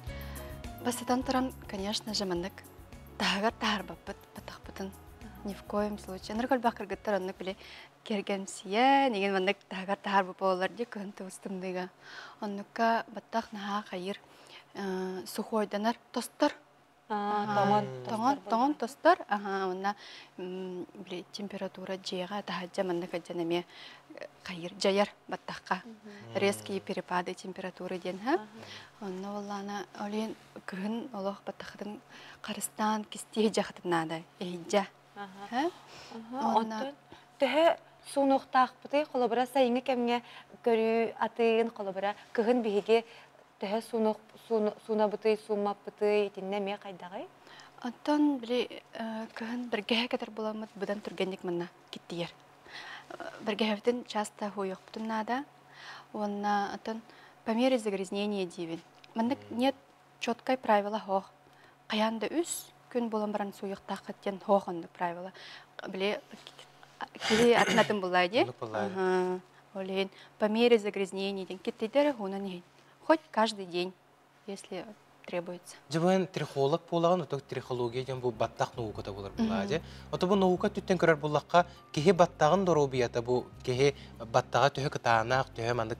бастатан туран, конечно же, маннык таһыгар таһарбаппыт баттахпытын ни в коем случае. Ынырык элбэх кыргыттар оннук били кэргэмсийэн, игин маннык таһыгар таһаарбыт буолаллар дии кыһын тыбыс тымныыга. Оннукка баттах наһаа хайыр сухойданар, тостор. Тоҥон тоҥон тоҥон тостор. Аха, уонна били температура дьиэҕэ таһырдьа маннык ыдьан эмиэ хайыр дьайар баттахха. Резкие перепады температуры диэн ха. Онно буоллаана олен кыһын олох баттахытын харыстаан кистии дьахытын наада иһиджа. Онтон төһө суунуохтаахпытый холобура сайыҥҥы кэмҥэ көрүү атыын холобура кыһын биһиги төһө суунабытый сууммаппытый итиннэ эмиэ хайдаҕый? Оттон били кыһын бэргэһэ кэтэр буламмыт быдан түргэнник манна киттийэр. Бэргэһэбитин часто хуйуохпутун наада. Уонна оттон по мере загрязнения диибин. Маннык нет четкай правила хоох. Хайаан да үс күн буолан баран сууйуохтааххыт диэн хоох оннук правила. Били киһи атын атын буллаа дии. Ол иһин по мере загрязнения диэн киттийдэр хуунан иһин. Хоть каждый день, если требуется. Дьыбын трихолог буолаҕын, ото трихология диэн бу баттах науката буолар буоллаҕа дьэ. Ото бу наука өттүттэн көрөр буоллахха, киһи баттаҕын доруобуйата бу киһи баттаҕа төһө кытаанаах, төһө маннык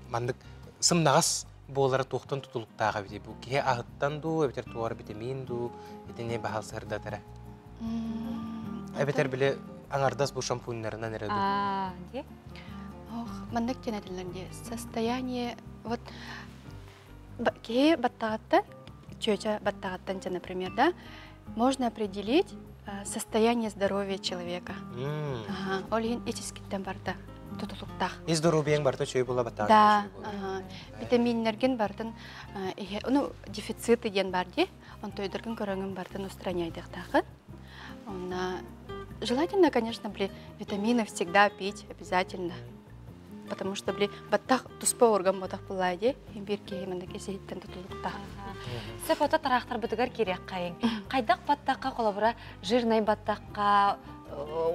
маннык сымнаҕас буолара туохтан тутулуктаах эбитий? Бу киһи аһыттан дуу, эбэтэр туора витамин дуу, итини баһал сырдатара. Эбэтэр били аҥардас бу шампуннарынан эрэ дуу. Аа, дии. Ох, маннык диэн этиллэр дии. Состояние вот киһи баттаҕыттан, чүөчэ баттаҕыттан дьэ, например, да, можно определить состояние здоровья человека. Ага, ол иһин ичискиттэн барда тутулуктаах. Ис здоровьең барыта үчүгэй буола баттаҕа. Да, витаминнэргин барытын ну, дефициты диэн бар дии. Онтойдоргун көрөҥүн барытын устраняйдыахтааххын. Онна желательно, конечно, бли витамины всегда пить обязательно. Потому что бли баттах туспа орган ботах буллаа дии. Биир киһи маннык исиһиттэн тутулуктаах. Сөп ото тараахтарбытыгар киириэххэйиҥ. Хайдах баттахха холобура жирнай баттахха,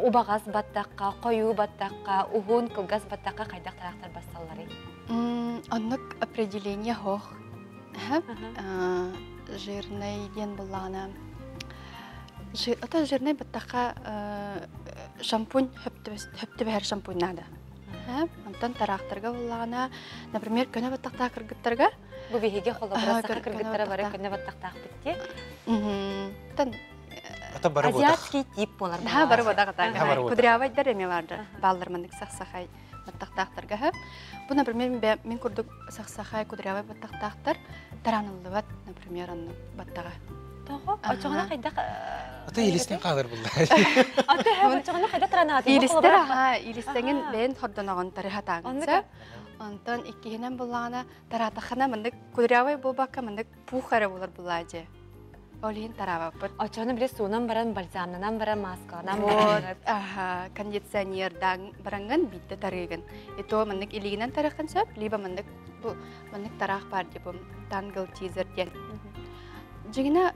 убаҕас баттахха, хойуу баттахха, уһун, кылгас баттахха хайдах тараахтар бассалларый? Оннук определение хоох. Жирный диэн буллаҕына ото жирный баттахха шампунь хөптүбэһэр шампунь наада. Онтон тараахтарга буллаҕына, например, көнө баттахтаах кыргыттарга Бу биһиги холобура саха кыргыттара бары көнө баттахтаахпыт дии. Тан Ата бары бодах. Азиатский тип болар. Да, бары бодах. Кудрявайдар эме барды. Баллар мандык сахсахай баттахтаахтарга хөп. Бу, например, мин курдук сахсахай кудрявай баттахтаахтар тараныллыбат, например, онну баттаҕа. Тоҕо? Очоҕуна хайдах Ата илистен хаалар булла. Ата очоҕуна хайдах таранаатын? Илистер аха, илистеңин бэйэн хордоноҕун тарыхатааҥынса. Онтон иккиһинэн буллаҕына тараатаххына мындык кудрявай буолбакка мындык пух эрэ булар буллаа дьэ. Ол иһин тараабаппыт. Очону биле суунан баран, бальзамнанан баран, маскаланан баран. Аха, кондиционердаан баранган биитте тарыыгын. И то маннык илиигинэн тарыххын сөп, либо маннык бу маннык тараах баар дип тангл тизер диэн. Дьиҥинэ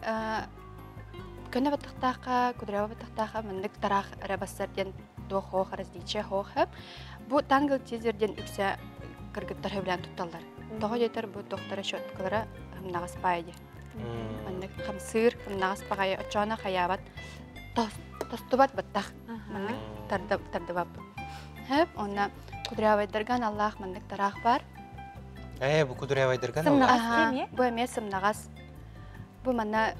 көнө баттахтаахха, кудрява баттахтаахха маннык тараах эрэ бассар диэн туох хоох различие хоох Бу тангл тизер диэн үксэ кыргыттар сөбүлээн тутталлар. Тоҕо диэтэр бу тохтара щеткалара хымнаҕас баайы диye. Маннык хамсыыр, хымнаҕас баҕайы очоона хайаабат тостубат баттах маннык тардыбаппыт. Хөп, онна кудрявайдарга аналлаах маннык тараах бар. Ээ, бу кудрявайдарга аналлаах. Бу эмиэ сымнаҕас. Бу манна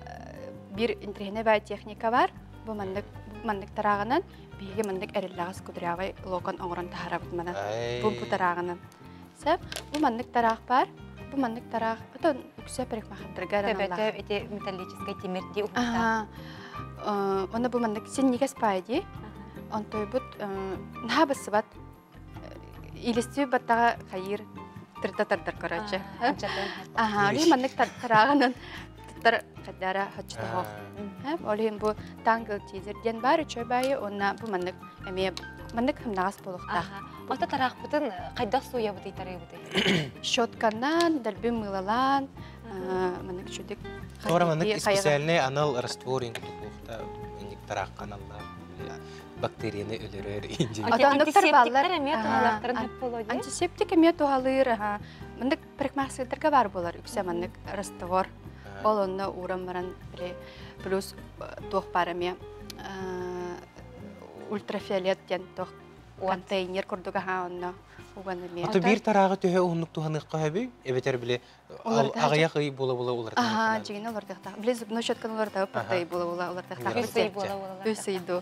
биир интэриэһинэй баай техника бар. Бу маннык маннык тарааҕынан биһиги маннык эриллэҕэс кудрявай локон оҥорон таһаарабыт манан. Бу бу тарааҕынан. Сөп. Бу маннык тараах бар. Бу маннык тараах. Отон үксэ парикмахердарга аналлаах. Төбөтө ити металлическай тимир дии уһуктаах. Онно бу маннык синньигэс паай дии. Онтойбут наһаа бассыбат. Илистүү баттаҕа хайыыр тырда тардар короче. Аха, ол маннык тарааҕынан туттар хаддара хоччотоһоох. Ол иһин бу тангл тизер диэн баар үчүгэй баайы уонна бу маннык эмиэ маннык хымнаҕас буолуохтаах. Ота тараахпытын хайдах сууйабытый тарыыбытый? Щетканан, дэлби мыылалаан, маннык үчүгдүк Туора маннык специальный анал раствор инник инник тараахха аналлаах бактерияны өлөрөр Антисептиктер эмиэ туһалаахтарын хөп буолуо дии. Антисептик эмиэ туһалыыр. Маннык парикмахерскайдарга баар буолар үксэ маннык раствор. Ол онно ууран баран плюс туох баар эмиэ ультрафиолет диэн туох контейнер курдук аһаа онно уган эмиэ. Ото биир тарааҕы төһө уһуннук туһаныахха сөбүй? Эбэтэр били аҕыйах ый буола-буола уларытыахтаах. Аһаа, дьиҥинэ уларытыахтаах. Били зубной щетканы уларытабыт ый буола-буола уларытыахтаах. Үс ый буола-буола. Үс ый дуу.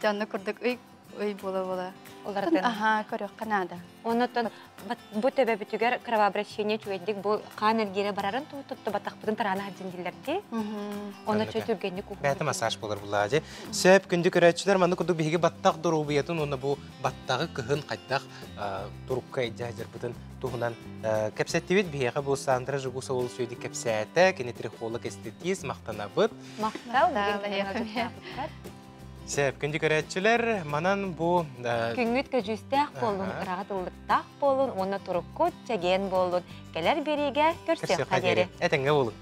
Дьэ онно курдук ый ый буола-буола. Уларытын. Аһаа, көрүөххэ наада. Оннотон бу төбөбүтүгэр кровообращение үчүгэйдик бу хаан эргиирэ барарын тутту батахпытын тараана сылдьан дииллэрдии. Онно чө түргэнник уһун. Бэйэтэ массаж болар буллаажы. Сөп күндү көрөөччүлэр манны курдук биһиги баттах доруобуйатын уонна бу баттаҕы кыһын хайдах турукка илдьэ сылдьарбытын туһунан кэпсэттибит. Биһиэхэ бу Сандра Жугусова сүөдү кэпсээтэ. Кини трихолог эстетист махтанабыт. Махтал. Сөп, күндү көрөөччүлэр, манан бу Күҥҥүт көдьүүстээх буоллун, ыраҕа тыллыктаах буоллун уонна туруккут чэгиэн буоллун. Кэлэр биэриигэ көрсүөххэ диэри. Этэҥҥэ буолун.